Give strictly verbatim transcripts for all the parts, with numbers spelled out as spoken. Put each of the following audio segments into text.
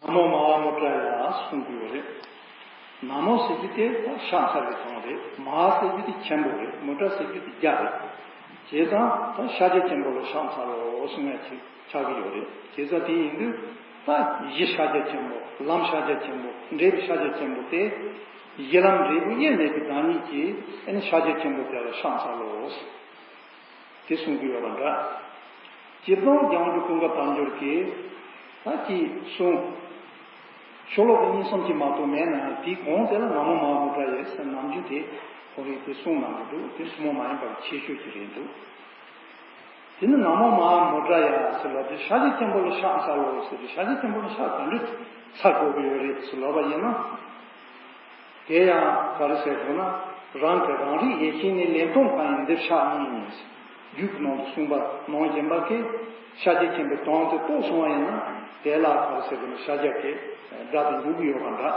ན་མོ་མ་ཧཱ་མུ་དྲ་ཡ་གསུང་གི་ཡོད་རེད། ན་མོ་ཟེར་རྒྱུ་དེ་ད་ཤ་ཚ་བའི་དོན་རེད། མ་ཧཱ་ཟེར་རྒྱུ་དེ་ཆེན་པོ་རེད། མུ་དྲ་ཟེར་རྒྱུ་དེ་རྒྱ་རེད། བྱས་ཙང་ད་ཤཱཀྱ་ཆེན་པོ་ལ་ཕྱག་འཚལ་ལོ་གསུང་ཡ་ཅིག་ཆགས་ཀྱི་ཡོད་རེད། བྱས་ཙང་དེ་ཡིན་དུས་ད་གཞི་ཤཱཀྱ་ཆེན་པོ། ལམ་ཤཱཀྱ་ཆེན་པོ། འབྲས་བུ་ཤཱཀྱ་ཆེན་པོ་དེ། གཞི་ལམ་འབྲས་བུ་དབྱེར་མེད་པའི་བདག་ཉིད་ཀྱི་ཨ་ནི་ཤཱཀྱ་ཆེན་པོ་དེ་ལ་ཕྱག་འཚལ་ལོ། དེ་གསུང་གི་ཡོད་པ་འདྲ། སྤྱིར་བཏང་སྐྱབས་མགོན་ཀུན་དགའ་དཔལ་འབྱོར་གྱིས་ད་ཅིག་གསུངས། ཤོ་ལོ་ཀ་གཉིས་གསུམ་ཅིག་མ་གཏོགས་མེད་ན་ཡང་དེའི་གོང་དེ་ལ་ན་མོ་མ་ཧཱ་མུ་དྲ་ཡེ་ཟེར་ནམ་རྒྱུན་དེ་ཁོ་རེ་དེ་གསུང་གནང་གི་འདུག་དེ་ཐུན་མོང་མ་ཡིན་པར་ཆེ་ཤོས་ཅིག་རེད་འདུག་དེ་ནི་ན་མོ་མ་ཧཱ་མུ་དྲ་ཡ་ཟེར་ལབ་དུས་ཤཱཀྱ་ཆེན་པོ་ལ་ཕྱག་འཚལ་ལོ་ཟེར་དུས་ཤཱཀྱ་ཆེན་པོ་ལ་ཕྱག་ག་འདྲ་འཚལ་དགོས་ཀྱི་ཡོད་རེད་ཟེར་ལབ་པ་ཡིན་ན། དེ་ཡང་ག་རེ་ཟེར་དགོས་ན། རང་གི་རང་རིག་ཡེ་ཤེས་ནི་ལེགས་མཐོང་གང་ཡིན་འདིར་ཤར་ནས། རྒྱུད་ཀྱི་ནང་དུ་གསུངས་པ་ནང་བཞིན་པ་གི་ཤཱཀྱ་ཆེན་པོའི་དོན་དེ་རྟོགས་སོང་བ་ཡིན་ན། དེ་ལ་ག་རེ་ཟེར་དགོས་ན་ཤཱཀྱ་གི་སྒྲ་དེ་འཇུག་གི་ཡོད་པ་འདྲ།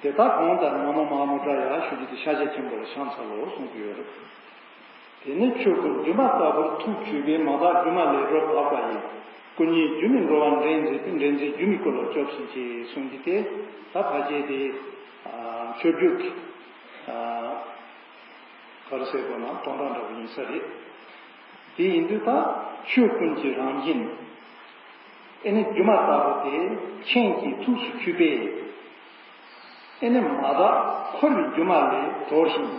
དེ་དག་གང་ལྟར་ན་མོ་མ་ཧཱ་མུ་དྲ་ཡ་ཞུ་རྒྱུ་དེ་ཤཱཀྱ་ཆེན་པོ་ལ་ཕྱག་འཚལ་ལོ་གསུང་གི་ཡོད་རེད། དེ་ནས་ཆོས་སྐུ་སྒྱུ་མ་ལྟ་བུར་ཐུགས་ཆུད་པས། མ་དག་སྒྱུ་མ་ལས་སྒྲོལ་དག་པ་ཡི། སྐུ་ཉིད་སྒྱུ་མའི་འགྲོ་བ་འདྲེན་མཛད་པའི། འདྲེན་མཛད་སྒྱུ་མའི་སྐུ་ལ་སྐྱབས་སུ་མཆི་གསུངས་ཀྱི་དེ། ད་ཕལ་ཆེར་དེ་མཆོད་བརྗོད་ཀྱི་ག་རེ་ཟེར་དགོས་ན་དོན་དག་འདྲ་པོ་ཡིན་ས་རེད། དེ་ཡིན་དུས་ད་ཆོས་ཀུན་གྱི་རང་བཞིན་ཨེ་ནི་སྒྱུ་མ་ལྟ་བུ་དེ་མཁྱེན་གྱིས་ཐུགས་སུ་ཆུད་པས། ཨེ་ནི་མ་དག་འཁོར་བའི་སྒྱུ་མ་ལས་གྲོལ་ཞིང་།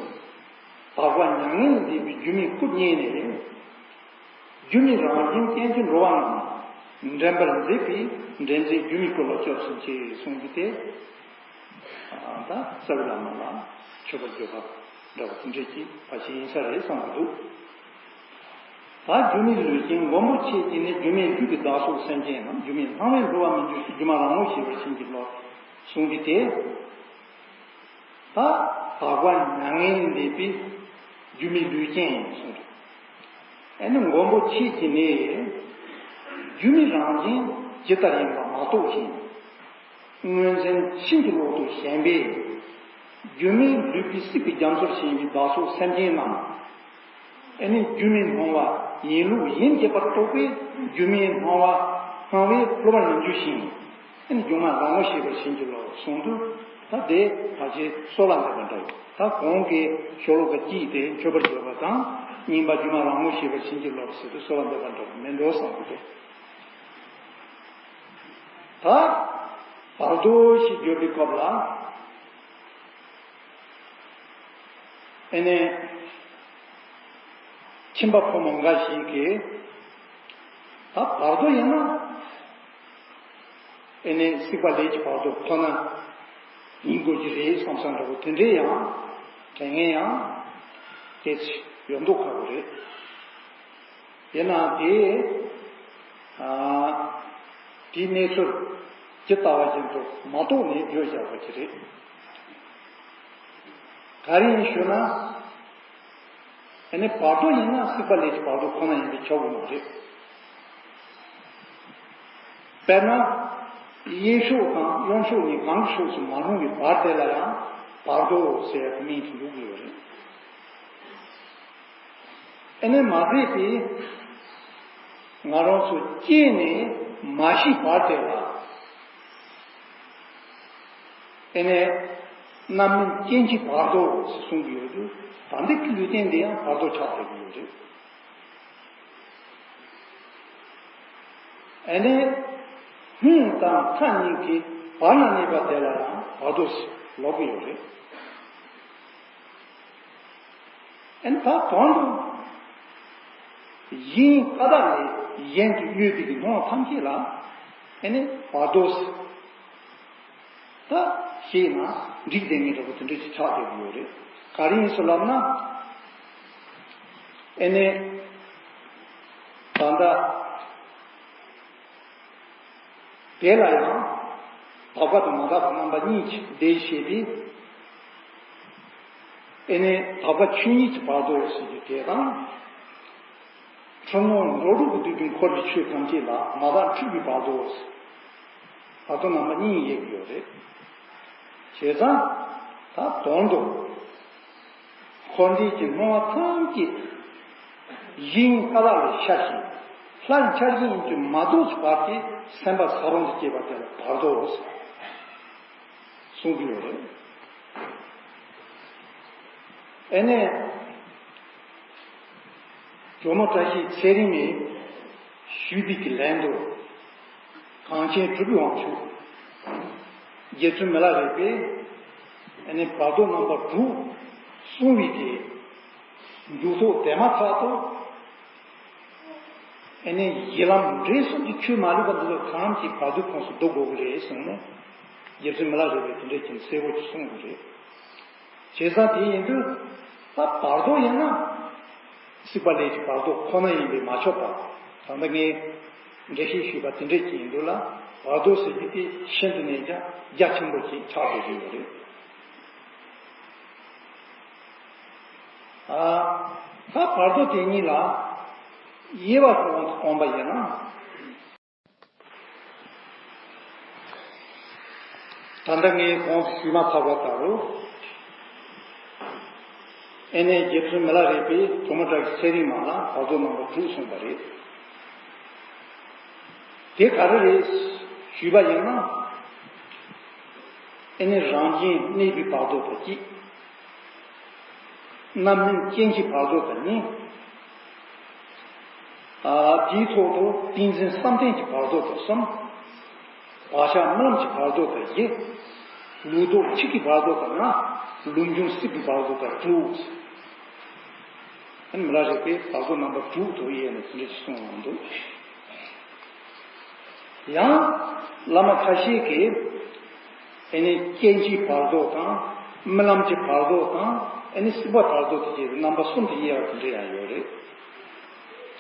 དག་པ་མྱ་ངན་འདས་པའི་སྒྱུ་མའི་སྐུ་བརྙེས་ནས། སྒྱུ་མའི་རང་བཞིན་ཅན་གྱི་འགྲོ་བ་རྣམས་འདྲེན་པར་མཛད་པའི། འདྲེན་མཛད་སྒྱུ་མའི་སྐུ་ལ་སྐྱབས་སུ་མཆི་གསུངས་ཀྱི་དེ། ད་རྩ་བའི་བླ་མ་ལ་མཆོད་པ་བརྗོད་པ་འདྲ་བ་དེ་འདྲས་ཀྱི་ཕ་ཆེན་ཡིན་ས་རེད་བསམ་གྱི་འདུག་ད་སྒྱུ་མའི་ལུས་ཅན་མགོན་པོ་ཁྱེད་ཀྱིས་ནི། སྒྱུ་མའི་ལུས་ཀྱི་བདག་སོགས་སེམས་ཅན་རྣམས། སྒྱུ་མའི་སྣང་བས་འགྲོ་བ་མི་འགྱུར་ཞིང་། སྒྱུ་མ་རང་ངོ་ཤེས་པར་བྱིན་གྱིས་རློབས་གསུངས་ཀྱི་དེ། ད་དག་པ་མྱ་ངན་འདས་པའི་སྒྱུ་མའི་ལུས་ཅན་གསུངས་རེད། ཨ་ནི་མགོན་པོ་ཁྱེད་ཀྱིས་ནི་སྒྱུ་མའི་རང་བཞིན་ཇི་ལྟར་ཡིན་པ་མ་རྟོགས་ཤིང་། མངོན་མཚན་ཤིན་ཏུ་ལོག་ཏུ་ཞེན་པས། སྒྱུ་མའི་ལུས་པོའི་སྲིད་པའི་རྒྱ་མཚོར་ཞེན་པའི་བདག་སོགས་སེམས་ཅན་རྣམས། ཨ་ནི་སྒྱུ་མའི་སྣང་བ་ཡིན་ལུགས་ཡིན་བྱེད་པར་རྟོགས་པས། སྒྱུ་མའི་སྣང་བ་སྣང་བས་སླུ་བར་མི་འགྱུར་ཞིང་། ཨ་ནི་སྒྱུ་མ་རང་ངོ་ཤེས་པར་བྱིན་གྱིས་རློབས་གསུངས་དུས། ད་དེ་ཕལ་ཆེར་གསོལ་བ་འདེབས་པ་འདྲ་བོ། ད་གོང་གི་ཤོ་ལོ་ཀ་གཅིག་དེ་མཆོད་པར་བརྗོད་པ་དང་། གཉིས་པ་སྒྱུ་མ་རང་ངོ་ཤེས་པར་བྱིན་གྱིས་རློབས་ཟེར་དུས་གསོལ་བ་འདེབས་པ་འདྲ་བོ་མིན་འགྲོ་བསམ་གྱི་འདུག་ད་བར་དོ་ཞེས་བརྗོད་པའི་སྐབས་ལ། ཨེ་ནས་ཁྱིམ་པ་ཕོ་མོ་འགའ་ཞིག་གིས་ད་བར་དོ་ཡིན་ན་ཨེ་ནས་སྲིད་པ་ལས་ཀྱི་བར་དོ་ཁོ་ན་ཡིན་དགོས་ཀྱི་རེད་བསམ་བསམ་འདྲ་པོ་དེ་འདྲའི་ཡང་དྲན་མཁན་ཡང་ཏོག་ཙམ་ཡོད་མདོག་ཁ་པོ་རེད། ཡིན་ནའང་དེ་ཨ་དེའི་གནས་ཚུལ་ཇི་ལྟ་བ་བཞིན་དུ་མ་རྟོགས་ནས་བརྗོད་བཞག་པ་ཅིག་རེད། ག་རེ་ཡིན་ཞུ་ན། ཨ་ནི་བར་དོ་ཡིན་ན་སྲིད་པ་ལས་ཀྱི་བར་དོ་ཁོ་ན་ཡིན་པས་ཁྱབ་ཀྱི་མ་རེད། དཔེར་ན། གཡས་ཕྱོགས་དང་གཡོན་ཕྱོགས་གཉིས་གང་གི་ཕྱོགས་སུ་མ་ལྷུང་བའི་བར་དེ་ལ་ཡང་བར་དོ་ཟེར་བའི་མིང་དེ་འཇུག་གི་ཡོད་རེད། ཨ་ནི་མ་ཟད་པའི་ང་རང་ཚོ་སྐྱེས་ནས་མ་ཤི་བར་དེ་ལ། ཨེ་ནས་རྣམ་སྨིན་སྐྱེ་འཆིའི་བར་དོ་ཞེས་གསུང་གི་ཡོད་དུས། ད་ལྟའི་ལུས་རྟེན་འདི་ཡང་བར་དོ་ཆགས་བསྡད་ཀྱི་ཡོད་རེད། ཨེ་ནས་སྔོན་དང་མཐའ་གཉིས་ཀྱི་བར་ན་གནས་པ་དེ་ལ་ཡང་བར་དོ་ཞེས་ལབ་ཀྱི་ཡོད་རེད། ཨེ་ནས་ད་དོན་དུ་གཞན་ཀ་དག་ལས་གཞན་གྱི་ཡུལ་དེ་གི་སྣང་བ་ཐམས་ཅད་ལ་ཨེ་ནས་བར་དོ་ཞེས། ད་ཤེས་ན་འགྲིག་བསྡད་མཁན་འདྲ་པོ་དེ་འདྲ་ཞིག་ཆགས་བསྡད་ཀྱི་ཡོད་རེད། ག་རེ་ཡིན་ཟེར་ལབ་ན། ཨེ་ནས་ད་ལྟ་དེ་ལ་ཡང་དག་པ་དང་མ་དག་པ་རྣམ་པ་གཉིས་ཀྱི་བརྡས་བཤད་པས། ཨེ་ནས་དག་པ་ཆོས་ཉིད་ཀྱི་བར་དོ་ཟེར་རྒྱུ་དེ་དང་། འཁྲུལ་སྣང་འགྲོ་དྲུག་གི་སྡུད་པའི་འཁོར་བའི་ཆོས་ཐམས་ཅད་ལ་མ་དག་འཁྲུལ་པའི་བར་དོ། བར་དོ་རྣམ་པ་གཉིས་ཡོད་ཀྱི་ཡོད་རེད། བྱས་ཙང་ད་དོན་དུ་འཁོར་འདས་ཀྱི་སྣང་བ་ཐམས་ཅད་གཞན་ཀ་དག་ལས་ཤར་ཞིང་ ལྷ་འཆར་ཡིན་གྱི་མ་རྟོགས་ཀྱི་བར་གྱི་སེམས་པ་ས་རོང་དུ་སྐྱེས་པ་དེ་ལ་བར་དོ་གསུང་གི་ཡོད་རེད། ཨེ་ནས། ཇོ་མོ་བཀྲ་ཤིས་ཚེ་རིང་ནས་ཞུས་པའི་གི་ལན་དུ། གངས་ཅན་གྲུབ་པའི་དབང་ཕྱུག་རྗེ་བཙུན་མི་ལ་རས་པས་ཨེ་ནས་བར་དོ་རྣམ་པ་དྲུག་གསུང་བའི་གི་འཇུག་ཐོག་དེ་མ་ཐག་ཏུ། ཨེ་ནས་ཡིད་ལམ་འབྲས་གསུམ་གྱི་ཆོས་མ་ལུས་པ་འདི་ཚོ་གང་གི་བར་དོའི་ཁོངས་སུ་བསྡུ་དགོས་ཀྱི་རེད་གསུངས་ནས། རྗེ་བཙུན་མི་ལ་རས་པས་དེ་འདྲས་ཀྱི་གསལ་པོ་ཅིག་གསུངས་ཀྱི་རེད། བྱས་ཙང་དེ་ཡིན་དུས། ད་བར་དོ་ཡིན་ན། སྲིད་པ་ལས་ཀྱི་བར་དོ་ཁོ་ན་ཡིན་པས་མ་ཆོག་པ། ད་ལྟ་ངས་འགྲེལ་བཤད་ཞུས་པ་དེ་འདྲས་ཀྱི་ཡིན་དུས་ལ། བར་དོ་ཟེར་རྒྱུ་དེ་ཤིན་ཏུ་ནས་ཀྱང་རྒྱ་ཆེན་པོ་ཞིག་ཆགས་འགྲོ་གི་ཡོད་རེད། ཨ། ད་བར་དོ་དེ་ཉིད་ལ་དབྱེ་བ་གང་དུ་སྟོན་པ་ཡིན་ན། ད་ལྟ་ངས་གོང་དུ་ཞུས་མ་ཐག་པ་ལྟར་རོ། ཨེ་ནས་རྗེ་བཙུན་མི་ལ་རས་པས་ཇོ་མོ་བཀྲ་ཤིས་ཚེ་རིང་མ་ལ་བར་དོ་རྣམ་པ་དྲུག་གསུངས་པ་རེད། དེ་ག་རེ་རེད་ཞུས་པ་ཡིན་ན། ཨེ་ནས་རང་བཞིན་གནས་པའི་བར་དོ་དང་གཅིག་རྣམ་སྨིན་རྐྱེན་གྱི་བར་དོ་དང་གཉིས། ཨ། དེའི་ཐོག་ཏུ་ཏིང་འཛིན་བསམ་གཏན་གྱི་བར་དོ་དང་གསུམ། བག་ཆགས་རྨི་ལམ་གྱི་བར་དོ་དང་བཞི། ལུགས་ལྡོག་ཆོས་ཀྱི་བར་དོ་དང་ལྔ། ལུགས་འབྱུང་སྲིད་པའི་བར་དོ་དང་དྲུག་ཨ་ནི་མི་ལ་རས་པས་བར་དོ་རྣམ་པ་དྲུག་ཏུ་དབྱེ་ནས་དེ་འདྲ་ཞིག་གསུངས་ཡོང་འདུག་ཡང་བླ་མ་ཁ་ཤས་ཀྱིས་ཨེ་ནི་རྐྱེན་གྱི་བར་དོ་དང་རྨི་ལམ་གྱི་བར་དོ་དང་ཨེ་ནི་སྲིད་པ་བར་དོ་དེ་བཅས་རྣམ་པ་གསུམ་དུ་དབྱེ་བ་དེ་འདྲ་ཡང་ཡོད་རེད།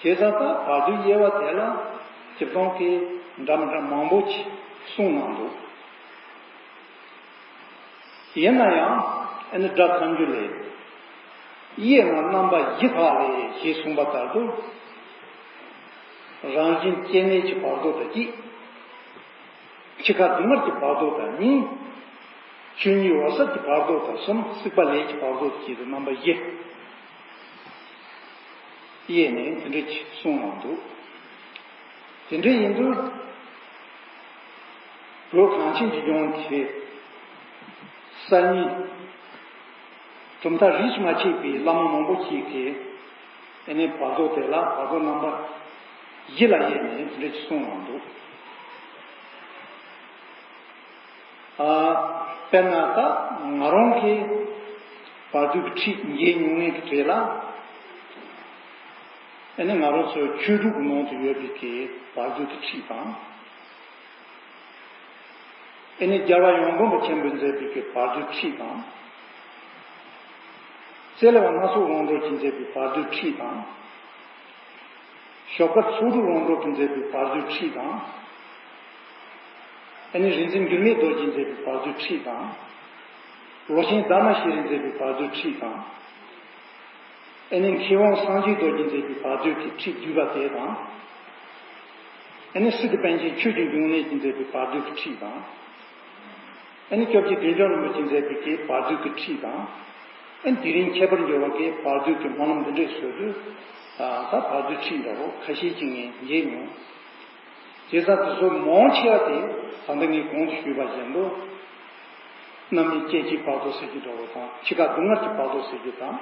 བྱས་ཙང་ད་བར་དོའི་དབྱེ་བ་དེ་ལ་སྤྱིར་བཏང་གི་འདྲ་མི་འདྲ་མང་པོ་ཅིག་གསུངས་གནང་འདུག་ཡིན་ན་ཡང་ཨེ་ནི་སྒྲ་ཐམས་ཅད་ལས། དབྱེ་ན་རྣམ་པ་བཞི་དག་ལས་ཞེས་གསུངས་པ་ལྟར་དུ། རང་བཞིན་སྐྱེ་གནས་ཀྱི་བར་དོ་དང་གཅིག་འཆི་ཁ་སྡུག་བསྔལ་གྱི་བར་དོ་དང་གཉིས། ཆོས་ཉིད་འོད་གསལ་གྱི་བར་དོ་དང་གསུམ། སྲིད་པ་ལས་ཀྱི་བར་དོ་བཅས་ཏེ་རྣམ་པ་བཞི། དབྱེ་ནས་དེ་འདྲ་ཅིག་གསུངས་གནང་འདུག་དེ་འདྲ་ཡིན་དུས། བོད་གངས་ཅན་གྱི་ལྗོངས་ཀྱི་གསར་རྙིང་གྲུབ་མཐའ་རིས་སུ་མ་ཆད་པའི་བླ་མ་མང་པོ་ཞིག་གིས་ཨེ་ནི་བར་དོ་དེ་ལ་བར་དོ་རྣམ་པ་བཞི་ལ་དབྱེ་ནས་དེ་འདྲ་ཅིག་གསུངས་གནང་འདུག་ཨ། དཔེར་ན་ད་ང་རང་གིས་བར་དོའི་ཁྲིད་མཇལ་མྱོང་མཁན་གྱི་གྲས་ལ། ཨ་ནི་ང་རང་ཚོའི་ཆོས་དྲུག་གི་ནང་དུ་ཡོད་པའི་གི་བར་དོའི་ཁྲིད་དང་། ཨ་ནི་རྒྱལ་བ་ཡོངས་འཛིན་པ་ཆེན་པོས་མཛད་པའི་གི་བར་དོའི་ཁྲིད་དང་། རྩེ་ལེ་བ་སྣ་ཚོགས་དབང་གྲགས་ཀྱིས་མཛད་པའི་བར་དོའི་ཁྲིད་དང་། ཞོགས་དཀར་ཚོགས་དྲུག་དབང་གྲགས་ཀྱིས་མཛད་པའི་བར་དོའི་ཁྲིད་དང་། ཨ་ནི་རིག་འཛིན་འགྱུར་མེད་རྡོ་རྗེས་མཛད་པའི་བར་དོའི་ཁྲིད་དང་། ལོ་ཆེན་ཟླ་མ་ཤེས་རིག་མཛད་པའི་བར་དོའི་ཁྲིད་དང་། ཨ་ནི་མཁས་དབང་སངས་རྒྱས་རྡོ་རྗེས་མཛད་པའི་བར་དོའི་གི་ཁྲིད་བསྡུས་པ་དེ་དང་། ཨ་ནི་སི་ཏུ་པཎ་ཆེན་ཆོས་ཀྱི་འབྱུང་གནས་ཀྱིས་མཛད་པའི་བར་དོའི་གི་ཁྲིད་དང་། ཨ་ནི་སྐྱབས་རྗེ་བདུད་འཇོམས་རིན་པོ་ཆེས་མཛད་པའི་གི་བར་དོའི་གི་ཁྲིད་དང་། ཨ་ནི་དེ་རིང་ཁྱད་པར་འགྱུར་བ་གི་བར་དོའི་གི་སྨོན་ལམ་འདི་འདྲས་བཟོ་དུས། ད་བར་དོའི་ཁྲིད་འདྲ་བོ་ཁ་ཤས་ཅིག་ངས་མཇལ་མྱོང་། བྱས་ཙང་དེ་ཚོ་མང་ཆེ་བ་དེ་ད་ལྟ་ངས་གོང་དུ་ཞུས་པ་བཞིན་དུ། རྣམ་སྨིན་སྐྱེ་འཆིའི་བར་དོ་ཟེར་རྒྱུ་འདྲ་བོ་དང་འཆི་ཁ་སྡུག་བསྔལ་གྱི་བར་དོ་ཟེར་རྒྱུ་དང་།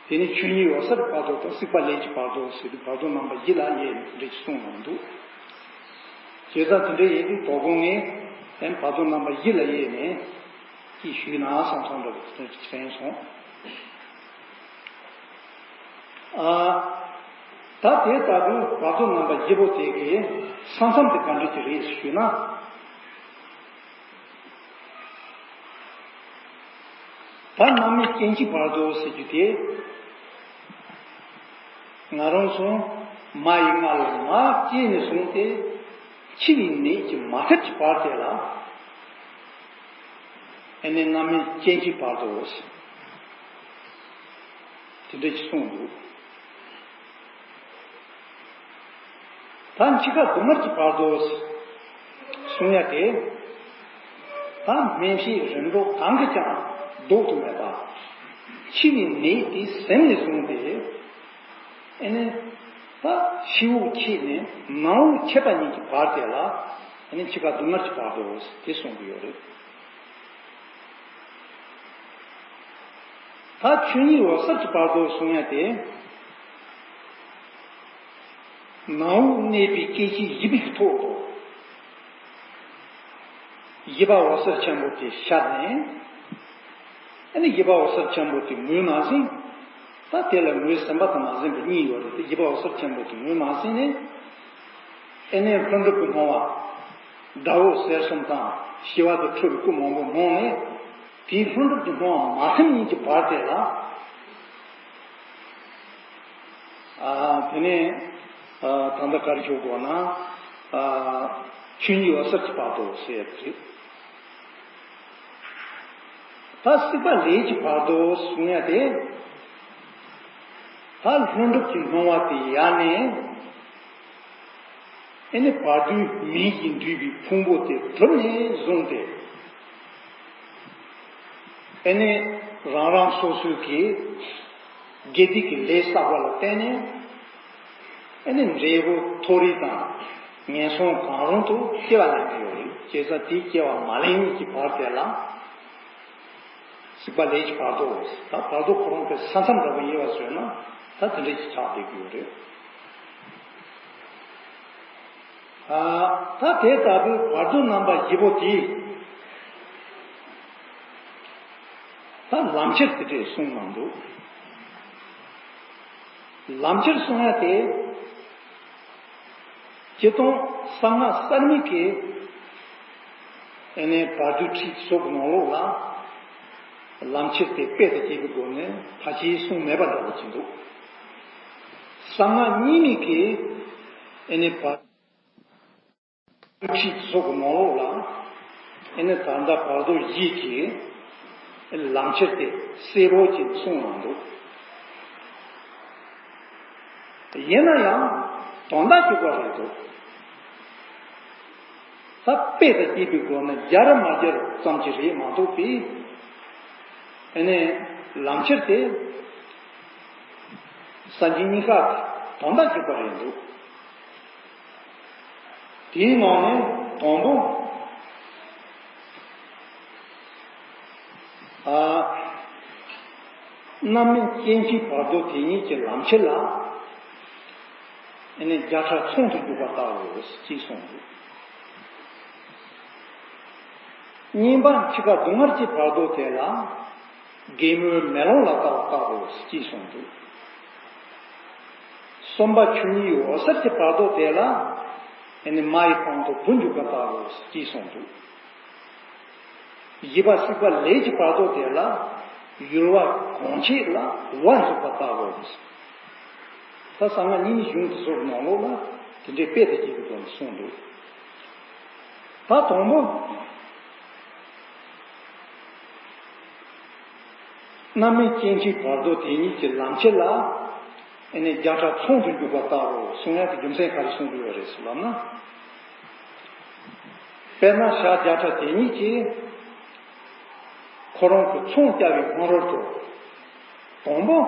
དེ་ནས་ཆོས་ཉིད་འོད་གསལ་བར་དོ་དང་སྲིད་པ་ལས་ཀྱི་བར་དོ་ཟེར་དུས་བར་དོ་རྣམ་པ་བཞི་ལ་དབྱེ་ནས་དེ་འདྲ་ཞིག་གསུངས་གནང་འདུག་བྱས་ཙང་དེ་འདྲ་ཡིན་དུས་དོ་དགོང་ངས་ཨེ་བར་དོ་རྣམ་པ་བཞི་ལ་དབྱེ་ནས་ཅིག་ཞུས་ན་བསམ་བསམ་འདྲ་བོ་དེ་ཚོ་ཅིག་དྲན་སོང་། ཨ། ད་དེ་ལྟ་བུའི་བར་དོ་རྣམ་པ་བཞི་པོ་དེ་གའི་ས་མཚམས་དེ་ག་འདྲ་ཅིག་རེད་ཞུས་ན། ད་རྣམ་སྨིན་སྐྱེ་འཆིའི་བར་དོ་ཟེར་རྒྱུ་དེ། ང་རང་ཚོ་མ་ཡི་མངལ་ལ་མར་སྐྱེས་ནས་བཟུང་སྟེ་འཆི་བའི་ནད་ཀྱིས་མ་ཐེབས་ཀྱི་བར་དེ་ལ། ཨ་ནི་རྣམ་སྨིན་སྐྱེ་འཆིའི་བར་དོ་ཟེར། དེ་འདྲ་ཅིག་གསུངས་འདུག་ད་འཆི་ཁ་སྡུག་བསྔལ་གྱི་བར་དོ་གསུང་ཡ་དེ། ད་སྨན་དཔྱད་རིམ་གྲོ་གང་གིས་ཀྱང་ཟློག་ཏུ་མེད་པ། འཆི་བའི་ནད་དེ་ཟིན་ནས་བཟུང་སྟེ། ཨེ་ནི། ད་ཕྱི་དབུགས་ཆད་ནས་ནང་དབུགས་ཆད་པ་གཉིས་ཀྱི་བར་དེ་ལ་ཨ་ནི་འཆི་ཁ་སྡུག་བསྔལ་གྱི་བར་དོ་དེ་གསུང་གི་ཡོད་རེད། ད་ཆོས་ཉིད་འོད་གསལ་གྱི་བར་དོ་གསུང་ཡ་དེ། ནང་དབུགས་གནས་པའི་སྐད་ཅིག་བཞི་པའི་ཐོག་ཏུ། བཞི་པ་འོད་གསལ་ཆེན་པོ་དེ་ཤར་ནས། ཨ་ནི་བཞི་པ་འོད་གསལ་ཆེན་པོ་དེ་ངོས་མ་ཟིན། ད་དེ་ལ་ངོས་ཟིན་པ་དང་མ་ཟིན་པ་གཉིས་ཡོད་རེད་དེ། བཞི་པ་འོད་གསལ་ཆེན་པོ་དེ་ངོས་མ་ཟིན་ནས། ཨ་ནི་ལྷུན་གྲུབ་ཀྱི་སྣང་བ། དགྲ་བོ་གསེར་གསུམ་དང་ཞི་བ་དང་འཁྲུལ་པའི་སྐུ་མང་པོ་མང་ནས། དེའི་ལྷུན་གྲུབ་ཀྱི་སྣང་བ་མ་ཐིམ་གཉིས་ཀྱི་བར་དེ་ལ། ཨ། དེ་ནས། ཨ། ད་ལྟ་ག་རེ་ཞུ་དགོས་ན། ཨ། ཆོས་ཉིད་འོད་གསལ་གྱི་བར་དོ་ཟེར་ཡ་དེ་རེད། ད་སྲིད་པ་ལས་ཀྱི་བར་དོ་གསུང་ཡ་དེ། ད་ལྷུན་གྲུབ་ཀྱི་སྣང་བ་དེ་ཡལ་ནས། ཨེ་ནི་བར་དོའི་མིང་གིས་འདུས་པའི་ཕུང་པོ་དེ་གྲུབ་ནས་བཟུང་སྟེ། ཨེ་ནི་རང་རང་སོ་སོའི་གི་དགེ་སྡིག་གི་ལས་བསགས་པ་ལ་བརྟེན་ནས། ཨེ་ནི་འབྲས་བུ་མཐོ་རིས་དང་ངན་སོང་གང་རུང་དུ་སྐྱེ་བ་ལེན་གྱི་ཡོད་རེད། བྱས་ཙང་དེའི་སྐྱེ་བ་མ་ལེན་གཉིས་ཀྱི་བར་དེ་ལ། སྲིད་པ་ལས་ཀྱི་བར་དོ། ད་བར་དོ་ཁོ་རང་གི་ས་མཚམས་འདྲ་པོ་དབྱེ་བ་བཟོས་ན་ད་དེ་འདྲ་ཞིག་ཆགས་བསྡད་ཀྱི་ཡོད་རེད། ཨ། ད་དེ་ལྟ་བུའི་བར་དོ་རྣམ་པ་བཞི་པོ་དེ། ད་ལམ་ཁྱེར་དེ་འདྲས་གསུངས་གནང་འདུག་ལམ་ཁྱེར་གསུང་ཡ་དེ། སྤྱིར་བཏང་གསང་སྔགས་གསར་རྙིང་གི་ཨེ་ནས་བར་དོའི་ཁྲིད་སོགས་ནང་ལོགས་ལ། ལམ་ཁྱེར་དེ་དཔེ་དང་བཅས་པའི་སྒོ་ནས་ཕལ་ཆེར་གསུངས་མེད་པ་འདྲ་པོ་ཅིག་འདུག་གསང་སྔགས་རྙིང་མའི་གི་ཨེ་ནས་བར་དོའི་ཁྲིད་སོགས་ནང་ལོགས་ལ། ཨེ་ནས་ད་ལྟ་བར་དོ་བཞི་གི་ལམ་ཁྱེར་དེ་གསལ་པོ་ཅིག་གསུངས་གནང་འདུག་ཡིན་ན་ཡང་དོན་དག་གཅིག་པ་རེད་འདུག་ད་དཔེ་དང་བཅས་པའི་སྒོ་ནས་སྦྱར་མ་སྦྱར་ཙམ་གྱིས་རེད་མ་གཏོགས་པའི། ཨེ་ནས་ལམ་ཁྱེར་དེ་སངས་རྒྱས་གཉིས་ཀ་དོན་དག་གཅིག་པ་རེད་འདུག་དེའི་ནང་ནས་དང་པོ། ཨ། རྣམ་སྨིན་སྐྱེ་འཆིའི་བར་དོ་དེ་ཉིད་ཀྱི་ལམ་ཁྱེར་ལ། ཨེ་ནས་བརྒྱ་ཕྲག་ཚོགས་སུ་འཇུག་པ་ལྟ་བུ་ཞེས་གསུངས་འདུག་གཉིས་པ་འཆི་ཁ་སྡུག་བསྔལ་གྱི་བར་དོ་དེ་ལ། རྒན་མོའི་མེ་ལོང་ལ་ལྟ་བ་ལྟ་བུ་ཞེས་གསུངས་འདུག་གསུམ་པ་ཆོས་ཉིད་འོད་གསལ་གྱི་བར་དོ་དེ་ལ། ཨེ་ནི་མ་ཡི་གོང་དུ་བུ་འཇུག་པ་ལྟ་བུ་ཞེས་གསུངས་འདུག་བཞི་པ་སྲིད་པ་ལས་ཀྱི་བར་དོ་དེ་ལ། ཡུལ་བ་གང་བྱེད་ལ་བ་འཇུག་པ་ལྟ་བུ། ད་གསང་སྔགས་རྙིང་མའི་གཞུང་དེ་ཚོའི་ནང་ལོགས་ལ་དེ་འདྲའི་དཔེ་དང་བཅས་པའི་སྒོ་ནས་གསུངས་འདུག་ད་དང་པོ། རྣམ་སྨིན་སྐྱེ་འཆིའི་བར་དོ་དེ་ཉིད་ཀྱི་ལམ་ཁྱེར་ལ། ཨེ་ནས་བརྒྱ་ཕྲག་ཚོགས་སུ་འཇུག་པ་ལྟ་བུ་གསུང་ཡག་གི་རྒྱུ་མཚན་ག་རེ་གསུངས་ཀྱི་ཡོད་རེད་ཟེར་ལབ་ན། དཔེར་ན་བྱ་བརྒྱ་ཕྲག་དེ་ཉིད་ཀྱིས་ཁོ་རང་གི་ཚོང་རྒྱག་པའི་སྔ་རོལ་དུ། དང་པོ།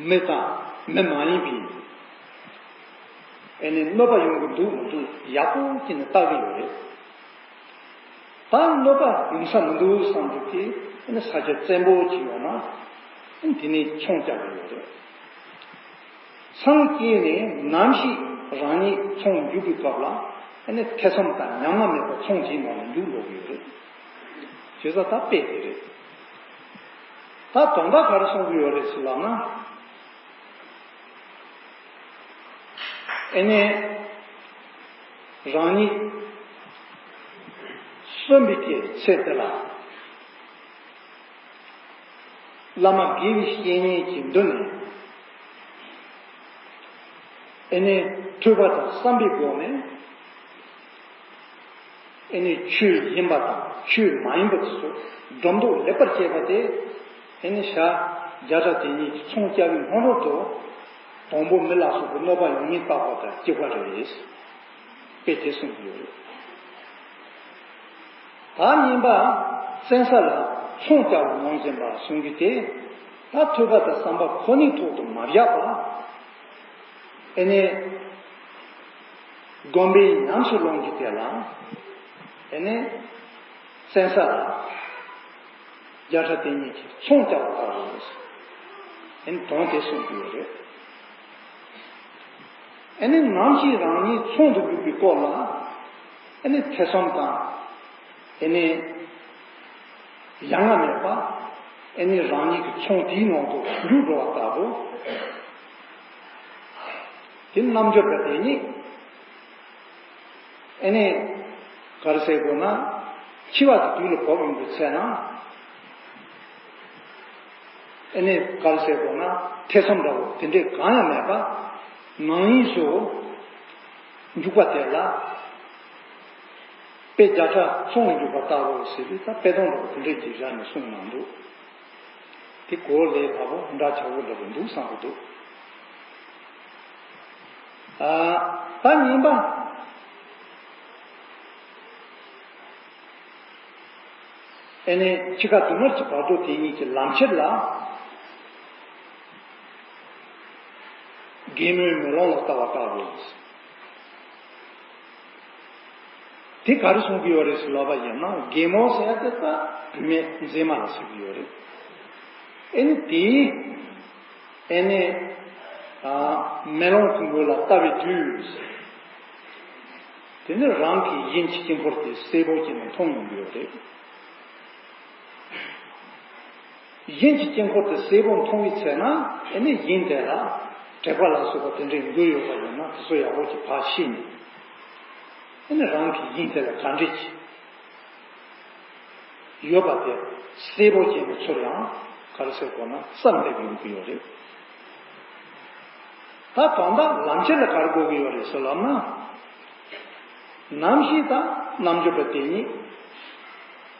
མི་དང་མི་མ་ཡིན་པའི་ཨེ་ནས་གནོད་པ་ཡོང་གི་འདུག་མི་འདུག་ཡག་པོ་བྱས་ནས་བལྟ་གི་ཡོད་རེད། ད་གནོད་པ་ཡོང་ས་མི་འདུག་བསམ་གྱི་དེ་ཨེ་ནས་ས་ཆ་བཙན་པོ་ཅིག་ཡོད་ན་ཨེ་ནས་དེ་ནས་ཚོང་རྒྱག་གི་ཡོད་རེད། ཚང་སྐྱེས་ནས་ནམ་ཞིག་རང་ཉིད་ཚོང་རྒྱུག་པའི་སྐབས་ལ་ཨེ་ནས་ཐེ་ཚོམ་དང་ཉམ་ང་མེད་པར་ཚོང་དེའི་ནང་ནས་རྒྱུག་འགྲོ་གི་ཡོད་རེད། བྱས་ཙང་ད་དཔེ་དེ་རེད། ད་དོན་དག་ག་རེ་གསུང་གི་ཡོད་རེད་ཟེར་ལབ་ན། ཨེ་ནས་རང་ཉིད་གསོན་པའི་གི་ཚེ་དེ་ལ། བླ་མ་དགེ་བའི་བཤེས་གཉེན་གྱི་མདུན་ནས། ཨེ་ནས་ཐོས་པ་དང་བསམ་པའི་སྒོ་ནས། ཨེ་ནས་ཆོས་ཡིན་པ་དང་ཆོས་མ་ཡིན་པ་དེ་ཚོ་སྒྲོ་འདོགས་ལེགས་པར་བཅད་པ་དེ། ཨེ་ནས་བྱ་བརྒྱ་ཕྲག་དེ་ཉིད་ཀྱི་ཚོང་རྒྱག་པའི་སྔ་རོལ་དུ། དང་པོ་མི་ལ་སོགས་པའི་གནོད་པ་ཡོང་ཉེན་བརྟག་པ་དང་གཅིག་པ་རེད། དཔེ་དེ་གསུངས་ཀྱི་ཡོད་རེད། ད་གཉིས་པ། བཙན་ས་ལ་ཚོང་རྒྱག་པ་ནང་བཞིན་པ་གསུང་གི་དེ། ད་ཐོས་པ་དང་བསམ་པ་ཁོ་ནའི་ཐོག་ཏུ་མ་བཞག་པ། ཨེ་ནས་དགོན་པའི་ཉམས་སུ་ལོངས་ཀྱི་དེ་ལ་ཨེ་ནས་བཙན་ས་ལ་རྒྱལ་སྲས་དེ་ཉིད་ཀྱིས་ཚོང་རྒྱག་པ་ལྟ་བུ་ཨེ་ནས་དོན་དེ་གསུངས་ཀྱི་ཡོད་རེད། ཨེ་ནས་ནམ་ཞིག་རང་ཉིད་ཚོང་དུ་འཇུག་པའི་སྐོར་ལ་ཨེ་ནས་ཐེ་ཚོམ་དང་ཨེ་ནས་ཡ་ང་མེད་པ་ཨེ་ནས་རང་ཉིད་ཀྱི་ཚོང་དེའི་ནང་དུ་འཇུག་འགྲོ་བ་ལྟ་བུ། དེ་རྣལ་འབྱོར་པ་དེ་ཉིད་ཨེ་ནས་ག་རེ་ཟེར་དགོས་ན་འཆི་བ་གི་དུས་ལ་བབ་ཡོང་དུས་ཚེ་ན་ཨེ་ནས་ག་རེ་ཟེར་དགོས་ན་ཐེ་ཚོམ་འདྲ་བོ་དེ་འདྲས་གང་ཡང་མེད་པ་ནང་ཡིན་སུ་འཇུག་པ་དེ་ལ་དཔེ་བརྒྱ་ཕྲག་ཚོང་ལ་འཇུག་པ་ལྟ་བུ་ཟེར་དུས་ད་དཔེ་དོན་འདྲ་བོ་དེ་འདྲས་ཀྱི་བཞག་ནས་གསུངས་གནང་འདུག་དེ་གོ་ལས་སླ་པོ་འདྲ་ཆགས་པོ་འདྲ་པོ་འདུག་བསམ་གྱི་འདུག་ཨ། ད་གཉིས་པ། ཨེ་ནས་འཆི་ཁ་སྡུག་བསྔལ་གྱི་བར་དོ་དེ་གཉིས་ཀྱི་ལམ་ཁྱེར་ལ་གད་མོའི་མེ་ལོང་ལ་ལྟ་བ་ལྟ་བུ། དེ་ག་རེ་གསུང་གི་ཡོད་རེད་ཟེར་ལབ་པ་ཡིན་ན་གད་མོ་ཟེར་ཡ་དེ་ད་བུད་མེད་མཛེས་མ་ལ་ཟེར་གི་ཡོད་རེད། ཨེ་ནི་དེ་ཨེ་ནི་ཨ་མེ་ལོང་གི་ངོས་ལ་ལྟ་བའི་དུས་དེ་ནི་རང་གི་ཡིད་ཀྱི་དཀྱིལ་འཁོར་དེ་གསལ་པོ་བྱས་ནས་མཐོང་ཡོང་གི་ཡོད་རེད། ཡིད་ཀྱི་དཀྱིལ་འཁོར་དེ་གསལ་པོ་མཐོང་བའི་ཚེ་ན་ཨེ་ནི་ཡིད་དེ་ལ་དྲེག་པ་ལ་སོགས་པ་དེ་འདྲའི་འགོས་ཡོད་པ་ཡིན་ན་དེ་ཚོ་ཡག་པོ་ཅིག་ཕར་ཤེས་ནས་ཨེ་ནི་རང་གི་ཡིད་དེ་ལ་ག་འདྲ་ཅིག་ཡོད་པ་དེ་གསལ་པོ་བྱས་ནས་ཚུར་ཡང་ག་རེ་ཟེར་དགོས་ན་བསམ་སླེབས་ཡོང་གི་ཡོད་རེད། ད་དོན་དག་ལམ་ཁྱེར་ལ་ག་རེ་གོ་གི་ཡོད་རེད་ཟེར་ལབ་ན། ནམ་ཞིག་ད་རྣལ་འབྱོར་པ་དེ་ཉིད་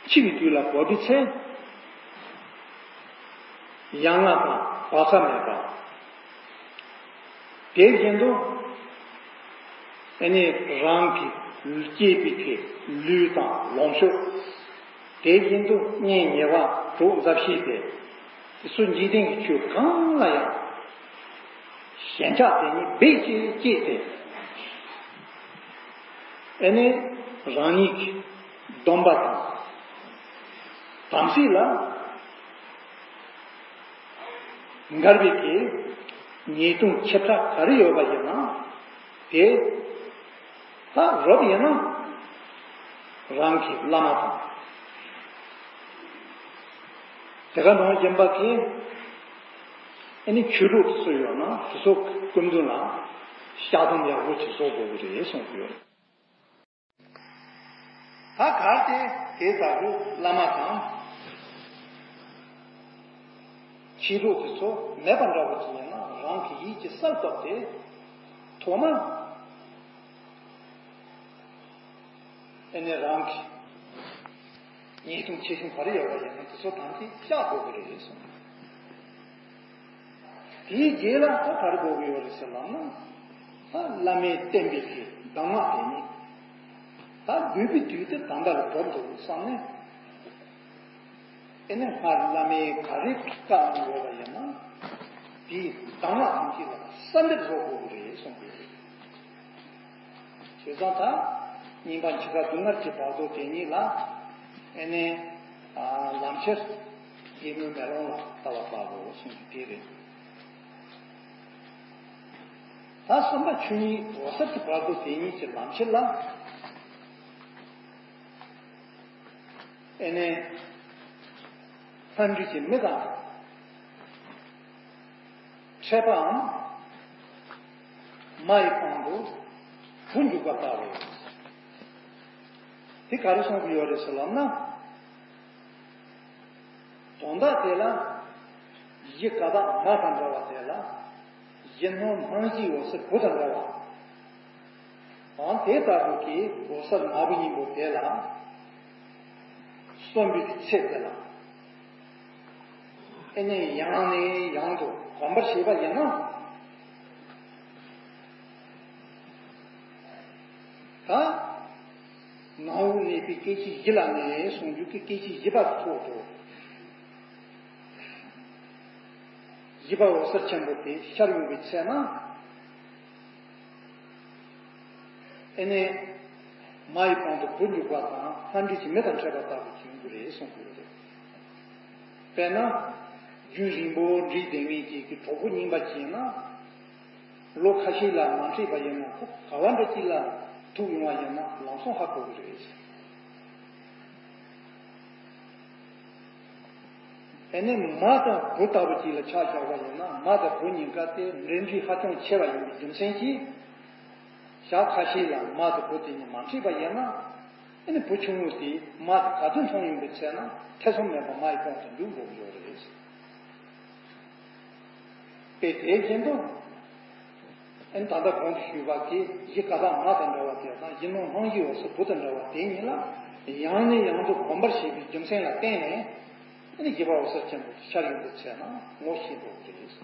འཆི་བའི་དུས་ལ་བབ་པའི་ཚེ། ཡ་ང་དང་བག་ཚ་མེད་པ། དེ་བཞིན་དུ་ཨ་ནི་རང་གི་སྐྱེས་པའི་གི་ལུས་དང་ལོངས་སྤྱོད། དེ་བཞིན་དུ་གཉེན་ཉེ་བ་གྲོགས་མཛའ་བཤེས་ཏེ། དེ་ཚོ་འཇིག་རྟེན་གྱི་ཆོས་གང་ལ་ཡང་ཞེན་ཆགས་དེ་ཉིད་རྦད་ཀྱིས་བཅད་དེ། ཨ་ནི་རང་ཉིད་ཀྱི་སྡོམ་པ་དང་དམ་ཚིག་ལ་འགལ་བའི་གི་ཉེས་ལྟུང་ཆེ་ཕྲ་ག་རེ་ཡོད་པ་ཡིན་ན་དེ་ད་རོབ་ཡིན་ན་རང་གི་བླ་མ་དང་དེ་ག་ནང་བཞིན་པ་གི་ཨ་ནི་ཆོས་གྲོགས་དེ་ཚོ་ཡོད་ན་དེ་ཚོ་སྐུ་མདུན་ལ་བཤགས་སྡོམ་ཡག་པོ་ཅིག་བཟོ་དགོས་ཀྱི་རེད་གསུངས་ཡོད། ད་གལ་ཏེ་དེ་ལྟ་བུ་བླ་མ་དང་མཆེད་གྲོགས་དེ་ཚོ་མེད་པ་འདྲ་བོ་ཅིག་ཡིན་ན་རང་གི་ཡིད་ཀྱི་གསལ་བཏབ་སྟེ་ཐོག་མར་ཨེ་ནས་རང་གི་ཉེས་ལྟུང་ཆེ་ཆུང་ག་རེ་ཡོད་པ་ཡིན་ན་དེ་ཚོ་ཐམས་ཅད་བཤགས་དགོས་ཀྱི་རེད་གསུངས། དེའི་རྗེས་ལ་ད་ག་རེ་དགོས་ཀྱི་ཡོད་རེད་ཟེར་ལབ་ན། ད་བླ་མས་བསྟན་པའི་གི་གདམས་ངག་དེ་ཉིད་ད་འབུལ་བའི་དུས་དེ་ད་ལྟ་ལ་བབ་འདུག་བསམ་ནས། ཨེ་ནས་སྔར་བླ་མས་ག་རེ་བཀའ་གནང་ཡོད་པ་ཡིན་ན། དེའི་གདམས་ངག་ཐམས་ཅད་ལ་གསལ་འདེབས་བཟོ་དགོས་ཀྱི་རེད་གསུངས་པས། བྱས་ཙང་ད་གཉིས་པ་འཆི་ཁ་སྡུག་བསྔལ་གྱི་བར་དོ་དེ་ཉིད་ལ་ཨེ་ནས་ལམ་ཁྱེར་གད་མོའི་མེ་ལོང་ལ་ལྟ་བ་ལྟ་བུ་གསུངས་ཀྱི་དེ་རེད། ད་གསུམ་པ་ཆོས་ཉིད་འོད་གསལ་གྱི་བར་དོ་དེ་ཉིད་ཀྱི་ལམ་ཁྱེར་ལ། ཨེ་ནས་ལྷ་འདྲེ་གི་མི་དང་འཕྲད་པའམ་མ་ཡི་དཔང་དུ་བུ་འཇུག་པ་ལྟ་བུ། དེ་ག་རེ་གསུང་གི་ཡོད་རེད་ཟེར་ལབ་ན། དོན་དག་དེ་ལ་གཞི་ཀ་དག་མ་དང་འདྲ་བ་དེ་ལ་གཞི་སྣང་སྣང་བཞིའི་འོད་གསལ་བུ་དང་འདྲ་བ། འོ་དེ་ལྟ་བུ་གི་འོད་གསལ་ནག་པོ་སྙིང་པོ་དེ་ལ་གསོན་པོའི་ཚེ་དེ་ལ་ཨེ་ནས་ཡང་ནས་ཡང་དུ་གོམས་པར་བྱས་པ་ཡིན་ན། ད་ནང་དབུགས་གནས་པའི་སྐད་ཅིག་བཞི་ལ་ནས་གསུང་རྒྱུ་གི་སྐད་ཅིག་བཞི་པ་གི་ཐོག་ཏུ་བཞི་པ་འོད་གསལ་ཆེན་པོ་དེ་ཤར་ཡོང་བའི་ཚེ་ན། ཨེ་ནས་མ་ཡི་གོང་དུ་བུ་འཇུག་པ་དང་ལྷ་འདྲེ་གྱི་མི་དང་འཕྲད་པ་ལྟ་བུ་བྱུང་རྒྱུ་རེད་གསུངས་ཡོད་རེད། དཔེར་ན། རྒྱུན་རིང་པོ་འགྲིག་བསྡད་མཁན་གྱི་གི་གྲོགས་པོ་རྙིང་པ་ཅིག་ཡིན་ན། ལོ་ཁ་ཤས་ལ་མ་འཕྲད་པ་ཡིན་ན་ཁོ་ག་བ་འདྲ་ཅིག་ལ་ཐུག་ཡོང་བ་ཡིན་ན་ལམ་སང་ཧ་གོ་གི་རེད། ཨེ་ནས་མ་དང་བུ་ལྟ་བུ་ཅིག་ལ་ཆ་བཞག་པ་ཡིན་ན་མ་དང་བུ་གཉིས་ཀ་དེ་འབྲེལ་འདྲིས་ཧ་ཅང་ཆེ་བ་ཡིན་པའི་རྒྱུ་མཚན་གྱིས། ཞག་ཁ་ཤས་ལ་མ་དང་བུ་དེ་གཉིས་མ་འཕྲད་པ་ཡིན་ན། ཨེ་ནས་བུ་ཆུང་ངུ་དེས་མ་དེ་ག་དུས་མཐོང་ཡོང་པའི་ཚེ་ན་ཐེ་ཚོམ་མེད་པར་མ་ཡི་གོང་དུ་འཇུག་འགྲོ་གི་ཡོད་རེད། དཔེ་དེ་བཞིན་དུ། ཨེ་ནས་ད་ལྟ་གོང་དུ་ཞུས་པ་གི་གཞི་ཀ་དག་མ་དང་འདྲ་བ་དེ་དང་གཞི་སྣང་སྣང་གཞི་འོད་གསལ་བུ་དང་འདྲ་བ་དེ་གཉིས་ལ་ཡང་ནས་ཡང་དུ་གོམས་པར་བྱེད་པའི་རྒྱུ་མཚན་ལ་བརྟེན་ནས། ཨེ་ནས་བཞི་པ་འོད་གསལ་ཆེན་པོ་དེ་ཤར་ཡོང་པའི་ཚེ་ན་ངོ་ཤེས་འགྲོ་གི་རེད།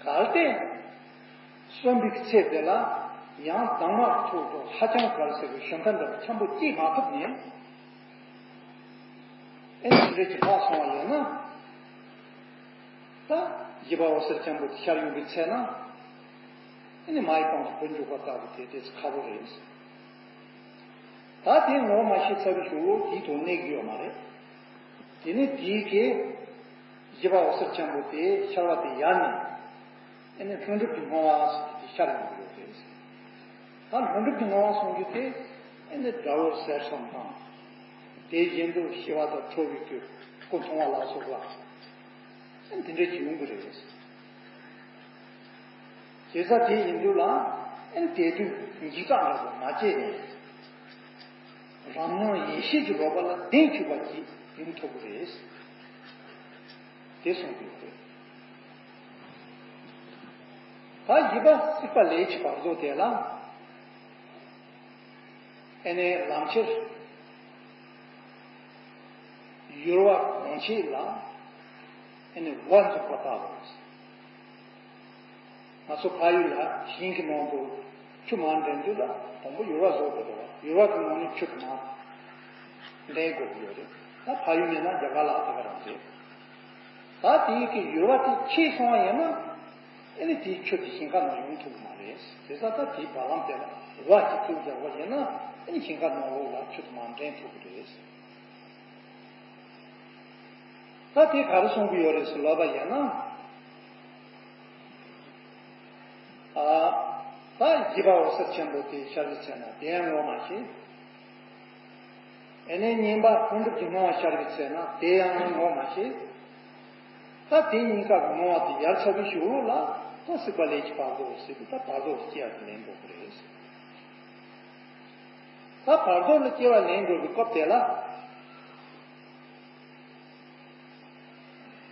གལ་ཏེ། གསོན་པོའི་ཚེ་དེ་ལ་ཡང་དྭངས་མ་ཐོག་ཏུ་ཧ་ཅང་དཀར་ཟེར་བའི་ཞུན་ཁ་འདྲ་བ་ཆེན་པོ་སྐྱེས་མ་ཐུབ་ནས། ཨེ་ནས་དེ་འདྲ་ཅིག་ལྷག་སོང་བ་ཡིན་ན། ད་བཞི་པ་འོད་གསལ་ཆེན་པོ་དེ་ཤར་ཡོང་པའི་ཚེ་ན། ཨེ་ནས་མ་ཡི་གོང་དུ་བུ་འཇུག་པ་ལྟ་བུ་དེ་དེ་ཁག་པོ་རེད། ད་དེ་ངོ་མ་ཤེས་ཚར་བའི་གཞུག་ལོ་དེའི་ཐོག་གནས་ཀྱི་ཡོད་མ་རེད། དེ་ནས་དེའི་གི་བཞི་པ་འོད་གསལ་ཆེན་པོ་དེ་ཤར་བ་དེ་ཡལ་ནས། ཨེ་ནས་ལྷུན་གྲུབ་ཀྱི་སྣང་བ་ཟེར་དེ་ཤར་ཡོང་གི་ཡོད་རེད། ད་ལྷུན་གྲུབ་ཀྱི་སྣང་བ་གསུང་རྒྱུ་དེ། ཨེ་ནས་དགྲ་བོ་ཟས་གསུམ་དང་། དེ་བཞིན་དུ་ཤི་བ་དང་འཁྲུག་པའི་སྐུ་མཐོང་བ་ལ་སོགས་པ། ཨེ་འདི་འདྲ་ཅིག་ཡོང་གི་རེད། བྱས་ཙང་དེ་ཡིན་དུས་ལ་ཨེ་དེ་དུས་འཇིགས་སྐྲག་འདྲ་པོ་མ་བྱས་ནས་རང་སྣང་ཡེ་ཤེས་ཀྱི་རོལ་པ་ལ་གདེང་ཆུད་པ་ཅིག་ཡོང་ཐུབ་ཀྱི་རེད། དེ་གསུངས་ཡོད་རེད། ད་བཞི་པ་སྲིད་པ་ལས་ཀྱི་བར་དོ་དེ་ལ། ཨེ་ནས་ལམ་ཁྱེར། ཡུར་བ་གང་བྱེད་ལ། ཨེ་ནས་བ་འཛུགས་པ་ལྟ་བུ། ང་ཚོ་ཕ་ཡུལ་ལ་ཞིང་གི་ནང་དུ་ཆུ་མར་འདྲེན་དུས་ལ་དང་པོ་ཡུར་བ་བཟོ་དགོས་རེད་བ། ཡུར་བ་གི་ནང་ནས་ཆུ་དེ་མར་འདྲེན་དགོས་ཀྱི་ཡོད་རེད། ད་ཕ་ཡུལ་མིན་ན་རྒྱ་གར་ལ་དེ་ག་རང་རེད། ད་དེའི་གི་ཡུར་བ་དེ་ཆད་སོང་བ་ཡིན་ན། ཨེ་ནས་དེའི་ཆུ་དེ་ཞིང་ཁ་ནང་ཡོང་ཐུབ་ཀྱི་མ་རེད། དེ་ཙང་ད་དེའི་བར་ལམ་དེ་ལ་བ་ཞིག་བཙུགས་རྒྱག་པ་ཡིན་ན། ཨེ་ནས་ཞིང་ཁ་ནང་ལོགས་ལ་ཆུ་དེ་མར་འདྲེན་ཐུབ་ཀྱི་རེད། ད་དེ་ག་རེ་གསུང་གི་ཡོད་རེད་ཟེར་ལབ་པ་ཡིན་ན། ཨ། ད་བཞི་པ་འོད་གསལ་ཆེན་པོ་དེ་ཤར་བའི་ཚེ་ན་དེ་ཡང་ངོ་མ་ཤེས། ཨེ་ནས་གཉིས་པ་ལྷུན་གྲུབ་ཀྱི་སྣང་བ་ཤར་བའི་ཚེ་ན་དེ་ཡང་ངོ་མ་ཤེས། ད་དེ་གཉིས་ཀ་གི་སྣང་བ་དེ་ཡལ་ཚར་བའི་གཞུག་ལོགས་ལ་ད་སྲིད་པ་ལས་ཀྱི་བར་དོ་ཟེར་དུས་ད་བར་དོ་ལ་སྐྱེ་བ་དེ་ལེན་དགོས་ཀྱི་རེད། ད་བར་དོ་ལ་སྐྱེ་བ་ལེན་དགོས་པའི་སྐབས་དེ་ལ།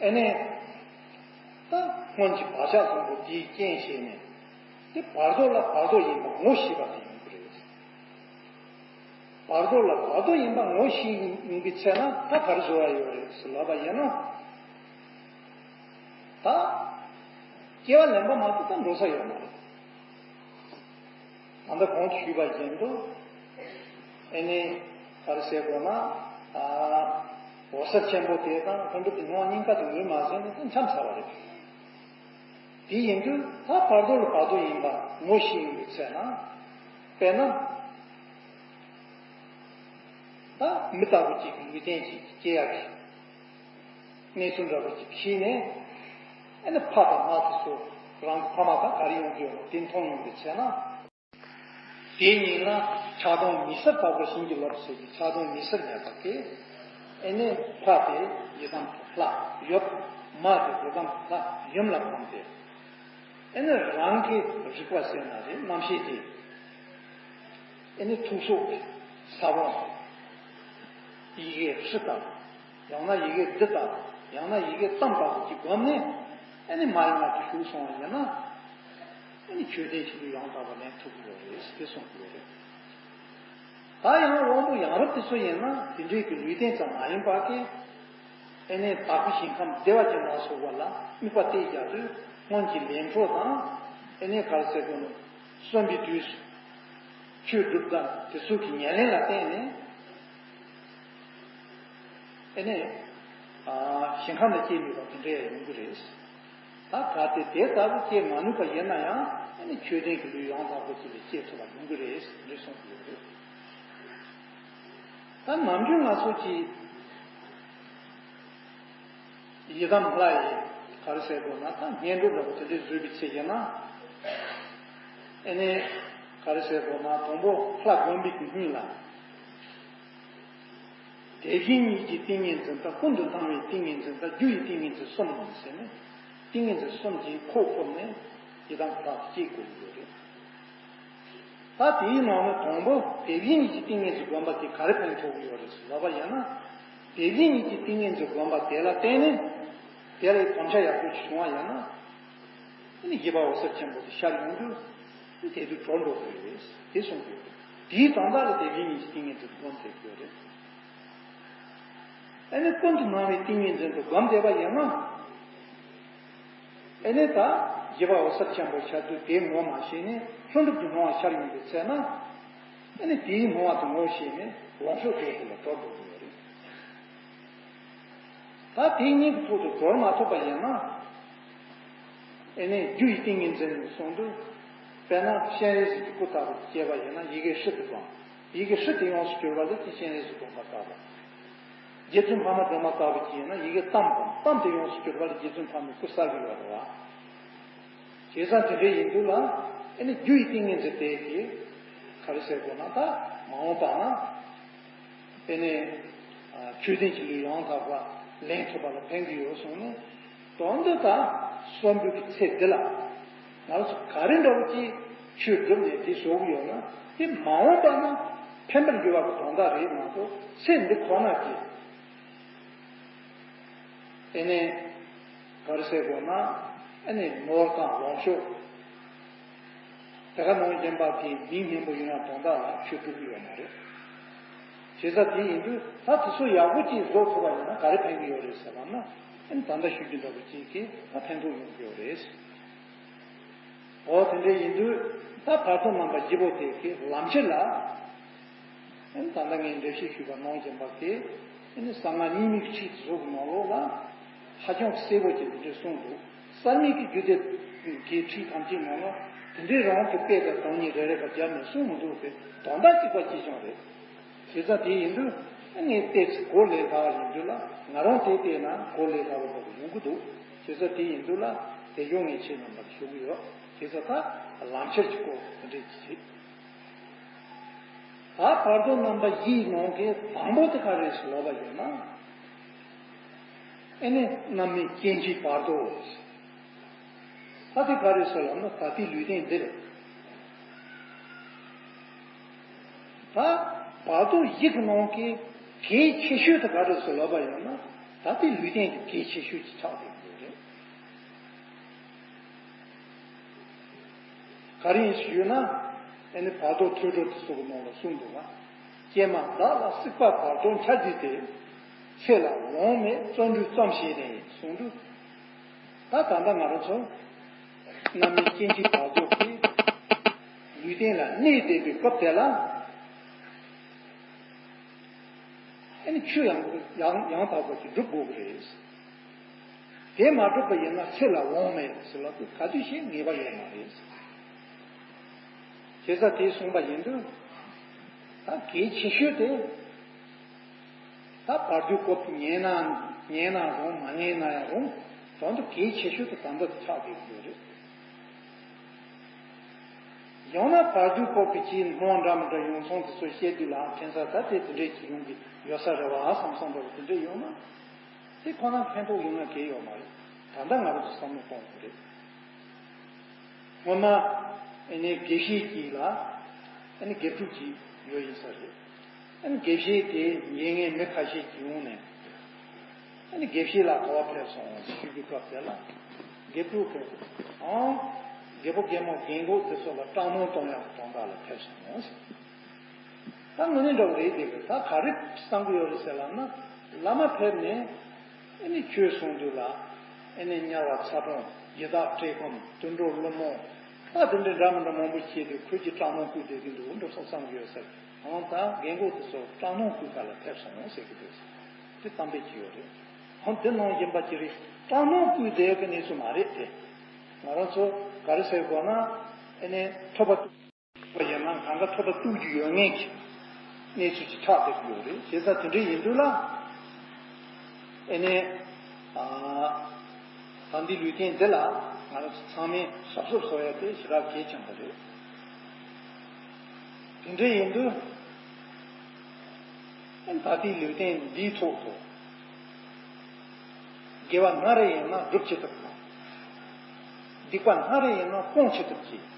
ཨེ་ནས། ད་སྔོན་གྱི་བག་ཆགས་བཟང་པོ་དེའི་རྐྱེན་བྱས་ནས། དེ་བར་དོ་ལ་བར་དོ་ཡིན་པ་ངོ་ཤེས་པ་དེ་ཡིན་དགོས་རེད། བར་དོ་ལ་བར་དོ་ཡིན་པ་ངོ་ཤེས་ཡིན་པའི་ཚེ་ན་ད་ག་རེ་བཟོ་བ་ཡོད་རེད་ཟེར་ལབ་པ་ཡིན་ན། ད་སྐྱེ་བ་ལེན་པ་མ་གཏོགས་ད་འགྲོ་ས་ཡོད་མ་རེད། ད་ལྟ་གོང་དུ་ཞུས་པ་བཞིན་དུ། ཨེ་ནས་ག་རེ་ཟེར་དགོས་ན། ཨ། འོད་གསལ་ཆེན་པོ་དེ་དང་ལྷུན་གྲུབ་ཀྱི་སྣང་བ་གཉིས་ཀ་དེ་ངོས་མ་ཟིན་ནས་ད་འཁྱམས་ཚར་བ་རེད། དེ་ཡིན་དུས་ད་བར་དོ་ལ་བར་དོ་ཡིན་པ་ངོ་ཤེས་ཡོང་བའི་ཚེ་ན། དཔེར་ན། ད་མི་ལྟ་བུ་གཅིག་གི་ལུས་རྟེན་གཅིག་སྐྱེ་ཡག་གི་གནས་ཚུལ་འདྲ་བོ་ཅིག་ཤེས་ནས། ཨེ་ནས་ཕ་དང་མ་དེ་ཚོ་རང་གི་ཕ་མ་དང་ག་རེ་ཡོང་གི་ཡོད་ན་དེ་མཐོང་ཡོང་བའི་ཚེ་ན། དེ་ཉིད་ལ་ཆགས་སྡང་མི་གསལ་བར་པ་བྱིན་གྱིས་བརླབས་ཟེར་གྱི་ཆགས་སྡང་མི་གསལ་མེད་པ་སྟེ། ཨེ་ནས་ཕ་དེ་ཡི་དམ་དུ་ལྷག་ཡོད། མ་དེ་ཡི་དམ་དུ་ལྷག་ཡུམ་ལ་འཕངས་ཏེ། ཨེ་ནས་རང་གི་རིག་པ་ཟེར་ན་རེད། རྣམ་ཤེས་དེ་ཨེ་ནས་ཐུགས་སྲོག་གི་ས་བོན། ཡི་གེ་ཧྲི་ལྟ་བུ། ཡང་ན་ཡི་གེ་དི་ལྟ་བུ། ཡང་ན་ཡི་གེ་ཙམ་ལྟ་བུ་གྱི་སྒོ་ནས་ཨེ་ནས་མ་ཡི་ངག་གི་ཞུགས་སོང་བ་ཡིན་ན། ཨེ་ནས་ཆོས་ལྡན་ཆོས་ཀྱི་ཡང་དག་པ་ལེན་ཐུབ་ཀྱི་ཡོད་རེད་ཟེར་གསུངས་ཀྱི་ཡོད་རེད། ད་ཡང་དབང་པོ་ཡང་རབ་དེ་ཚོ་ཡིན་ན་དེ་འདྲའི་གི་ལུས་རྟེན་ཙམ་མ་ཡིན་པ་གི། ཨེ་ནས་དྭགས་པོ་ཞིང་ཁམས་བདེ་བ་ཅན་ལ་སོགས་པ་ལ་དམིགས་པ་གཏད་རྒྱག་དུས་སྔོན་གྱི་ལས་འཕྲོ་དང་། ཨེ་ནས་ག་རེ་ཟེར་དགོས་ན། གསོན་པའི་དུས་སུ་ཆོས་སྒྲུབ་དང་དེ་ཚོ་གི་ཉེར་ལེན་ལ་བརྟེན་ནས། ཨེ་ནས། ཨ། ཞིང་ཁམས་ལ་སྐྱེ་ནུས་པ་དེ་འདྲ་ཡང་ཡོང་གི་རེད། ད་གལ་ཏེ་དེ་ལྟ་བུ་སྐྱེ་མ་ནུས་པ་ཡིན་ན་ཡང་ ཨ་ནི་ཆོས་ལྡན་གྱི་ལུས་ཡང་དག་པོ་ཅིག་ལ་སྐྱེ་ཐུབ་པ་ཡོང་གི་རེད་ཟེར་གསུངས་ཡོད་རེད། ད་ནམ་རྒྱུན་ང་ཚོ་གི་ཡི་དམ་ལྷ་ཡི་ག་རེ་ཟེར་དགོས་ན། ད་བསྙེན་སྒྲུབ་འདྲ་པོ་དེ་འདྲའི་བཟོས་པའི་ཚེ་ཡིན་ན། ཨ་ནི་ག་རེ་ཟེར་དགོས་ན། དང་པོ་ལྷ་བསྒོམ་པའི་སྔོན་ལ། དེ་བཞིན་ཉིད་ཀྱི་ཏིང་ངེ་འཛིན་དང་། ཀུན་ཏུ་སྣང་བའི་ཏིང་ངེ་འཛིན་དང་། རྒྱུ་ཡི་ཏིང་ངེ་འཛིན་གསུམ་ཟེར་ནས། ཏིང་ངེ་འཛིན་གསུམ་གྱིས་ཁོག་ཕུབ་ནས་ཡི་དམ་ལྷ་སྐྱེ་དགོས་ཀྱི་ཡོད་རེད། ད་དེའི་ནང་ནས་དང་པོ་དེ་བཞིན་ཉིད་ཀྱི་ཏིང་ངེ་འཛིན་བསྒོམ་པ་དེ་ག་རེ་ཕན་ཐོགས་ཀྱི་ཡོད་རེད་ཟེར་ལབ་པ་ཡིན་ན། དེ་བཞིན་ཉིད་ཀྱི་ཏིང་ངེ་འཛིན་བསྒོམ་པ་དེ་ལ་བརྟེན་ནས་དེ་ལ་གོམས་ཆ་ཡག་པོ་ཞིག་བྱུང་བ་ཡིན་ན། ཨ་ནི་སྐྱེས་པ་འོད་གསལ་ཆེན་པོ་དེ་ཤར་ཡོང་དུས། ཨ་ནི་དེ་དུས་གྲོལ་འགྲོ་གི་རེད་དེ་གསུངས་ཡོད། དེའི་དོན་དག་ལ་དེ་བཞིན་ཉིད་ཀྱི་ཏིང་ངེ་འཛིན་དུ་བསྒོམ་བསྡད་ཡོད་རེད། ཨ་ནི་ཀུན་ཏུ་སྣང་བའི་ཏིང་ངེ་འཛིན་དུ་བསྒོམ་བསྡད་པ་ཡིན་ན། ཨ་ནི་ད་སྐྱེས་པ་འོད་གསལ་ཆེན་པོ་ཤར་དུས་དེའི་ངོ་མ་ཤེས་ནས་ལྷུན་གྲུབ་ཀྱི་སྣང་བ་ཤར་ཡོང་དུས་ཚེ་ན། ཨ་ནི་དེའི་སྣང་བ་དེ་ངོ་ཤེས་ནས་ལོངས་སྤྱོད་རྫོགས་པ་ལ་གྲོལ་འགྲོ་གི་ཡོད་རེད། ད་དེ་གཉིས་ཀྱི་ཐོག་ཏུ་གྲོལ་མ་ཐུབ་པ་ཡིན་ན། ཨེ་ནས་རྒྱུ་ཡི་ཏིང་ངེ་འཛིན་གསུངས་དུས། དཔེར་ན་སྤྱན་རས་གཟིགས་ཀྱི་སྐུ་ལྟ་བུ་སྐྱེས་པ་ཡིན་ན། ཡི་གེ་ཧྲཱིཿ་དེ་བསྒོམ། ཡི་གེ་ཧྲཱིཿ་དེ་ཡོངས་སུ་གྱུར་པ་ལ་དེ་སྤྱན་རས་གཟིགས་བསྒོམ་པ་ལྟ་བུ། རྗེ་བཙུན་འཕགས་མ་སྒྲོལ་མ་ལྟ་བུ་ཅིག་ཡིན་ན། ཡི་གེ་ཏཾ་བསྒོམ། ཏཾ་དེ་ཡོངས་སུ་གྱུར་པ་ལ་རྗེ་བཙུན་འཕགས་མའི་སྐུ་གསལ་གྱི་ཡོད་རེད་བ། བྱས་ཙང་དེ་འདྲ་ཡིན་དུས་ལ། ཨེ་ནས་རྒྱུ་ཡི་ཏིང་ངེ་འཛིན་དེ་གིས་ག་རེ་ཟེར་དགོས་ན། ད་མ་འོངས་པ་ན། དེ་ནས་ཆོས་ལྡན་གྱི་ལུས་ཡང་དག་པ་ལེན་ཐུབ་པ་ལ་ཕན་གྱི་ཡོད་གསུངས་ནས། དོན་དུ་ད་གསོན་པོའི་ཚེ་འདི་ལ་ང་ཚོ་ག་རེ་འདྲ་བོ་ཅིག་ཆོས་བསྒྲུབས་ནས་དེ་བཟོ་གི་ཡོད་ན། དེ་མ་འོངས་པ་ན་ཕན་པར་འགྱུར་བ་གི་དོན་དག་རེད་མ་གཏོགས། ཚེ་འདི་ཁོ་ན་གི། དེ་ནས་ག་རེ་ཟེར་དགོས་ན། ཨ་ནི་ནོར་དང་ལོངས་སྤྱོད། དེ་ག་ནང་བཞིན་པ་དེ་མིང་སྙན་པོ་ཡིན་ཡང་དོན་དག་ལ་ཆོས་སྒྲུབ་ཀྱི་ཡོད་མ་རེད། བྱས་ཙང་དེ་ཡིན་དུས་ད་དེ་ཚོ་ཡག་པོ་ཅིག་བཟོ་ཐུབ་པ་ཡིན་ན་ག་རེ་ཕན་གྱི་ཡོད་རེད་ཟེར་ལབ་ན། ཨ་ནི་ད་ལྟ་ཞུ་རྒྱུ་འདྲ་པོ་ཅིག་གིས་ད་ཕན་ཐོགས་ཡོང་གི་ཡོད་རེད། འོ་དེ་འདྲ་ཡིན་དུས་ད་བར་དོ་རྣམ་པ་བཞི་པོ་དེ་གི་ལམ་ཁྱེར་ལ། ཨ་ནི་ད་ལྟ་ངས་འགྲེལ་བཤད་ཞུས་པ་ནང་བཞིན་པ་དེ། ཨ་ནི་གསང་སྔགས་རྙིང་མའི་ཁྲིད་དེ་ཚོ་གི་ནང་ལོགས་ལ་ཧ་ཅང་གསལ་པོ་ཅིག་འདི་འདྲ་གསུངས་འདུག། གསར་མའི་གི་རྒྱུད་སྡེ་གི་ཁྲིད་ཐམས་ཅད་ནང་ལ་དེ་འདྲའི་རང་གི་དཔེ་དང་དོན་གཉིས་རེ་རེ་བ་སྦྱར་ནས་གསུངས་མི་འདུག་པས། དོན་དག་གཅིག་པ་གཅིག་རྐྱང་རེད། བྱས་ཙང་དེ་ཡིན་དུས་ཨ་ནི་ཏོག་ཙམ་གོ་ལས་སླ་བ་ཡིན་དུས་ལ། ང་རང་དེ་བལྟས་ན་གོ་ལས་སླ་བ་འདྲ་བོ་ཡོང་གི་འདུག། བྱས་ཙང་དེ་ཡིན་དུས་ལ་དེ་ཡོང་ངས་ཁྱེད་རྣམ་པར་ཞུ་གི་ཡོད། བྱས་ཙང་ད་ལམ་ཁྱེར་གྱི་སྐོར་དེ་འདྲས་ཅིག་བྱེད། ད་བར་དོ་རྣམ་པ་བཞིའི་ནང་གི་དང་པོ་དེ་ག་རེ་ཟེར་ལབ་པ་ཡིན་ན། ཨེ་ནི་རྣམ་སྨིན་སྐྱེ་མཆེད་བར་དོ། ད་དེ་ག་རེ་ཟེར་ལབ་ན། ད་ལྟའི་ལུས་རྟེན་འདི་རེད། ད་བར་དོ་བཞི་གི་ནང་གི་གལ་ཆེ་ཤོས་དེ་ག་རེ་ཟེར་ལབ་པ་ཡིན་ན། ད་ལྟའི་ལུས་རྟེན་གྱི་གལ་ཆེ་ཤོས་ཀྱི་ཆགས་བསྡད་ཡོད་རེད། ག་རེ་ཡིན་ཞུས་ན། ཨེ་ནི་བར་དོ་ཐོས་གྲོལ་དེ་ཚོ་གི་ནང་ལ་གསུངས་འདུག་བ། ཀྱེ་མ་བདག་ལ་སྲིད་པ་བར་དོ་འཆར་བྱེད་དེ། ཚེ་ལ་འོང་མེད་བརྩོན་འགྲུས་ཙམ་བྱས་ནས་གསུངས་འདུག། ད་ད་ལྟ་ང་རང་ཚོ་རྣམ་སྨིན་སྐྱེ་མཆེད་བར་དོ་གི་ལུས་རྟེན་ལ་གནས་བསྡད་པའི་སྐབས་དེ་ལ། ཨེ་ནི་ཆོས་ཡང་ཡང་ཡང་དག་པ་ཅིག་སྒྲུབ་དགོས་ཀྱི་རེད། དེ་མ་གྲུབ་པ་ཡིན་ན་ཚེ་ལ་འོང་མེད་ཟེར་ལབ་དུས་ག་དུས་བྱས་ངེས་པ་ཡོད་མ་རེད། བྱས་ཙང་དེ་གསུངས་པ་ཡིན་དུས། ད་གལ་ཆེ་ཤོས་དེ། ད་བར་དོའི་སྐོར་དེ་ཉན་ན་ཉན་ན་རུང་མ་ཉན་ན་ཡང་རུང་། དོན་དུ་གལ་ཆེ་ཤོས་དེ་ད་ལྟ་དེ་ཆགས་བསྡད་ཡོད་རེད། ཡང་ན་བར་དོའི་སྐོར་གྱི་ཅིག་སྣང་བ་འདྲ་མི་འདྲ་ཡོང་སོང་དེ་ཚོ་བཤད་དུས་ལ། ཁྱད་མཚར། ད་དེ་དེ་འདྲས་ཅིག་ཡོང་གི་ཡོད་ས་རེད་བ་བསམ་བསམ་འདྲ་བོ་དེ་འདྲས་ཡོང་ན། དེ་ཁོ་ན་ཕན་ཐོགས་ཡོང་ན་གལ་ཡོད་མ་རེད། ད་ལྟ་ང་རང་ཚོ་བསམ་བློ་གཏོང་དགོས་རེད། སྔོན་མ་ཨ་ནི་དགེ་བཤེས་ཅིག་ལ། ཨ་ནི་དགེ་ཕྲུག་ཅིག་ཡོད་ཡིན་ས་རེད། ཨ་ནི་དགེ་བཤེས་དེ་མཇལ་མཁན་མི་ཁ་ཤས་ཅིག་ཡོང་ནས། ཨ་ནི་དགེ་བཤེས་ལགས་ག་པར་ཕེབས་སོང་ཞུ་རྒྱུའི་སྐབས་དེ་ལ། དགེ་ཕྲུག་གིས། ཨང་། རྒད་པོ་རྒད་མོ་རྒན་གོག་དེ་ཚོ་ལ་སྐྲག་སྣང་གཏོང་ཡག་གི་དོན་དག་ལ་ཕེབས་སོང་ཟེར། ད་དངོས་གནས་འདྲ་བོ་རེད་དེ། ད་ག་རེ་བསམ་གྱི་ཡོད་རེད་ཟེར་ལབ་ན། བླ་མ་ཕེབས་ནས་ཨ་ནི་ཆོས་གསུང་དུས་ལ། ཨ་ནི་དམྱལ་བ་ཚ་གྲང་ཡི་དྭགས་བཀྲེས་སྐོམ་དུད་འགྲོ་ཀླུ་མོ། ད་དེ་འདྲའི་འདྲ་མི་འདྲ་མང་པོ་བྱས་ཏེ་ཁོས་ཀྱི་སྐྲག་སྣང་སྐུལ་བསྡད་ཀྱི་འདུག་འགྲོ་སོང་བསམ་གྱི་ཡོད་ཟེར། འོང་ད་རྒན་གོག་དེ་ཚོ་སྐྲག་སྣང་སྐུལ་ག་ལ་ཕེབས་སོང་ཟེར་གྱི་འདུག། དེ་གཏམ་དཔེ་ཅིག་ཡོད་རེད། འོང་དེ་ནང་བཞིན་པ་ཅིག་རེད། སྐྲག་སྣང་སྐུལ་བསྡད་ཀྱི་གནས་ཚུལ་མ་རེད་དེ། ང་རང་ཚོ་ག་རེ་ཟེར་དགོས་ན། ཨ་ནི་ཐོབ་པ་ཐོབ་པ་ཡིན་ན་གང་ག་ཐོབ་པ་ཐོབ་རྒྱུ་ཡོད་ངེས་ཀྱི་གནས་ཚུལ་ཅིག་ཆགས་བསྡད་ཀྱི་ཡོད་རེད། བྱས་ཙང་དེ་འདྲ་ཡིན་དུས་ལ་ཨ་ནི་ཨ་ད་འདི་ལུས་རྟེན་འདི་ལ་ང་རང་ཚོ་ཚང་མས་གཟབ་གཟབ་བཟོ་ཡ་དེ་ཞེ་དྲག་གལ་ཆེན་པོ་རེད། དེ་འདྲ་ཡིན་དུས་ད་ལྟའི་ལུས་རྟེན་འདིའི་ཐོག་ཏུ་དགེ་བ་སྣ་རེ་ཡིན་ན་སྒྲུབ་བྱེད་ཐུབ་དང་། སྡིག་པ་སྣ་རེ་ཡིན་ན་སྤོང་བྱེད་ཐུབ་ཀྱི།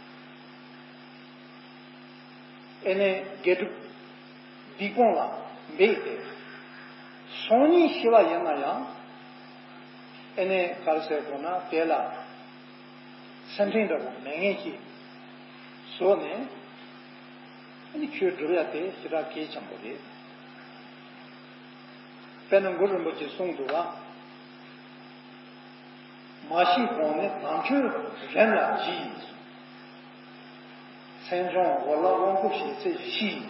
ཨེ་ནས་དགེ་སྒྲུབ་སྡིག་སྤོང་ལ་འབད་དེ་སང་ཉིན་ཤི་བ་ཡིན་ན་ཡང་ཨེ་ནས་ག་རེ་ཟེར་དགོས་ན་དེ་ལ་སེམས་ཁྲལ་འདྲ་བོ་མེད་མཁན་ཞིག་བཟོས་ནས་ཨ་ནི་ཆོས་སྒྲུབ་ཡ་དེ་ཞེ་དྲག་གལ་ཆེན་པོ་རེད། དཔེར་ན་གུ་རུ་རིན་པོ་ཆེས་གསུངས་འདུག་བ། མ་ཤི་གོང་ནས་དམ་ཆོས་རིམ་ལ་གྱིས། མཚན་བྱུང་འོག་ལ་དབང་བསྐུར་བྱེད་ཚེ་ཤི།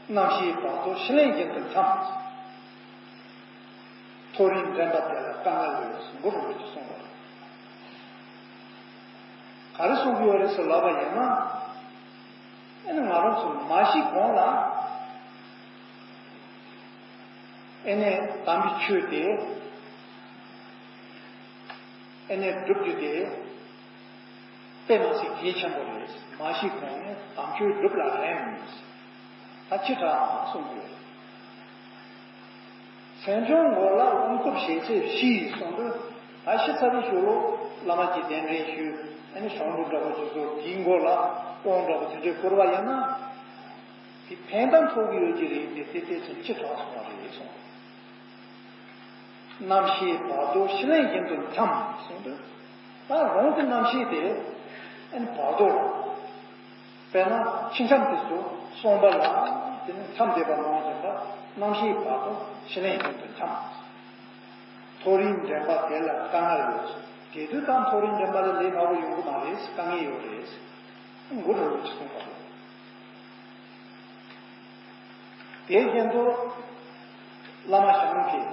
རྣམ་ཤེས་བར་དོ་ཤི་ལེན་བཞིན་དུ་འཁྱམས། མཐོ་རིས་འདྲེན་པ་དེ་ལ་དཀའ་ངལ་ཡོད་ཟེར་གུ་རུ་རིན་པོ་ཆེས་གསུངས་པ་རེད། ག་རེ་གསུང་གི་ཡོད་རེད་ཟེར་ལབ་པ་ཡིན་ན། ཨེ་ནི་ང་རང་ཚོ་མ་ཤི་གོང་ལ་ཨེ་ནི་དམ་པའི་ཆོས་དེ་ཨེ་ནི་སྒྲུབ་རྒྱུ་དེ་དཔེ་མ་སྲིད་གལ་ཆེན་པོ་རེད། མ་ཤི་གོང་ནས་དམ་ཆོས་སྒྲུབ་ལ་རན། ད་ཅི་དྲག་གསུང་གི་ཡོད། མཚན་བྱུང་འོག་ལ་དབང་བསྐུར་བྱེད་ཚེ་ཤི་གསུངས་དུས། ད་ཤི་ཚར་བའི་ཞོར་ལོ་བླ་མ་གྱིས་གདན་འདྲེན་ཞུས། ཨ་ནི་ཞང་བྲན་འདྲ་བོ་ཅིག་བཟོས། དེའི་མགོ་ལ་དབང་འདྲ་བོ་དེ་འདྲས་བསྐུར་བ་ཡིན་ན། དེ་ཕན་ཐོགས་ཐོབ་ཀྱི་ཡོད་ཀྱི་རེད་དེ། དེ་ལྟས་ཚེ་ཅི་དྲག་སོང་བ་རེད་གསུངས། རྣམ་ཤེས་བར་དོ་ཤི་ལེན་བཞིན་དུ་འཁྱམས་གསུངས་དུས། ད་རང་གི་རྣམ་ཤེས་དེ་ཨ་ནི་བར་དོ་ལ། དཔེར་ན་ཕྱི་འཁྱམས་དེ་ཚོ་གསོན་པ་ལ་དེ་ནི་འཁྱམས་བསྡད་པ་མང་བཞིན་པ། རྣམ་ཤེས་བར་དོ་ཤི་ལེན་བཞིན་དུ་འཁྱམས། མཐོ་རིས་འདྲེན་པ་དེ་ལ་དཀའ་ངལ་ཡོད། དེ་དུས་ད་མཐོ་རིས་འདྲེན་པ་ལ་ལས་སླ་པོ་ཡོང་གི་མ་རེད། དཀའ་ངལ་ཡོད་རེད། གུ་རུ་རིན་པོ་ཆེས་གསུངས་པ་རེད། དེ་བཞིན་དུ་བླ་མ་ཞང་གིས་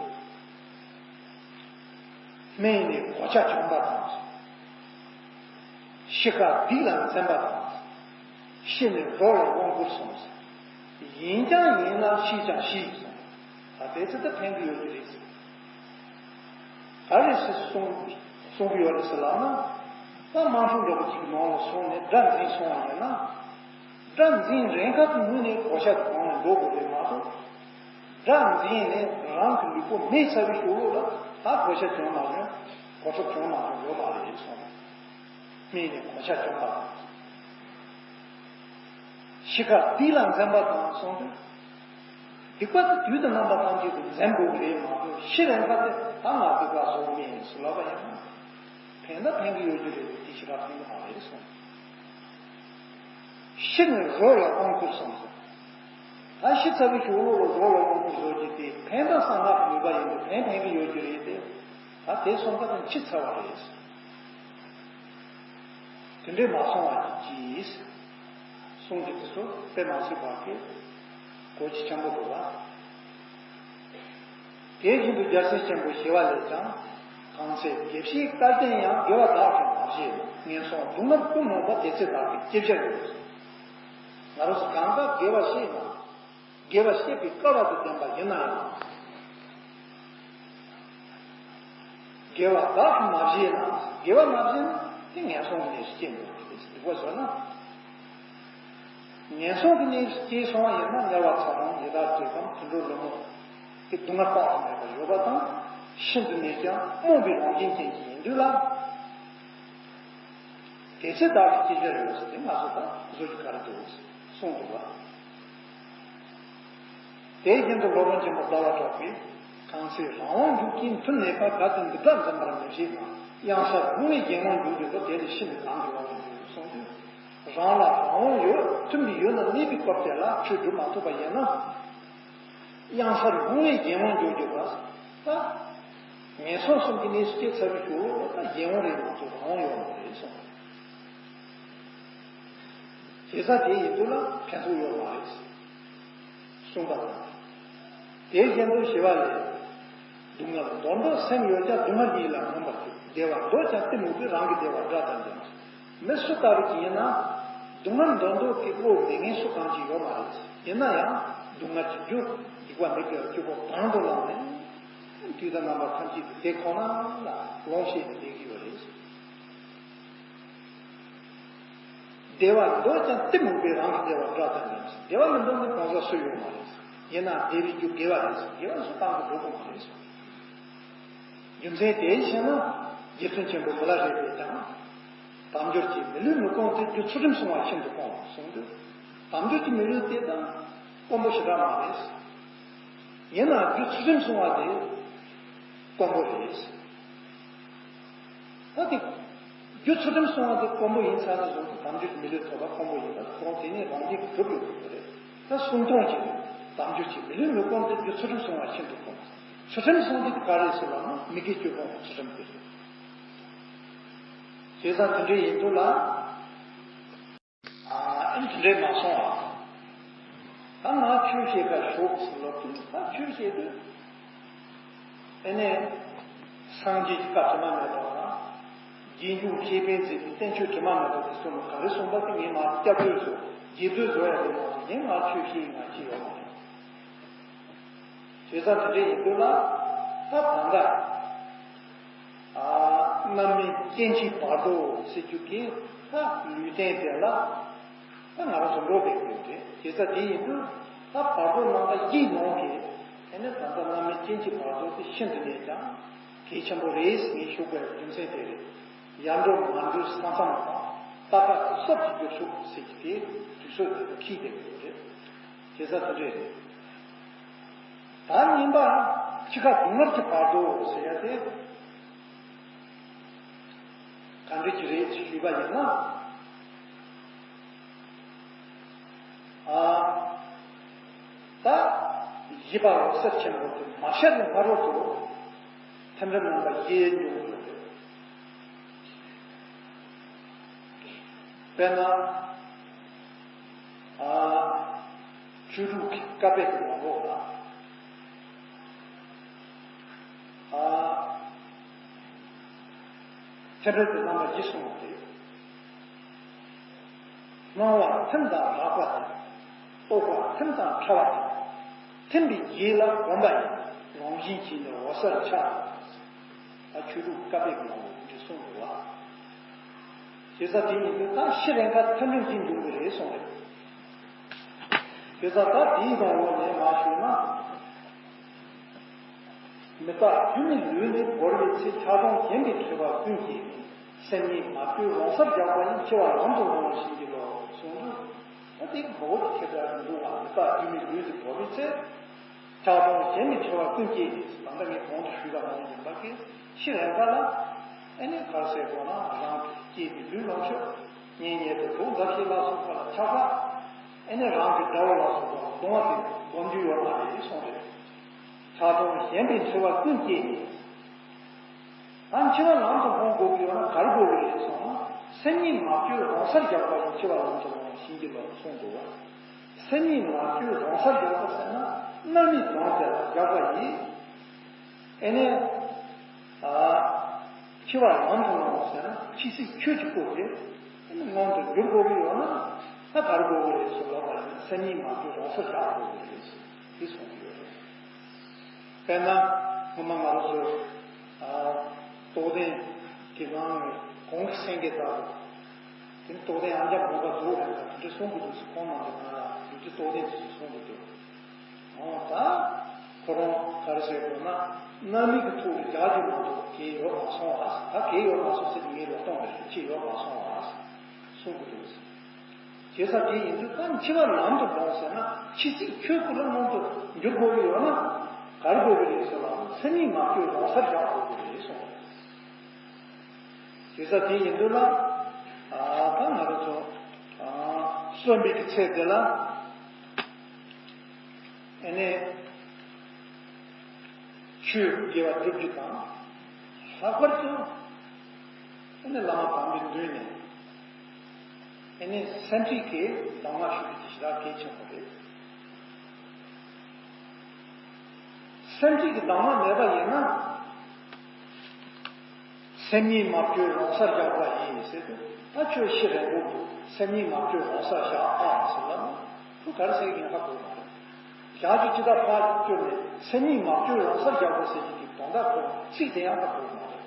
སྨན་ནི་གོ་ཆ་གྱོན་པ་དང་། ཤི་ཁར་སྡིག་ལ་འཛེམ་པ་དང་། ཤི་ནས་རོ་ལ་དབང་བསྐུར་གསུངས། ཡིན་ཀྱང་ཡིན་ལ་ཤིས་ཀྱང་ཤིས་གསུངས། ད་དེ་ཚོ་ད་ཕན་གྱི་ཡོད་ཀྱི་རེད། ག་རེ་ཟེར་གསུང་གསུང་གི་ཡོད་རེད་ཟེར་ལབ་ན། ད་དམག་འཁྲུག་འདྲ་པོ་ཅིག་ནང་ལ་སོང་ནས་དགྲ་འཛིན་སོང་བ་ཡིན་ན། དགྲ་འཛིན་རན་ཁ་དུ་ངུས་ནས་གོ་ཆ་དུ་གང་ལ་འགྲོ་དགོས་རེད་མ་གཏོགས། དགྲ་འཛིན་ནས་རང་གི་ལུས་པོ་མེ་ཚ་བའི་ཞོར་ལོ་ལ་ད་གོ་ཆ་གྱོན་མ་གྱོན། གོ་ཁྲབ་གྱོན་མ་གྱོན་ཡོད་མ་རེད་གསུངས། སྨན་ནི་གོ་ཆ་གྱོན་པ་དང་། ཤི་ཁར་སྡིག་ལ་འཛེམ་པ་དང་གསུངས་དུས། སྡིག་པ་དེ་དུས་དང་རྣམ་པ་ཐམས་ཅད་དུ་འཛེམ་དགོས་ཀྱི་རེད་མ་གཏོགས། ཤི་རན་ཁ་དེ་ད་ང་སྡིག་པ་བཟོ་མེད་ཟེར་ལབ་པ་ཡིན་ན། ཕན་ད་ཕན་གྱི་ཡོད་རྒྱུ་རེད་དེ། ཞེ་དྲག་ཕན་གྱི་མ་རེད་གསུངས། ཤི་ནས་རོ་ལ་དབང་བསྐུར་གསུངས་སོ། ད་ཤི་ཚར་བའི་ཞོར་ལོ་ལ་རོ་ལ་དབང་བསྐུར་བཟོ་རྒྱུ་དེ་ཕན་ད་གསང་སྔགས་ཀྱི་ནུས་པ་ཡིན་དུས་ཕན་ཕན་གྱི་ཡོད་རྒྱུ་རེད་དེ། ད་དེ་གསུངས་པ་དང་འཆི་ཚར་བ་རེད། དེ་འདྲས་མ་སོང་བ་གྱིས། གསུང་གི་དེ་ཚོ་དཔེ་མ་སྲིད་པ་གི་གོ་རྒྱུ་ཆེན་པོ་འདུག་ལ། དེ་བཞིན་དུ་རྒྱལ་སྲས་ཆེན་པོ་ཞི་བ་ལྷས་ཀྱང་། གང་ཚེ་དགེ་བཤེས་སྐལ་ལྡན་ཡང་། དགེ་བ་བདག་གིས་མ་བྱས་ན། ངན་སོང་སྡུག་བསྔལ་ཀུན་མུག་པ། དེ་ཚེ་བདག་གི་སྐྱེ་བྱ་ཡོད། ང་རང་ཚོ་གང་ག་དགེ་བ་བཤད་ན། དགེ་བ་བཤད་པའི་སྐལ་བ་དང་ལྡན་པ་ཡིན་ན་ཡང་། དགེ་བ་བདག་གིས་མ་བྱས་ན། དགེ་བ་མ་བྱས་ན་དེ་ངན་སོང་གི་གནས་སུ་སྐྱེ་འགྲོ་གི་རེད། སྡིག་པ་བཟོས་ན། ངན་སོང་གི་གནས་སུ་སྐྱེས་སོང་བ་ཡིན་ན། དམྱལ་བ་ཚ་གྲང་ཡི་དྭགས་བཅས་དང་དུད་འགྲོ་ཀླུ་དམག་གི་སྡུག་བསྔལ་དཔག་ཏུ་མེད་པ་ཡོད་པ་དང་། ཤིན་ཏུ་ནས་ཀྱང་རྨོངས་པའི་རང་བཞིན་ཅན་ཞིག་ཡིན་དུས་ལ། དེ་ཚེ་བདག་གི་སྐྱེ་བྱ་ཡོད་ཟེར་ཏེ་ང་ཚོ་ད་བཟོ་རྒྱུ་ག་རེ་འདུག་གསུངས་འདུག་ལ། དེ་བཞིན་དུ་སློབ་དཔོན་ཆེན་པོ་ཟླ་བ་གྲགས་པས། གང་ཚེ་རང་དབང་འཇུག་ཅིང་མཐུན་གནས་པ། དགའ་སྟོན་འདི་དག་འཛེམ་པར་མི་བྱེད་ན། གཡང་ས་རུང་བའི་གཞན་དབང་འཇུག་འདོད་པ། དེ་ལས་ཤི་ནས་གང་གི་དབང་དུ་འགྱུར་གསུངས་དུས། རང་ལ་རང་དབང་ཡོད། མཐུན་པའི་ཡུལ་ན་གནས་པའི་སྐབས་དེ་ལ་ཆོས་སྒྲུབ་མ་ཐུབ་པ་ཡིན་ན། གཡང་སར་རུང་བའི་གཞན་དབང་འཇོག་རྒྱུ་བ། ད་ངན་སོང་གསུམ་གྱི་གནས་སུ་སྐྱེས་ཚར་བའི་ཞོར་ལ་ད་གཞན་དབང་རེད་མ་གཏོགས་རང་དབང་ཡོད་མ་རེད་གསུངས། དེ་ས་དེ་ཡིན་དུས་ལ་ཕན་ཐོགས་ཡོད་མ་རེད། གསུངས་པ་དང་། དེ་བཞིན་དུ་ཞི་བ་ལྷས། སྡུག་བསྔལ་མདོར་བསྡུ་སེམས་ཡོད་ཀྱང་། སྡུག་བསྔལ་ཉིད་ལ་སྨོན་པར་གྱིས། བདེ་བ་འདོད་ཀྱང་གཏི་མུག་གིས། རང་གི་བདེ་བ་དགྲ་དང་འགྲན། མི་སུ་ལྟ་བུ་ཅིག་ཡིན་ན། སྡུག་བསྔལ་འདོད་འདོད་ཀྱི་བློ་མེད་མཁན་སུ་གང་ཅིག་ཡོད་མ་རེད། ཡིན་ན་ཡང་སྡུག་བསྔལ་གྱི་རྒྱུ་སྡིག་པ་མི་དགེ་བ་བཅུ་པོ་དང་དུ་བླངས་ནས། དུས་དང་རྣམ་པ་ཐམས་ཅད་དུ་དེ་ཁོ་ན་ལ་ལོངས་སྤྱོད་ནས་བསྡད་ཀྱི་ཡོད་རེད། བདེ་བ་འདོད་ཀྱང་གཏི་མུག་པས་རང་གི་བདེ་བ་དགྲ་དང་འདྲ། བདེ་བ་མི་འདོད་ནི་གང་ཟག་སུ་ཡོད་མ་རེད། ཡིན་ན་བདེ་བའི་རྒྱུ་དགེ་བ་རེད། དགེ་བ་སུ་གང་གིས་འགྲུབ་པ་མ་རེད། རྒྱུ་མཚན་དེའི་ཕྱིར་ན། རྗེ་བཙུན་ཆེན་པོ་མི་ལ་རས་པས་ཀྱང་། དལ་འབྱོར་གྱི་མི་ལུས་མི་སྐོམ་དེ། རྒྱུ་ཚུལ་ཁྲིམས་བསྲུང་བ་ཤིན་ཏུ་དཀོན་ལ་གསུངས་དུས། དལ་འབྱོར་གྱི་མི་ལུས་དེ་དང་དཀོན་པོ་ཞེ་དྲག་མ་རེད། ཡིན་ནའང་རྒྱུ་ཚུལ་ཁྲིམས་བསྲུང་བ་དེ་དཀོན་པོ་རེད། ད་དེ། རྒྱུ་ཚུལ་ཁྲིམས་བསྲུང་བ་དེ་དཀོན་པོ་ཡིན་ཚར་ན་བཟུང་དུ་དལ་འབྱོར་གྱི་མི་ལུས་ཐོབ་པ་དཀོན་པོ་ཡིན་པ་ཁོང་དེ་ནས་རང་བཞིན་གྱིས་གྲུབ་ཡོད་པ་རེད། ད་སུམ་སྟོང་གཅིག་ནི་དལ་འབྱོར་གྱི་མི་ལུས་མི་སྐོམ་དེ། རྒྱུ་ཚུལ་ཁྲིམས་བསྲུང་བ་ཤིན་ཏུ་དཀོན། ཚུལ་ཁྲིམས་བསྲུང་དེ་ག་རེ་ཟེར་བ་ན་མི་དགེ་བཅུ་སྤོང་བའི་ཚུལ་ཁྲིམས་དེ་རེད། བྱས་ཙང་དེ་འདྲ་ཡིན་དུས་ལ། ཨ་ཨེ་དེ་འདྲས་མ་སོང་བ། ད་ང་ཆོས་བཤད་པར་ཞོག་ཟེར་ལབ་དུས། ད་ཆོས་བཤད་དུས། ཨེ་ནས། སངས་རྒྱས་ཀྱི་བཀའ་དྲི་མ་མེད་པ་དང་། རྗེས་འཇུག་ཤེས་པའི་མཛད་པའི་བསྟན་བཅོས་དྲི་མ་མེད་པ་དེ་གསུངས་ནས་ག་རེ་གསུངས་པ་དེ་ངས་མར་སྐྱབས་བཅོལ་བཟོ། རྗེས་བཟློས་བཟོ་ཡ་རེད་མ་གཏོགས་ངས་ང་ཆོས་བཤད་ཡིན་ང་བྱས་ཡོད་མ་རེད། བྱས་ཙང་དེ་འདྲ་ཡིན་དུས་ལ། ད་ད་ལྟ། ཨ། རྣམ་སྨིན་སྐྱེ་འཆིའི་བར་དོ་ཟེར་རྒྱུ་གི་ད་ལུས་རྟེན་དེ་ལ་ད་ང་རང་ཚོ་འགྲོ་བསྡད་ཀྱི་ཡོད་རེད། བྱས་ཙང་དེ་ཡིན་དུས་ད་བར་དོ་རྣམ་པ་བཞིའི་ནང་གི་དེ་ནི་ད་ལྟ་རྣམ་སྨིན་སྐྱེ་འཆིའི་བར་དོ་དེ་ཤིན་ཏུ་ནས་ཀྱང་གལ་ཆེན་པོ་རེད་ངས་ཞུ་དགོས་པའི་རྒྱུ་མཚན་དེ་རེད། ཡར་འགྲོ་མར་འགྲོའི་ས་མཚམས་དང་ལྟ་བ་གསར་གྱི་འགྱུར་ཕྱོགས་ཟེར་གྱི་དེ་དུས་ཚོད་དེ་ལ་འཁེལ་བསྡད་ཀྱི་ཡོད་རེད། བྱས་ཙང་དེ་འདྲ་རེད། ད་གཉིས་པ། འཆི་ཁ་སྡུག་བསྔལ་གྱི་བར་དོ་ཟེར་ཡ་དེ་ག་འདྲ་ཅིག་རེད་ཅེས་ཞུས་པ་ཡིན་ན། ཨ། ད་བཞི་པ་འོད་གསལ་ཆེན་པོ་དེ་མ་ཤར་བའི་སྔ་རོལ་དུ་ཐིམ་རིམ་རྣམ་པ་བཞི་འབྱུང་དགོས་རེད། དཔེར་ན། ཨ། ཆོས་དྲུག་གི་བཀའ་པོད་ཀྱི་ནང་ལོགས་ལ། ཨ། ཐིམ་རིམ་གྱི་རྣམ་པ་བཞི་གསུངས་པ་རེད། སྣང་བ་ཐིམ་དང་རགས་པ་དང་། རྟོག་པ་ཐིམ་དང་ཕྲ་བ་དང་། ཐིམ་པའི་རྗེས་ལ་གོམས་པ་ཡིས། རང་བཞིན་གྱིས་ནི་འོད་གསལ་འཆར། ད་ཆོས་དྲུག་བཀའ་པོད་ཀྱི་ནང་ལ་འདི་གསུངས་འདུག་བ། བྱས་ཙང་དེ་ཡིན་དུས་ད་ཤི་རན་ཁ་ཐིམ་རིམ་གྱིས་འབྱུང་གི་རེད་གསུངས་རེད། བྱས་ཙང་ད་དེའི་སྒང་ལོགས་ནས་མར་ཞུས་ན། མི་རྟག་སྒྱུ་མའི་ལུས་འདི་བོར་བའི་ཚེ། ཆགས་སྡང་ཞེན་པའི་འཁྲི་བ་ཀུན་སྐྱེས་ནས། སེམས་ཉིད་མ་བཅོས་རང་སར་བཞག་པ་ཡིས། འཆི་བ་ལམ་དུ་སློང་བར་བྱིན་གྱིས་རློབས་གསུངས་འདུག་ད་དེ་གི་མགོ་བོ་དེ་ཁྱེད་ཚོ་འདུག་བ། མི་རྟག་སྒྱུ་མའི་ལུས་འདི་བོར་བའི་ཚེ། ཆགས་སྡང་ཞེན་པའི་འཁྲི་བ་ཀུན་སྐྱེས་ནས། ད་ལྟ་ངས་གོང་དུ་ཞུས་པ་ནང་བཞིན་ཡིན་པ་གི་ཤི་རན་ཁ་ལ། ཨེ་ནས་ག་རེ་ཟེར་དགོས་ན་རང་གི་སྐྱེས་པའི་ལུས་ལོངས་སྤྱོད། གཉེན་ཉེ་དུ་དུག་མདའ་ཞིག་ལ་སོགས་པ་ལ་ཆགས་པ། ཨེ་ནས་རང་གི་དགྲ་བོ་ལ་སོགས་པ་གདོང་བ་དེ་སྒོམ་རྒྱུ་ཡོད་མ་རེད་གསུངས་རེད། ཆགས་སྡང་ཞེན་པའི་འཁྲི་བ་ཀུན་སྐྱེས་ནས། ད་འཆི་བ་ལམ་དུ་སློང་དགོས་ཀྱི་ཡོད་ན་ག་རེ་དགོས་ཀྱི་རེད་གསུངས་ན། སེམས་ཉིད་མ་བཅོས་རང་སར་བཞག་པ་ཡིས། འཆི་བ་ལམ་དུ་སློང་བར་བྱིན་གྱིས་རློབས་གསུངས་འདུག་བ། སེམས་ཉིད་མ་བཅོས་རང་སར་བཞག་པ་ཟེར་ན། མནར་མེད་གདོང་དེ་ལ་བཞག་པ་ཡིས། ཨེ་ནས། ཨ། འཆི་བ་ལམ་དུ་སློང་བ་ཟེར་ན་འཆི་སྲིད་ཆོས་ཀྱི་སྐུ་དེ་ཨེ་ནས་མངོན་དུ་འགྱུར་དགོས་ཀྱི་ཡོད་ན། ད་ག་རེ་དགོས་ཀྱི་རེད་ཟེར་ལབ་པ་ཡིན་ན། སེམས་ཉིད་མ་བཅོས་རང་སར་བཞག་དགོས་ཀྱི་རེད་ཟེར་དེ་གསུངས་ཀྱི་ཡོད་རེད། དཔེར་ན། སྔོན་མ་ང་རང་ཚོ། ཨ། རྟོགས་ལྡན་གྱི་ནང་ནས་གོང་གི་སེང་གེ་ལྟ་བུ། དེ་ནི་རྟོགས་ལྡན་ཨ་འཇམ་དགོངས་པ་རྫོགས་རེད་ལ། དེ་འདྲ་གསུང་གི་འདུག་ཟེར། ཁོང་རྣམས་ཀྱི་ནང་ལ་ཡུལ་གྱི་རྟོགས་ལྡན་དེ་ཚོས་གསུང་གི་འདུག་འོ་ད། ཁོ་རང་ག་རེ་ཟེར་དགོས་ན། རྣམ་སྨིན་གྱི་ཐོག་ལ་རྒྱག་རྒྱུ་མ་གཏོགས་གལ་ཡོད་མ་སོང་བ། ད་གལ་ཡོད་མ་སོང་ཟེར་གྱི་ངའི་ལོ་སྟོང་རེད། ཅི་ཡོད་མ་སོང་བ་གསུང་གི་འདུག་ཟེར། བྱས་ཙང་དེ་ཡིན་དུས་ད་འཆི་བ་ལམ་དུ་སློང་ཟེར་ན། འཆི་སྲིད་ཆོས་སྐུ་ལ་མངོན་དུ་འགྱུར་དགོས་ཀྱི་ཡོད་ན། ག་རེ་དགོས་ཀྱི་རེད་ཟེར་ལ། སེམས་ཉིད་མ་བཅོས་རང་སར་བཞག་དགོས་ཀྱི་རེད་གསུངས། བྱས་ཙང་དེ་ཡིན་དུས་ལ། ཨ། ད་ང་རང་ཚོ། ཨ། གསོན་པའི་གི་ཚེ་དེ་ལ། ཨེ་ནས། ཆོས་དགེ་བ་སྒྲུབ་རྒྱུ་དང་། ལྷག་པར་དུ། ཨེ་ནས་བླ་མ་དམ་པའི་མདུན་ནས། ཨེ་ནས་སེམས་ཁྲིད་ཀྱི་གདམས་ངག་ཞུ་རྒྱུ་དེ་ཞེ་དྲག་གལ་ཆེན་པོ་རེད། སེམས་ཁྲིད་ཀྱི་གདམས་ངག་མེད་པ་ཡིན་ན། སེམས་ཉིད་མ་བཅོས་རང་སར་བཞག་པ་ཡིན་ཟེར་དུས། ད་ཁྱོད་ཤི་རན་པོ་འདུག་སེམས་ཉིད་མ་བཅོས་རང་སར་བཞག་ཨ་ཟེར་ལ། ཁོ་ག་རེ་ཟེར་གྱི་ཡིན་ཧ་གོ་མ་རེད། བཞག་རྒྱུ་ཅི་ལྟར་ཕར་བསྐྱུར་ནས་སེམས་ཉིད་མ་བཅོས་རང་སར་བཞག་པ་ཟེར་གྱི་དེ་དོན་དག་ཁོ་ཚིག་དེ་ཡང་ཧ་གོ་མ་རེད།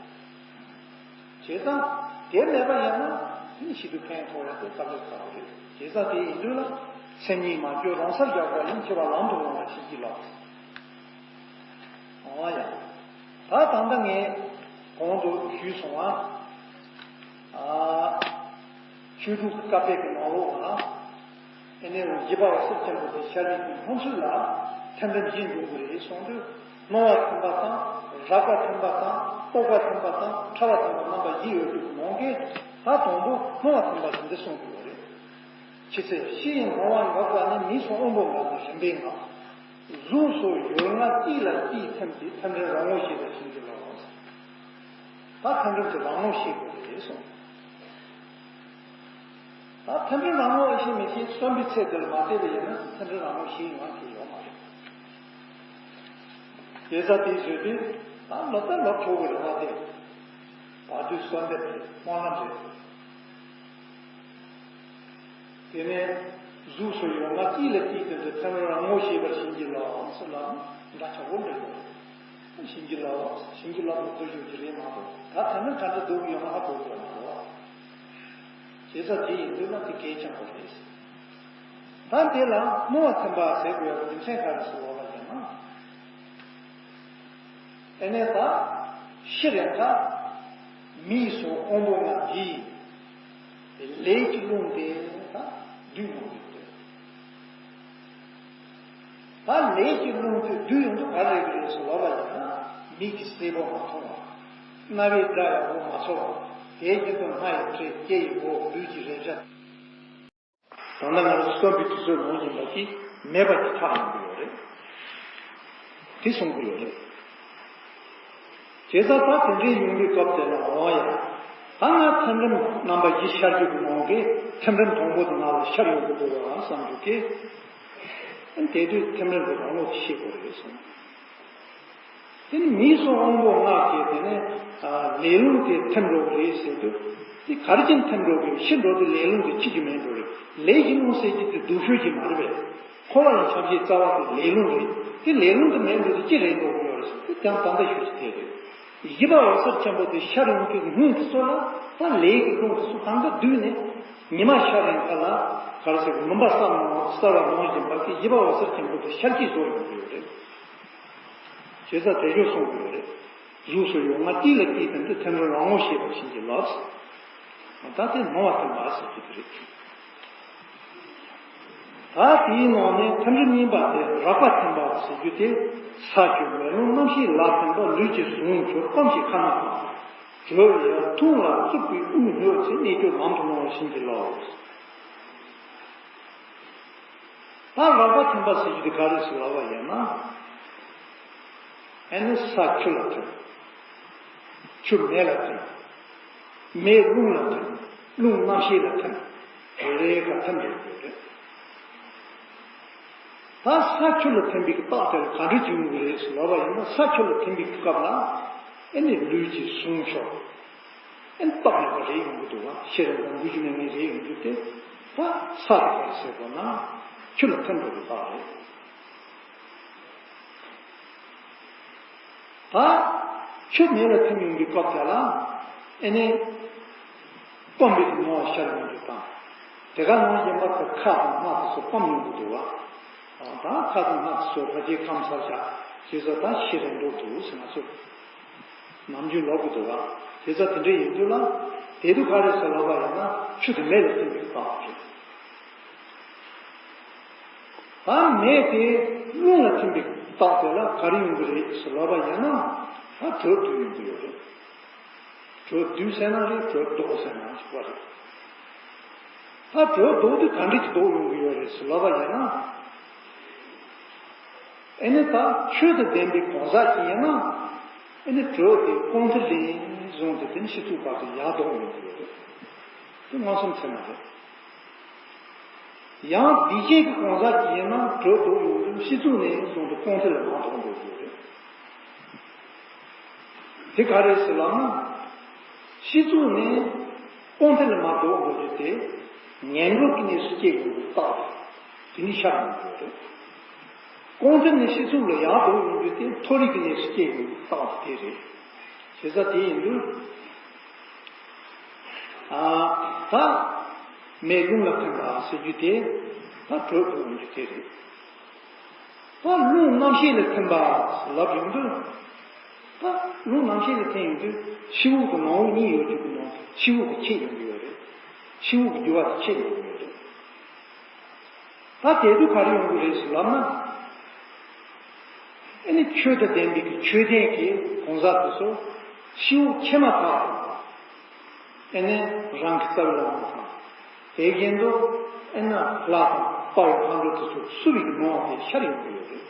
བྱས་ཙང་དེ་མེད་པ་ཡིན་ན་དེ་ནི་ཤི་དུས་ཕན་ཐོགས་ཡ་དེ་སྐབས་ལ་ཁག་པོ་རེད། བྱས་ཙང་དེ་ཡིན་དུས་ལ། སེམས་ཉིད་མ་བཅོས་རང་སར་བཞག་པ་ཡིན། འཆི་བ་ལམ་དུ་རུང་བ་བྱིན་གྱིས་རློབས། འོ་ཡ། ད་ད་ལྟ་ངས་གོང་དུ་ཞུས་སོང་བ། ཨ། ཆོས་དྲུག་གི་བཀའ་ཕེབས་ཀྱི་ནང་ལོགས་ལ། ཨེ་ནས་བཞི་པ་འོད་གསལ་ཆེན་པོ་དེ་ཤར་བའི་དུས་སྔོན་ཚུད་ལ་ཐིམ་རིམ་བཞི་འབྱུང་གི་རེད་གསུངས་དུས། སྨྲ་བ་ཐིམ་པ་དང་། རེག་པ་ཐིམ་པ་དང་། རྟོག་པ་ཐིམ་པ་དང་། ཕྲ་བ་ཐིམ་པ་རྣམ་པ་བཞི་ཡོད་དུས་ཀྱི་ནང་གི་ད་དང་པོ་སྨྲ་བ་ཐིམ་པ་དེ་འདི་གསུང་གི་ཡོད་རེད། ཕྱི་ཚེ་ཤི་ཡི་སྨྲ་བ་འགགས་པ་ནི། མིང་གསུམ་དབང་པོ་ལྔ་ནི་རིམ་པས་ལྔ། གཟུགས་སོགས་ཡུལ་ལྔ་གཅིག་ལ་གཅིག་ཐིམ་གྱིས། ཐིམ་རིམ་རང་ངོ་ཤེས་པར་བྱིན་གྱིས་རློབས། ད་ཐིམ་རིམ་གྱི་རང་ངོ་ཤེས་དགོས་རེད་གསུངས། ད་ཐིམ་རིམ་རང་ངོ་ཤེས་མི་ཤེས་གསུམ་པའི་ཚེ་འདི་ལ་མ་བལྟས་པ་ཡིན་ན་ཐིམ་རིམ་རང་ངོ་ཤེས་ཡོང་ཐུབ་ཡོད་མ་རེད། དེ་ཚ་དེ་བཟོས་དུས་ད་ལོ་ལྟར་ལོ་ཆོག་གི་རེད་བ། དེ་བར་དུས་གསོལ་འདེབས་རེད། སྨོན་ལམ་རེད། དེ་ནས་གཟུགས་སོགས་ཡུལ་ལྔ་གཅིག་ལ་གཅིག་ཐིམ་དུས། ཐིམ་རིམ་རང་ངོ་ཤེས་པར་བྱིན་གྱིས་རློབས་ཟེར་ལ་འདྲ་ཆགས་པོ་འདྲ་ཡོད། བྱིན་གྱིས་རློབས། བྱིན་གྱིས་རློབས་པའི་བརྗོད་ཀྱི་རེད་མ་གཏོགས། ད་ཐིམ་རིམ་ག་འདྲ་འདུག་ཡོད་ན་ཧ་གོ་དགོས་མ་རེད། བྱས་ཙང་དེ་ཡིན་དུས་ན་དེ་གལ་ཆེན་པོ་རེད། ད་འདི་ལ་སྨྲ་བ་ཐིམ་པ་ཟེར་དགོས་ཡག་རྒྱུ་མཚན་ག་རེ་ཟེར་ལབ་པ་ཡིན་ན། ཨེ་ནས་ད་ཤི་རན་ཁ། མིང་གསུམ་དབང་པོ་ལྔ་འདིས་ལས་ཀྱི་རླུང་དེ་ད་བསྡུས་ཡོང་གི་འདུག་ད་ལས་ཀྱི་རླུང་དེ་བསྡུས་ཡོང་དུས་ག་རེ་རེད་ཟེར་ལབ་པ་ཡིན་ན། མིག་གིས་གསལ་པོ་མ་མཐོང་བ། རྣ་བས་སྒྲ་ཡག་པོ་མ་ཚོར་བ། དེའི་རྒྱུན་དུ་སྣ་ཡི་དྲི། ལྕེ་ཡི་བོ། ལུས་ཀྱི་རེག་བྱ། ད་ལྟ་ང་ཚོ་གསོན་པའི་དུས་ཚོད་ནང་བཞིན་པ་ཅིག་མེད་པ་ཅིག་ཆགས་ཡོང་གི་ཡོད་རེད། དེ་གསུང་གི་ཡོད་རེད། བྱས་ཙང་ད་དེ་འདྲའི་ཡོང་དུས་སྐབས་དེ་ལ། འོ་ཡ། ད་ང་ཐིམ་རིམ་རྣམ་པ་བཞི་ཤར་རྒྱུ་གི་ནང་གི་ཐིམ་རིམ་དང་པོ་དེ་ང་ལ་ཤར་ཡོང་གི་འདུག་བ་བསམ་རྒྱུ་དེ། དེ་དུས་ཐིམ་རིམ་གྱི་རང་ངོ་ཤེས་དགོས་རེད་གསུངས། དེ་ནི་མིང་གསུམ་དབང་པོ་ལྔ་གིས་དེ་ནས་ལས་རླུང་དེ་ཐིམ་འགྲོ་གི་རེད་ཟེར་དུས། དེ་ག་རེ་བྱས་ནས་ཐིམ་འགྲོ་གི། ཤི་འགྲོ་དུས་ལས་རླུང་དེ་འཆི་རྒྱུ་མེད་འགྲོ་རེད། ལས་ཀྱི་རླུང་ཟེར་གྱི་དེ་སྡུག་ཤོས་ཀྱི་མ་རེད་པས། འཁོར་བ་ལ་ཁྱབ་བྱེད་རྩ་བ་དེ་ལས་རླུང་རེད། དེ་ལས་རླུང་དེ་མེད་འགྲོ་དུས་ཅི་རེད་འགྲོ་གི་ཡོད་རེད་ཟེར་དུས། དེ་ཡང་ད་ལྟ་ཞུ་ཅི་དེ་རེད། བཞི་པ་འོད་གསལ་ཆེན་པོ་དེ་ཤར་ཡོང་དུས་སྔོན་དུ་སོ་ལ་ད་ལས་ཀྱི་རླུང་དེ་ཚོ་གང་ག་བསྡུས་ནས་ཉི་མ་ཤར་རན་ཁ་ལ། ག་རེ་ཟེར་གི། མུན་པ་གསལ་བ་ནང་བཞིན་པ་གི་བཞི་པ་འོད་གསལ་ཆེན་པོ་དེ་ཤར་གྱིས་བཟོ་ཡོང་གི་ཡོད་རེད། བྱས་ཙང་དེ་ཞོར་གསུང་གི་ཡོད་རེད། གཟུགས་སོགས་ཡུལ་ལྔ་གཅིག་ལ་གཅིག་ཐིམ་དུས། ཐིམ་རིམ་རང་ངོ་ཤེས་པར་བྱིན་གྱིས་རློབས། ད་དེ་སྨྲ་བ་ཐིམ་པ་ཟེར་རྒྱུ་དེ་རེད། ད་དེའི་ནང་ནས་ཐིམ་རིམ་གཉིས་པ་དེ་རེག་པ་ཐིམ་པ་ཟེར་རྒྱུ་དེ། ས་ཆུ་མེ་རླུང་རྣམ་ཤེས་ལ་ཐིམ་པ། ལུས་ཀྱི་ཟུངས་འཇུག་སྐོམ་གྱི་ཁ་ན་སྣང་། དྲོད་ཡར་འཐུང་ལ་རྩུབ་པའི་དབུགས་སྙོད་ཚེ། གནས་སྐྱོབ་ལམ་དུ་སྣང་བ་བྱིན་གྱིས་རློབས། ད་རེག་པ་ཐིམ་པ་ཟེར་རྒྱུ་དེ་ག་རེ་ཟེར་ལབ་པ་ཡིན་ན། ཨེ་ནི་ས་ཆུ་ལ་ཐིམ། ཆུ་མེ་ལ་ཐིམ། མེ་རླུང་ལ་ཐིམ། རླུང་རྣམ་ཤེས་ལ་ཐིམ། དེ་རེ་ག་ཐིམ་རེ་དགོས་རེད། ད་ས་ཆུ་ལ་ཐིམ་པའི་རྟགས་དེ་ལ་ག་འདྲ་ཅིག་ཡོང་གི་རེད་ཟེར་ལབ་པ་ཡིན་ན། ས་ཆུ་ལ་ཐིམ་པའི་སྐབས་ལ་ཨེ་ནི་ལུས་ཀྱི་ཟུངས་ཤོར། ཨེ་ནི་སྟབས་ཡག་པ་རེད་ཡོང་གི་འདུག་བ། ཤི་རན་དང་འགུལ་རྒྱུ་མེད་མཁན་རེད་ཡོང་རྒྱུ་དེ། ད་ས་དེ་ག་རེ་ཟེར་དགོས་ན་ཆུ་ལ་ཐིམ་འགྲོ་གི་རྟགས་རེད། ད་ཆུ་མེ་ལ་ཐིམ་ཡོང་གི་སྐབས་དེ་ལ་ཨེ་ནི་སྐོམ་པའི་སྣང་བ་ཤར་ཡོང་རྒྱུ་དང་། དེ་ག་ནང་བཞིན་པ་དེ་ཁ་དང་སྣ་དེ་ཚོ་སྐོམ་ཡོང་གི་འདུག་བ། ད་ཁ་དང་སྣ་དེ་ཚོ་ཕ་གིའི་ཁམས་ཚར་བཞག་བྱས་ཙང་ད་ཤི་རན་འགྲོ་འདུག་ཟེར། ང་ཚོ་ནམ་རྒྱུན་ལབ་ཀྱི་འདུག་བ། བྱས་ཙང་དེ་འདྲ་ཡིན་དུས་ལ། དེ་དུས་ག་རེ་ཟེར་ལབ་པ་ཡིན་ན། ཆུ་དེ་མེ་ལ་ཐིམ་པའི་རྟགས་རེད། ད་མེ་དེ་རླུང་ལ་ཐིམ་པའི་རྟགས་དེ་ལ་ག་རེ་ཡོང་གི་རེད་ཟེར་ལབ་པ་ཡིན་ན། ད་དྲོད་བསྡུ་ཡོང་གི་ཡོད་རེད། དྲོད་བསྡུ་ཟེར་ན་རེད། དྲོད་ལྡོག་ཟེར་ན་གཅིག་པ་རེད། ད་དྲོད་ལྡོག་དུས་ག་འདྲ་ཅིག་ལྡོག་ཡོང་གི་ཡོད་རེད་ཟེར་ལབ་པ་ཡིན་ན། ཨེ་ནི་ད་ཆོས་དང་ལྡན་པའི་གང་ཟག་ཅིག་ཡིན་ན། ཨེ་ནི་དྲོད་དེ་རྐང་མཐིལ་ནས་བཟུང་སྟེ་དེ་ནས་ཕྱི་ཚུགས་བར་དུ་ཡར་ལྡོག་ཡོང་གི་ཡོད་རེད། དེ་མངོན་སུམ་ཚད་མ་རེད། ཡང་བདེ་སྐྱིད་ཀྱི་གང་ཟག་ཅིག་ཡིན་ན། དྲོད་ལྡོག་ཡོང་དུས་ཕྱི་ཚུགས་ནས་བཟུང་སྟེ་རྐང་མཐིལ་ལ་མར་ལྡོག་འགྲོ་གི་ཡོད་རེད། དེ་ག་རེད་ཟེར་ལབ་ན། སྤྱི་གཙུག་ནས་རྐང་མཐིལ་ལ་མར་ལྡོག་འགྲོ་རྒྱུ་དེ་ངན་འགྲོ་གི་གནས་སུ་སྐྱེ་ཡོང་གི་རྟགས་རེད། དེ་ནི་ཤར་ཡོང་གི་ཡོད་རེད། རྐང་མཐིལ་ནས་སྤྱི་གཙུག་ལ་ཡར་ལྡོག་ཡོང་རྒྱུ་དེ་མཐོ་རིས་ཀྱི་གནས་སུ་སྐྱེ་ཡོང་གི་རྟགས་དེ་རེད། བྱས་ཙང་དེ་ཡིན་དུས། ཨ། ད། མེ་རླུང་ལ་ཐིམ་པ་ཟེར་རྒྱུ་དེ། ད་དྲོད་འགྲོ་ཡོང་རྒྱུ་དེ་རེད། ད་རླུང་རྣམ་ཤེས་ལ་ཐིམ་པ་ལབ་ཡོང་དུས། ད་རླུང་རྣམ་ཤེས་ལ་ཐིམ་ཡོང་དུས་ཕྱི་དབུགས་དང་ནང་དབུགས་གཉིས་ཡོད་རྒྱུ་གི་ནང་ཕྱི་དབུགས་ཀྱིས་ཁྱེར་ཡོང་གི་ཡོད་རེད། ཕྱི་དབུགས་ཀྱི་རྒྱུ་བ་དེ་ཁྱེར་ཡོང་གི་ཡོད་རེད། ད་དེ་དུས་ག་རེ་ཡོང་གི་རེད་ཟེར་ལབ་ན། ཨེ་ནི་ཆོས་དང་ལྡན་པའི་གི་ཆོས་ལྡན་གྱི་གང་ཟག་དེ་ཚོ་ཕྱི་དབུགས་ཆད་མ་ཐག་ཨེ་ནི་རང་གི་རྩ་བའི་ལམ་དང་། དེ་བཞིན་དུ་ཨེ་ནི་ལྷ་དང་དཔའ་བོ་མཁའ་འགྲོ་དེ་ཚོ་བསུ་བའི་གི་སྣང་བ་དེ་ཤར་ཡོང་གི་ཡོད་རེད།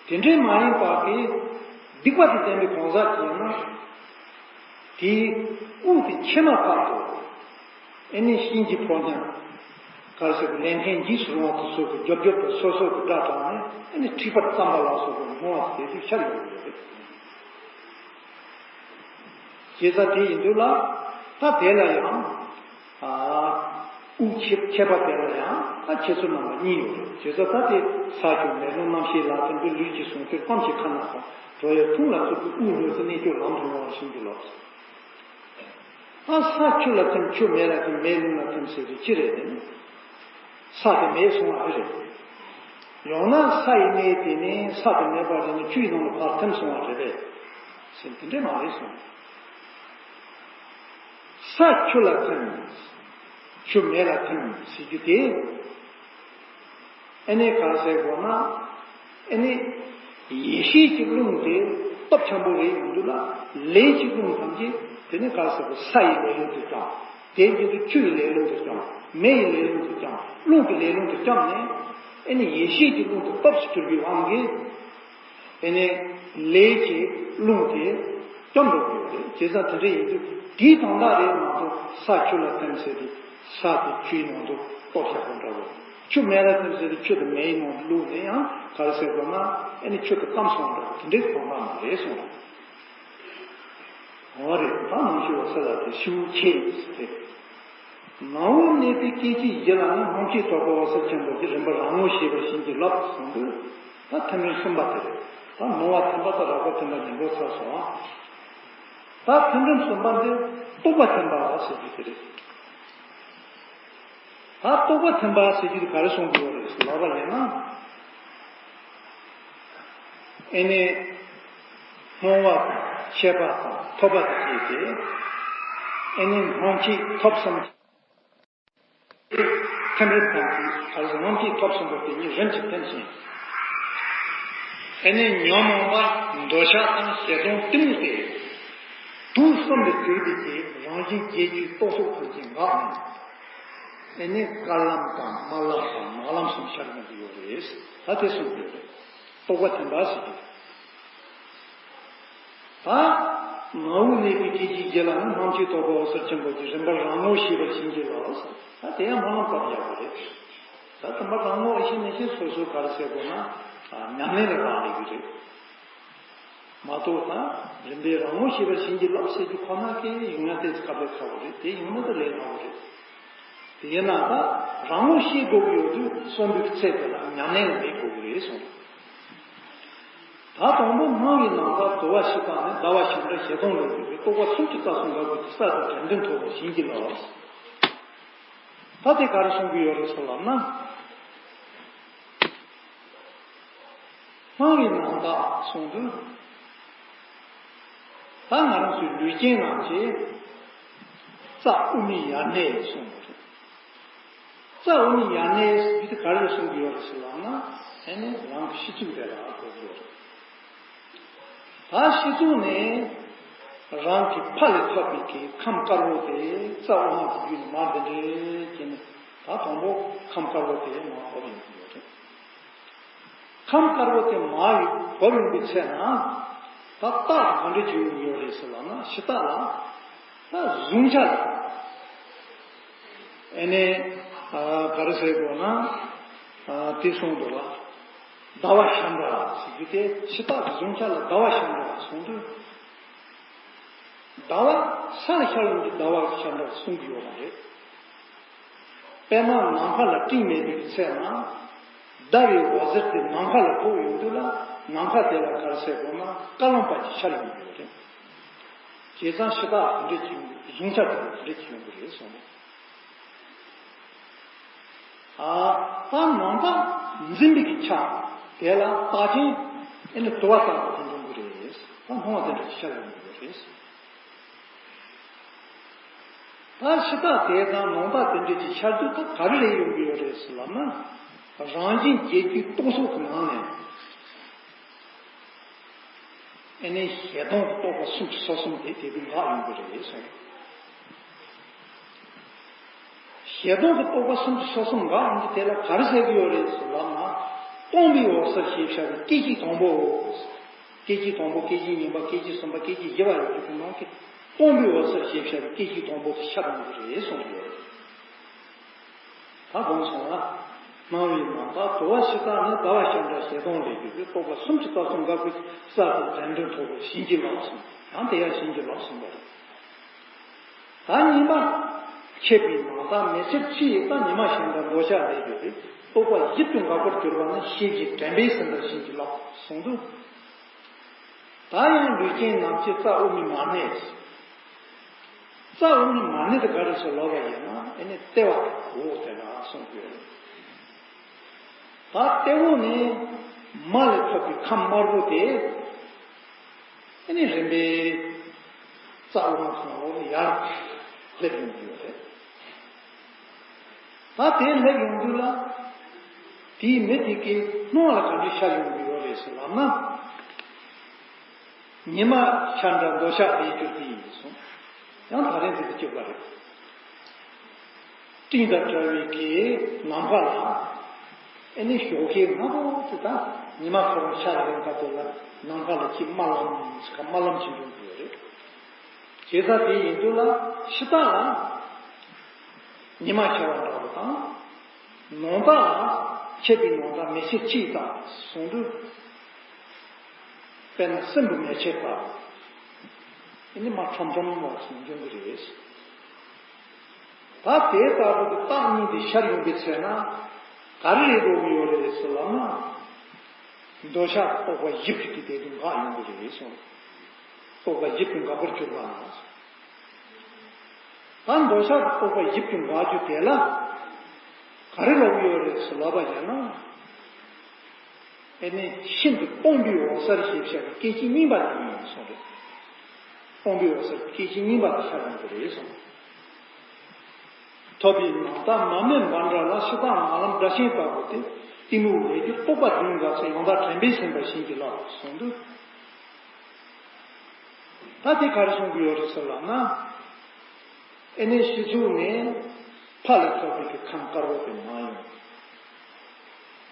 དེ་འདྲའི་མ་ཡིན་པ་གི་སྡིག་པ་དང་ལྡན་པའི་གང་ཟག་ཅིག་ཡིན་ན། དེའི་དབུགས་དེ་ཆད་མ་ཐག་ཏུ། ཨེ་ནི་གཤིན་རྗེ་ཕོ་ཉ། ག་རེ་ཟེར་གི་ལས་མཁན་འཇིགས་སུ་རུང་བ་དེ་ཚོ་གི་རྒྱོབ་རྒྱོབ་དང་སོ་སོ་གི་སྒྲ་དྲངས་ནས་ཨེ་ནི་འཁྲིག་པར་བརྩམས་པ་ལ་སོགས་པའི་སྣང་བ་དེ་དུས་ཤར་ཡོང་གི་ཡོད་རེད། བྱས་ཙང་དེ་ཡིན་དུས་ལ། ད་དེ་ལ་ཡང་། ཨ། དབུགས་ཆད་ཆད་པ་དེ་ལ་ཡང་ད་ཁྱེད་ཚོ་རྣམས་ལ་གཉིས་ཡོད་རེད། བྱས་ཙང་ད་དེ་ས་ཆུ་མེ་རླུང་རྣམ་ཤེས་ལ་ཐིམ་པའི་ལུས་ཀྱི་ཟུངས་ཁྱུར་སྤམ་གྱི་ཁ་ན་དང་གྲོ་ཡི་ཐུང་ལ་ཚུད་པའི་དབུགས་ལུས་སུ་གནས་སྐྱོ་ལམ་དུ་ཡོང་བ་བཞིན་གྱི་ལོགས། ཨ། ས་ཆུ་ལ་ཐིམ། ཆུ་མེ་ལ་ཐིམ། མེ་རླུང་ལ་ཐིམ་ཟེར་དུས་ཅི་རེད་དེ། ས་དེ་མེད་སོང་བ་རེད། ཡང་ན་ས་ཡི་གནས་དེ་ནི་ས་དེ་མེད་པ་རེད་ན་ཆུ་ཡི་ནང་ལ་ཕར་ཐིམ་སོང་བ་རེད་པས། ཟེར་དེ་འདྲས་མ་རེད་གསུངས། ས་ཆུ་ལ་ཐིམ། ཆུ་མེ་ལ་ཐིམ་ཟེར་རྒྱུ་དེ། ཨེ་ནི་ག་ཟེར་དགོས་ན། ཨེ་ནི། ཡེ་ཤེས་ཀྱི་རླུང་དེ་སྟོབས་ཆེན་པོ་རེད་ཡོང་དུས་ལ། ལས་ཀྱི་རླུང་ཐམས་ཅད་དེ་ནི་ག་ཟེར་དགོས། ས་ཡི་ལས་རླུང་དུ་བརྐྱངས། དེ་བཞིན་དུ་ཆུ་ཡི་ལས་རླུང་དུ་བརྐྱངས། མེ་ཡི་ལས་རླུང་དུ་བརྐྱངས། རླུང་གི་ལས་རླུང་དུ་བརྐྱངས་ནས། ཨེ་ནི་ཡེ་ཤེས་ཀྱི་རླུང་དེ་སྟོབས་སུ་གྱུར་པའི་དབང་གིས། ཨེ་ནི་ལས་ཀྱི་རླུང་དེ་སྐྱོབ་འགྲོ་གི་ཡོད་རེད། བྱས་ཙང་དེ་འདྲ་ཡིན་དུས་དེའི་དོན་དག་རེད་མ་གཏོགས་ས་ཆུ་ལ་ཐིམ་ཟེར་དུས་ས་དེ་ཆུའི་ནང་དུ་གཏོར་བཞག་པ་འདྲ་བོ། ཆུ་མེ་ལ་ཐིམ་ཟེར་དུས་ཆུ་དེ་མེའི་ནང་དུ་བླུགས་ནས་ཡང་ག་རེ་ཟེར་དགོས་ན་ཨེ་ནི་ཆུ་དེ་སྐམ་སོང་འདྲ་བོ་དེ་འདྲའི་དོན་དག་མ་རེད་གསུངས། འོ་རེད། ད་ནང་ཤེས་པ་སེ་ལ་དེ་ཤིའུ་ཁྱེད་ཟེར་ཏེ། ནང་དབུགས་གནས་པའི་སྐད་ཅིག་བཞི་ལ་ནི་སྣང་མཆེད་ཐོབ་པའི་འོད་ཟེར་ཆེན་པོ་གི་རིམ་པ་རང་ངོ་ཤེས་པར་བྱིན་གྱིས་རློབས་གསུངས་དུས། ད་ཐིམ་རིམ་གསུམ་པ་དེ་རེད། ད་སྣང་བ་ཐིམ་པ་དང་རེག་པ་ཐིམ་པ་གཉིས་འགྲོ་ཚར་སོང་ཨ། ད་ཐིམ་རིམ་གསུམ་པ་འདི་རྟོག་པ་ཐིམ་པ་ཟེར་རྒྱུ་དེ་རེད། ད་རྟོག་པ་ཐིམ་པ་ཟེར་རྒྱུ་དེ་ག་རེ་གསུང་གི་ཡོད་རེད་ལབ་པ་ཡིན་ན། ཨེ་ནི། སྣང་བ་དང་ཤེས་པ་དང་ཐོབ་པ་དང་བཅས་ཏེ། ཨེ་ནི་སྣང་མཆེད་ཐོབ་གསུམ། ཐིམ་རིམ་ཐམས་ཅད་ག་རེ་ཟེར། སྣང་མཆེད་ཐོབ་གསུམ་པོ་དེ་ཉིད་རིམ་གྱིས་ཐིམ་ཞིང་། ཨེ་ནི་ཉོན་མོངས་པ་འདོད་ཆགས་དང་ཞེ་སྡང་གཏི་མུག་སྟེ། དུག་གསུམ་ལས་གྱུར་པའི་ཕྱིར་རང་བཞིན་བརྒྱད་ཅུའི་སྟོབས་སོགས་ཐམས་ཅད་འགགས་ནས། ཨེ་ནི་དཀར་ལམ་དང་དམར་ལམ་དང་ནག་ལམ་གསུམ་ཤར་ཡོང་གི་ཡོད་རེད། ད་དེ་གསུངས་ཡོད་རེད། རྟོག་པ་ཐིམ་པ་ཟེར་གྱི། ད་ནང་དབུགས་གནས་པའི་སྐད་ཅིག་བཞི་ལ་ནི་སྣང་མཆེད་ཐོབ་པའི་འོད་ཟེར་ཆེན་པོ་གི་རིམ་པ་རང་ངོ་ཤེས་པར་བྱིན་གྱིས་རློབས། ད་དེ་ཡང་སྨོན་ལམ་བཏབ་ཡག་པོ་རེད། ད་དེ་མ་རང་ངོ་ཤེས་མི་ཤེས་སོ་སོ་ག་རེ་ཟེར་དགོས་ན་ཉམས་ལེན་ལ་རག་ལས་ཀྱི་རེད། མ་གཏོགས་ད་རིམ་པས་རང་ངོ་ཤེས་པར་བྱིན་གྱིས་རློབས་ཟེར་རྒྱུ་ཁོ་ན་གི་ཡོང་ན་ཏོག་ཙམ་དཀའ་ལས་ཁག་པོ་རེད། དེ་ཡོང་ན་ད་ལས་སླ་པོ་རེད། དེ་ཡིན་ན་ད་རང་ངོ་ཤེས་དགོས་ཀྱི་ཡོད་དུས་གསོན་པོའི་ཚེ་དེ་ལ་ཉམས་ལེན་ལ་འབད་དགོས་ཀྱི་རེད་གསུངས། ད་དང་པོ་སྣང་བའི་ནམ་མཁར་དུ་བ་ཞིག་དང་ནི་ཟླ་བ་ཞིག་འདྲ་ཞེ་སྡང་ལས་གྲུབ་པའི་རྟོག་པ་སུམ་ཅུ་རྩ་གསུམ་འགག་པའི་ས་དང་དྲན་འདུན་ཐོབ་པར་བྱིན་གྱིས་རློབས། ད་དེ་ག་རེ་གསུང་གི་ཡོད་རེད་ཟེར་ལབ་ན། སྣང་བའི་ནམ་མཁར་གསུངས་དུས། ད་ང་རང་ཚོའི་ལུས་རྐྱེན་ནང་གི་རྩ་དབུ་མའི་ཡར་སྣེ་གསུངས་པ་རེད། རྩ་དབུ་མའི་ཡར་སྣེ་ཟེར་དུས་ག་རེ་གསུང་གི་ཡོད་རེད་ཟེར་ལབ་ན། ཨེ་ནི་རང་གི་སྤྱི་གཙུག་དེ་ལ་གོ་གི་ཡོད་རེད། ད་སྤྱི་གཙུག་ནས་རང་གི་ཕ་ལས་ཐོབ་པའི་གི་ཁམས་དཀར་པོ་དེ་རྩ་དབུ་མ་གི་རྒྱུད་ནས་མར་འདི་འདྲས་བྱས་ནས་ད་དང་པོ་ཁམས་དཀར་པོ་དེ་མར་བབས་ཡོང་གི་ཡོད་རེད། ཁམས་དཀར་པོ་དེ་མར་བབས་ཡོང་པའི་ཚེ་ན་ད་རྟགས་ག་འདྲ་ཅིག་ཡོང་གི་ཡོད་རེད་ཟེར་ལབ་ན། ཕྱི་རྟགས་ལ་ད་གཟུང་བྱ་ལ་ཨེ་ནས་ག་རེ་ཟེར་དགོས་ན། དེ་གསུངས་འདུག་བ། ཟླ་བ་ཤར་འདྲ་ཟེར་རྒྱུ་དེ་ཕྱི་རྟགས་ཀྱི་གཟུང་བྱ་ལ་ཟླ་བ་ཤར་འདྲ་གསུངས་དུས། ཟླ་བ་ས་ལ་ཤར་ཡོང་དུས་ཟླ་བ་ཤར་འདྲ་གསུང་གི་ཡོད་པ་རེད། དཔེར་ན་ནམ་མཁའ་ལ་སྤྲིན་མེད་པའི་ཚེ་ན། ཟླ་བའི་འོད་ཟེར་དེ་ནམ་མཁའ་ལ་ཕོག་ཡོང་དུས་ལ། ནམ་མཁའ་དེ་ལ་ག་རེ་ཟེར་དགོས་ན་བཀའ་གླང་པ་ཅིག་ཤར་ཡོང་གི་ཡོད་རེད། བྱས་ཙང་ཕྱི་རྟགས་དེ་འདྲ་ཅིག་ཡོང་གི། གཟུང་བྱ་དེ་འདྲ་ཅིག་ཡོང་གི་རེད་གསུངས། ཨ། ད་ནམ་ཟླ་འཛིན་པའི་གི་ཆ་དེ་ལ་རྟགས་ཅན་ཨེ་ནི་དུ་བ་ལྟ་བུ་དེ་འདྲ་ཡོང་གི་རེད། ད་སྣང་བ་དེ་འདྲ་ཅིག་ཤར་ཡོང་གི་ཡོད་རེད། ད་ཕྱི་རྟགས་དེ་དང་ནམ་ཟླ་དེ་འདྲ་ཅིག་ཤར་དུས་ད་ག་རེ་རེད་ཡོང་གི་ཡོད་རེད་ཟེར་ལབ་ན། རང་བཞིན་བརྒྱད་ཅུའི་རྟོག་ཚོགས་ཀྱི་ནང་ནས། ཨེ་ནི་ཞེ་སྡང་གི་རྟོག་པ་སུམ་ཅུ་སོ་གསུམ་དེ་དེ་དུས་འགག་ཡོང་གི་རེད་གསུངས། ཞེ་སྡང་གི་རྟོག་པ་སུམ་ཅུ་སོ་གསུམ་འགག་ཡོང་དུས་དེ་ལ་ག་རེ་ཟེར་གྱི་ཡོད་རེད་ཟེར་ལབ་ན། སྟོང་པའི་འོད་གསལ་ཞེས་བྱ་བའི་སྐད་ཅིག་དང་པོ། སྐད་ཅིག་དང་པོ། སྐད་ཅིག་གཉིས་པ། སྐད་ཅིག་གསུམ་པ། སྐད་ཅིག་བཞི་པ་ཡོད་རྒྱུ་གི་ནང་གི། སྟོང་པའི་འོད་གསལ་ཞེས་བྱ་བའི་སྐད་ཅིག་དང་པོ་དེ་ཤར་ཡོང་གི་རེད་གསུངས་ཡོད་རེད། ད་གོང་སོང་ལ། སྣང་བའི་ནམ་ཟླ་དུ་བ་ཕྱི་རྟགས་ནི་ཟླ་བ་ཤར་འདྲ་ཞེ་སྡང་ལས་གྱུར་པའི་རྟོག་པ་སུམ་ཅུ་རྩ་གསུམ་འགག་པའི་ས་དེ་དྲན་འདུན་ཐོབ་པར་བྱིན་གྱིས་བརླབས་གསུངས། ཡང་དེ་ཡང་བྱིན་གྱིས་བརླབས་གསུངས་པ་རེད། ད་ཉི་མ་ཁྱབ་པའི་ནམ་ཟླ་མེ་སེར་ཕྱི་ཡི་ད་ཉི་མ་ཤར་འདྲ་འདོད་ཆགས་ལས་གྱུར་པའི་རྟོག་པ་ཡིད་དུ་འགག་པར་གྱུར་པ་ནི་ཤེས་བཞིན་དྲན་པས་ཟིན་པར་བྱིན་གྱིས་བརླབས་གསུངས་འདུག། ད་ཡང་ལུས་ཅན་ནམ་མཁའི་རྩ་དབུ་མའི་མ་ནས། རྩ་དབུ་མའི་མ་ནས་དེ་ག་རེ་ཟེར་ལབ་པ་ཡིན་ན། ཨེ་ནི་ལྟེ་བ་འོག་དེ་ལ་གསུངས་ཡོད། ད་ལྟེ་འོག་ནས་མ་ལས་ཐོབ་པའི་ཁམས་དམར་པོ་དེ། ཨེ་ནི་རིམ་པས་རྩ་དབུ་མ་ཁམས་འོག་ནས་ཡར་སླེབས་ཡོང་གི་ཡོད་རེད། ད་དེ་སླེབས་ཡོང་དུས་ལ། དེའི་མེ་དེ་གའི་སྣང་བ་ལ་ག་འདྲ་ཤར་ཡོང་གི་ཡོད་རེད་ཟེར་ལབ་ན། ཉི་མ་ཤར་འདྲ་འདོད་ཆགས་ལས་གྱུར་ཏེ་གསུངས། ཡང་ད་རེས་འདི་འདི་གཅིག་པ་རེད། སྤྲིན་དང་བྲལ་བའི་གི་ནམ་མཁའ་ལ། ཨེ་ནི་ཞོགས་ཀའི་སྔ་པོ་དེ་དང་ཉི་མ་ཁོ་རང་ཤར་ཡོང་སྐབས་དེ་ལ་ནམ་མཁའ་ལ་ཅིག་དམར་ལམ་ཞིག་དམར་ལམ་ཞིག་འབྱུང་གི་ཡོད་རེད། བྱས་ཙང་དེ་ཡིན་དུས་ལ་ཕྱི་རྟགས་ལ་ཉི་མ་ཤར་བ་འདྲ་བོ་དང་། ནམ་ཟླ་ལ་ཁྱབ་པའི་ནམ་ཟླ་མེ་སེར་ཕྱི་ཡི་རྟགས་གསུངས་དུས། དཔེར་ན་སྲིན་བུ་མེ་ལྕེ་ལྟ་བུ། ཨེ་ནི་མར་ཁྲོམ་ཁྲོམ་བ་ཞིག་འབྱུང་གི་རེད། ད་དེ་ལྟ་བུ་གི་རྟགས་གཉིས་འདི་ཤར་ཡོང་པའི་ཚེ་ན། ག་རེ་རེད་འགྲོ་གི་ཡོད་རེད་ཟེར་ལབ་ན། འདོད་ཆགས་རྟོག་པ་ཞིབ་ཏུ་དེ་དུས་འགག་ཡོང་གི་རེད་གསུངས། རྟོག་པ་ཞིབ་ཏུ་འགག་པར་གྱུར་པ་ན། ད་འདོད་ཆགས་རྟོག་པ་ཞིབ་ཏུ་འགག་རྒྱུ་དེ་ལ། ག་རེ་ལབ་ཀྱི་ཡོད་རེད་ཟེར་ལབ་པ་ཡིན་ན། ཨེ་ནི་ཤིན་ཏུ་སྟོང་པའི་འོད་གསལ་ཞེས་བྱ་བའི་སྐད་ཅིག་གཉིས་པ་དེ་ཡིན་གསུངས་རེད། སྟོང་པའི་འོད་གསལ་སྐད་ཅིག་གཉིས་པ་དེ་ཤར་ཡོང་གི་རེད་གསུངས། ཐོབ་པའི་ནམ་ཟླ་མ་སྨད་འབར་འདྲ་ལ། ཕྱི་རྟགས་ངང་ལམ་སྒྲ་གཅན་ལྟ་བུ་སྟེ། གཏི་མུག་ལས་གྱུར་རྟོག་པ་བདུན་འགགས་ཚེ། ཡང་དག་དྲན་པས་ཟིན་པར་བྱིན་གྱིས་བརླབས་གསུངས་འདུག། ད་དེ་ག་རེ་གསུང་གི་ཡོད་རེད་ཟེར་ལབ་ན། ཨེ་ནི་སྤྱི་གཙུག་ནས་ཕ་ལས་ཐོབ་པའི་གི་ཁམས་དཀར་པོ་དེ་མར་ཡོང་།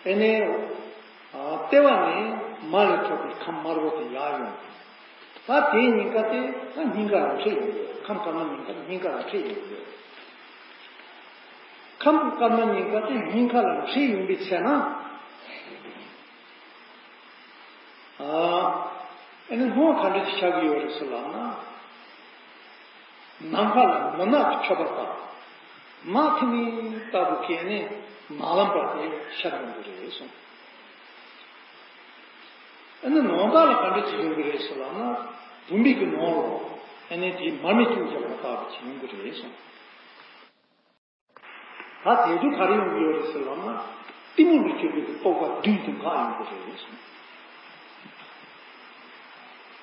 ཨེ་ནི། ཨ། ལྟེ་བ་ནས་མ་ལས་ཐོབ་པའི་ཁམས་དམར་པོ་དེ་ཡར་ཡོང་། ད་དེ་གཉིས་ཀ་དེ་ད་སྙིང་ག་ལ་འཕྲད་ཡོང་གི་ཡོད། ཁམས་དཀར་དམར་གཉིས་ཀ་སྙིང་ག་ལ་འཕྲད་ཡོང་གི་ཡོད། ཁམས་དཀར་དམར་གཉིས་ཀ་དེ་སྙིང་ག་ལ་འཕྲད་ཡོང་པའི་ཚེ་ན། ཨ། ཨེ་ནི་སྣང་བ་ག་འདྲ་ཞིག་ཤར་གྱི་ཡོད་རེད་ཟེར་ལབ་ན། ནམ་མཁའ་ལ་མུན་ནག་གི་མཆོད་པ་ལྟ་བུ། ནག་ཐིང་ངེ་ལྟ་བུ་གི་ནི་ནག་ལམ་པ་དེ་ཤར་ཡོང་གི་རེད་གསུངས། ཨེ་ནི་ནམ་ཟླ་ལ་ག་འདྲ་ཞིག་ཡོང་གི་རེད་ཟེར་ལབ་ན། བུམ་པའི་གི་ནང་ལོགས། ཨེ་ནི་དེའི་མར་མེ་ཅུང་ཞིག་ལ་ལྟ་བུ་ཞིག་ཡོང་གི་རེད་གསུངས། ད་དེ་དུས་ག་རེ་ཡོང་གི་ཡོད་རེད་ཟེར་ལབ་ན། གཏི་མུག་ལས་གྱུར་པའི་རྟོག་པ་བདུན་དེ་འགག་ཡོང་གི་རེད་གསུངས།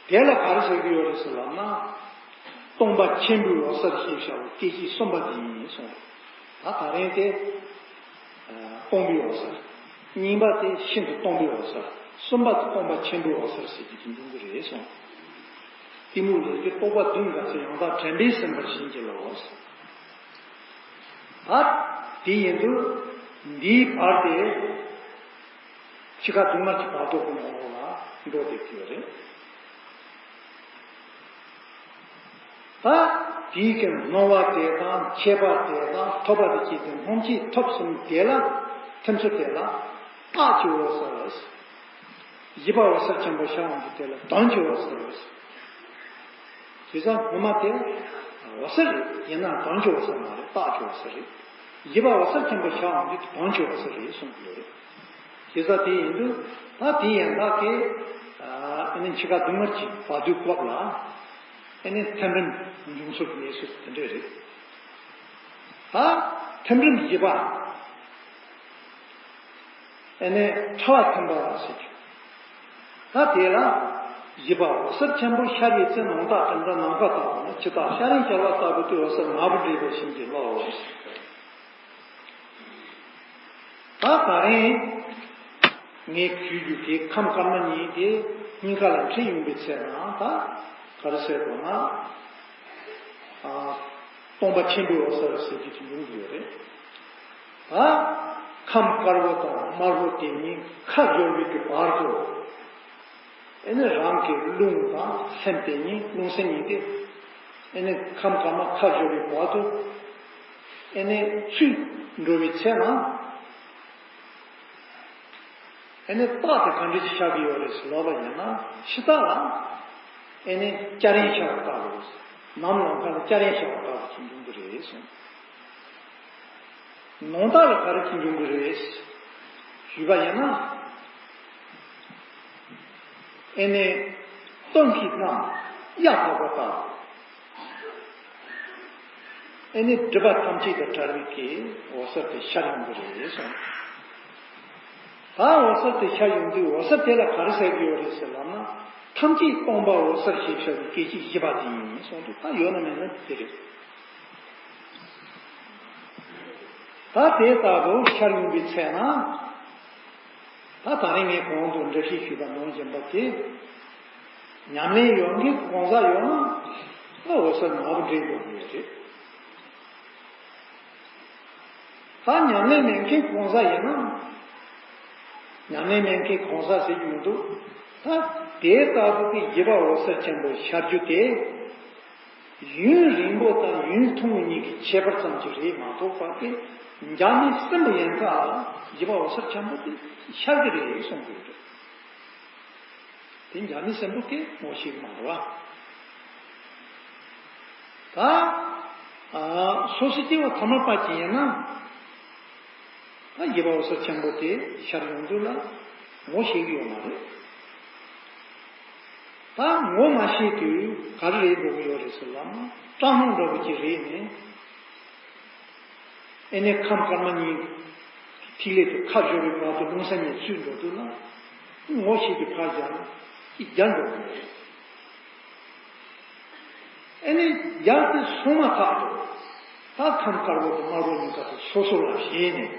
དེ་ལ་ག་རེ་ཟེར་གྱི་ཡོད་རེད་ཟེར་ལབ་ན། སྟོང་པ་ཆེན་པོའི་འོད་གསལ་ཞེས་བྱ་བའི་སྐད་ཅིག་གསུམ་པ་དེ་ཡིན་གསུངས། ད་ད་རིང་དེ། ཨ། སྟོང་པའི་འོད་གསལ། གཉིས་པ་དེ་ཤིན་ཏུ་སྟོང་པའི་འོད་གསལ། གསུམ་པ་དེ་སྟོང་པ་ཆེན་པོའི་འོད་གསལ་ཟེར་གྱི་དེ་འབྱུང་གི་རེད་གསུངས། གཏི་མུག་ལས་ཀྱི་རྟོག་པ་བདུན་འགགས་ཚེ། ཡང་དག་དྲན་པས་ཟིན་པར་བྱིན་གྱིས་རློབས། ད་དེ་ཡིན་དུས་འདིའི་བར་དེ་འཆི་ཁ་སྡུག་བསྔལ་གྱི་བར་དོ་ཀུན་འོང་ལ་འགྲོ་བསྡད་ཀྱི་ཡོད་རེད། ད་དེའི་ཀྱང་སྣང་བ་དེ་དང་མཆེད་པ་དེ་དང་ཐོབ་པ་དེ་བཅས་ཏེ་སྣང་མཆེད་ཐོབ་གསུམ་དེ་ལ་ཐིམ་ཚུལ་དེ་ལ་རྟགས་ཀྱི་འོད་གསལ། བཞི་པ་འོད་གསལ་ཆེན་པོ་ཤར་འོང་གི་དེ་ལ་དོན་གྱི་འོད་གསལ། དེ་ཙང་སྔོན་མ་དེ་འོད་གསལ་རེད། ཡིན་ནའང་དོན་གྱི་འོད་གསལ་མ་རེད། རྟགས་ཀྱི་འོད་གསལ་རེད། བཞི་པ་འོད་གསལ་ཆེན་པོ་ཤར་འོང་དུས་དོན་གྱི་འོད་གསལ་རེད་གསུངས་ཀྱི་ཡོད་རེད། དེ་ཙང་དེ་ཡིན་དུས་ད་དེ་ཡན་ལག་གི་ཨ་ནི་འཆི་ཁ་སྡུག་བསྔལ་གྱི་བར་དོའི་སྐབས་ལ་ཨ་ནི་ཐིམ་རིམ་འབྱུང་ཚུལ་གྱི་གནས་ཚུལ་དེ་འདྲས་རེད། ད་ཐིམ་རིམ་བཞི་པ། ཨ་ནི་ཕྲ་བ་ཐིམ་པ་ཟེར་གྱི། ད་དེ་ལ་བཞི་པ་འོད་གསལ་ཆེན་པོ་ཤར་བའི་ཚེ། ནང་རྟགས་དྲི་འདྲ་ནམ་མཁའ་ལྟ་བུ་ན། ཕྱི་རྟགས་ཤར་རིང་ཤར་བ་ལྟ་བུ་སྟེ། འོད་གསལ་ནག་པོ་འདྲེས་པའི་བྱིན་གྱིས་རློབས། ད་ད་རིང་ངས་ཞུ་རྒྱུ་དེ་ཁམས་དཀར་དམར་གཉིས་དེ་སྙིང་ག་ལ་འཁྲིལ་ཡོང་པའི་ཚེ་ན་ད་ག་རེ་ཟེར་དགོས་ན། ཨ། སྟོང་པ་ཆེན་པོའི་འོད་གསལ་ཟེར་རྒྱུ་དེ་འབྱུང་གི་ཡོད་རེད། ད་ཁམས་དཀར་པོ་དང་དམར་པོ་དེ་གཉིས་ཁ་སྦྱོར་བའི་གི་བར་དུ། ཨེ་ནི་རང་གི་རླུང་དང་སེམས་དེ་གཉིས། རླུང་སེམས་གཉིས་དེ་ཨེ་ནི་ཁམས་དཀར་དམར་ཁ་སྦྱོར་བའི་བར་དུ་ཨེ་ནི་ཚུད་འགྲོ་བའི་ཚེ་ན། ཨེ་ནི་རྟགས་དེ་ག་འདྲ་ཞིག་ཤར་གྱི་ཡོད་རེད་ཟེར་ལབ་པ་ཡིན་ན། ཕྱི་རྟགས་ལ་ཨེ་ནི་སྐྱ་རེངས་ཤར་བ་ལྟ་བུ། ནམ་ལངས་ཁ་ལ་སྐྱ་རེངས་ཤར་བ་ལྟ་བུ་ཞིག་འབྱུང་གི་རེད་གསུངས། ནང་རྟགས་ལ་ག་རེ་ཞིག་འབྱུང་གི་རེད་ཞུས་པ་ཡིན་ན། ཨེ་ནི་སྟོན་ཁའི་གནམ་གཡའ་དག་པ་ལྟ་བུ། ཨེ་ནི་སྒྲིབ་པ་ཐམས་ཅད་དང་བྲལ་བའི་གི་འོད་གསལ་དེ་ཤར་ཡོང་གི་རེད་གསུངས། ད་འོད་གསལ་དེ་ཤར་ཡོང་དུས་འོད་གསལ་དེ་ལ་ག་རེ་ཟེར་གྱི་ཡོད་རེད་ཟེར་ལབ་ན། ཐམས་ཅད་སྟོང་པ་འོད་གསལ་ཞེས་བྱ་བའི་སྐད་ཅིག་བཞི་པ་དེ་ཡིན་གསུངས་འདུག། ད་ཡོད་ན་མེད་ན་དེ་རེད། ད་དེ་ལྟ་བུ་ཤར་ཡོང་པའི་ཚེ་ན། ད་ད་རིང་ངས་གོང་དུ་འགྲེལ་བཤད་ཞུས་པ་ནང་བཞིན་པ་དེ། ཉམས་ལེན་ཡོད་མཁན་གང་ཟག་ཡོད་ན་ད་འོད་གསལ་ནག་པོ་འདྲེས་འགྲོ་གི་ཡོད་རེད། ད་ཉམས་ལེན་མེད་མཁན་གང་ཟག་ཡིན་ན། ཉམས་ལེན་མེད་མཁན་གང་ཟག་ཟེར་གྱི་མི་འདུག། ད་དེ་ལྟ་བུ་གི་བཞི་པ་འོད་གསལ་ཆེན་པོ་ཤར་རྒྱུ་དེ། ཡུན་རིང་པོ་དང་ཡུན་ཐུང་བ་གཉིས་ཀྱི་ཁྱད་པར་ཙམ་གྱིས་རེད་མ་གཏོགས་པ་དེ། འཇག་མའི་སྲིན་བུ་ཡན་ཆད་ལ་བཞི་པ་འོད་གསལ་ཆེན་པོ་དེ་ཤར་གྱི་རེད་གསུངས་དགོས་རེད། དེ་འཇག་མའི་སྲིན་བུ་དེ་ངོ་ཤེས་ཀྱི་མ་རེད་བ། ད་ཨ་སོ་སོའི་སྐྱེ་བོ་ཐ་མལ་པ་ཅིག་ཡིན་ན། ད་བཞི་པ་འོད་གསལ་ཆེན་པོ་དེ་ཤར་ཡོང་དུས་ལ་ངོ་ཤེས་ཀྱི་ཡོད་མ་རེད། ད་ངོ་མ་ཤེས་དུས་ག་རེ་རེད་འགྲོ་གི་ཡོད་རེད་ཟེར་ལབ་ན། སྐྲག་སྣང་འདྲ་པོ་ཅིག་རེད་ནས། ཨེ་ནས་ཁམས་དཀར་དམར་གཉིས་ཐིག་ལེ་དེ་ཁ་སྦྱོར་བའི་བར་དུ་རླུང་སེམས་གཉིས་ཚུད་འགྲོ་དུས་ན། ངོ་ཤེས་ཀྱི་ཕར་སྦྱར་ན་ཅིག་རྒྱ་འགྲོ་གི་ཡོད་རེད། ཨེ་ནི་ཡར་དེ་སོང་མ་ཐག་ཏུ། ད་ཁམས་དཀར་པོ་དང་དམར་པོ་གཉིས་ཀ་དེ་སོ་སོ་ལ་ཞེན་ནས།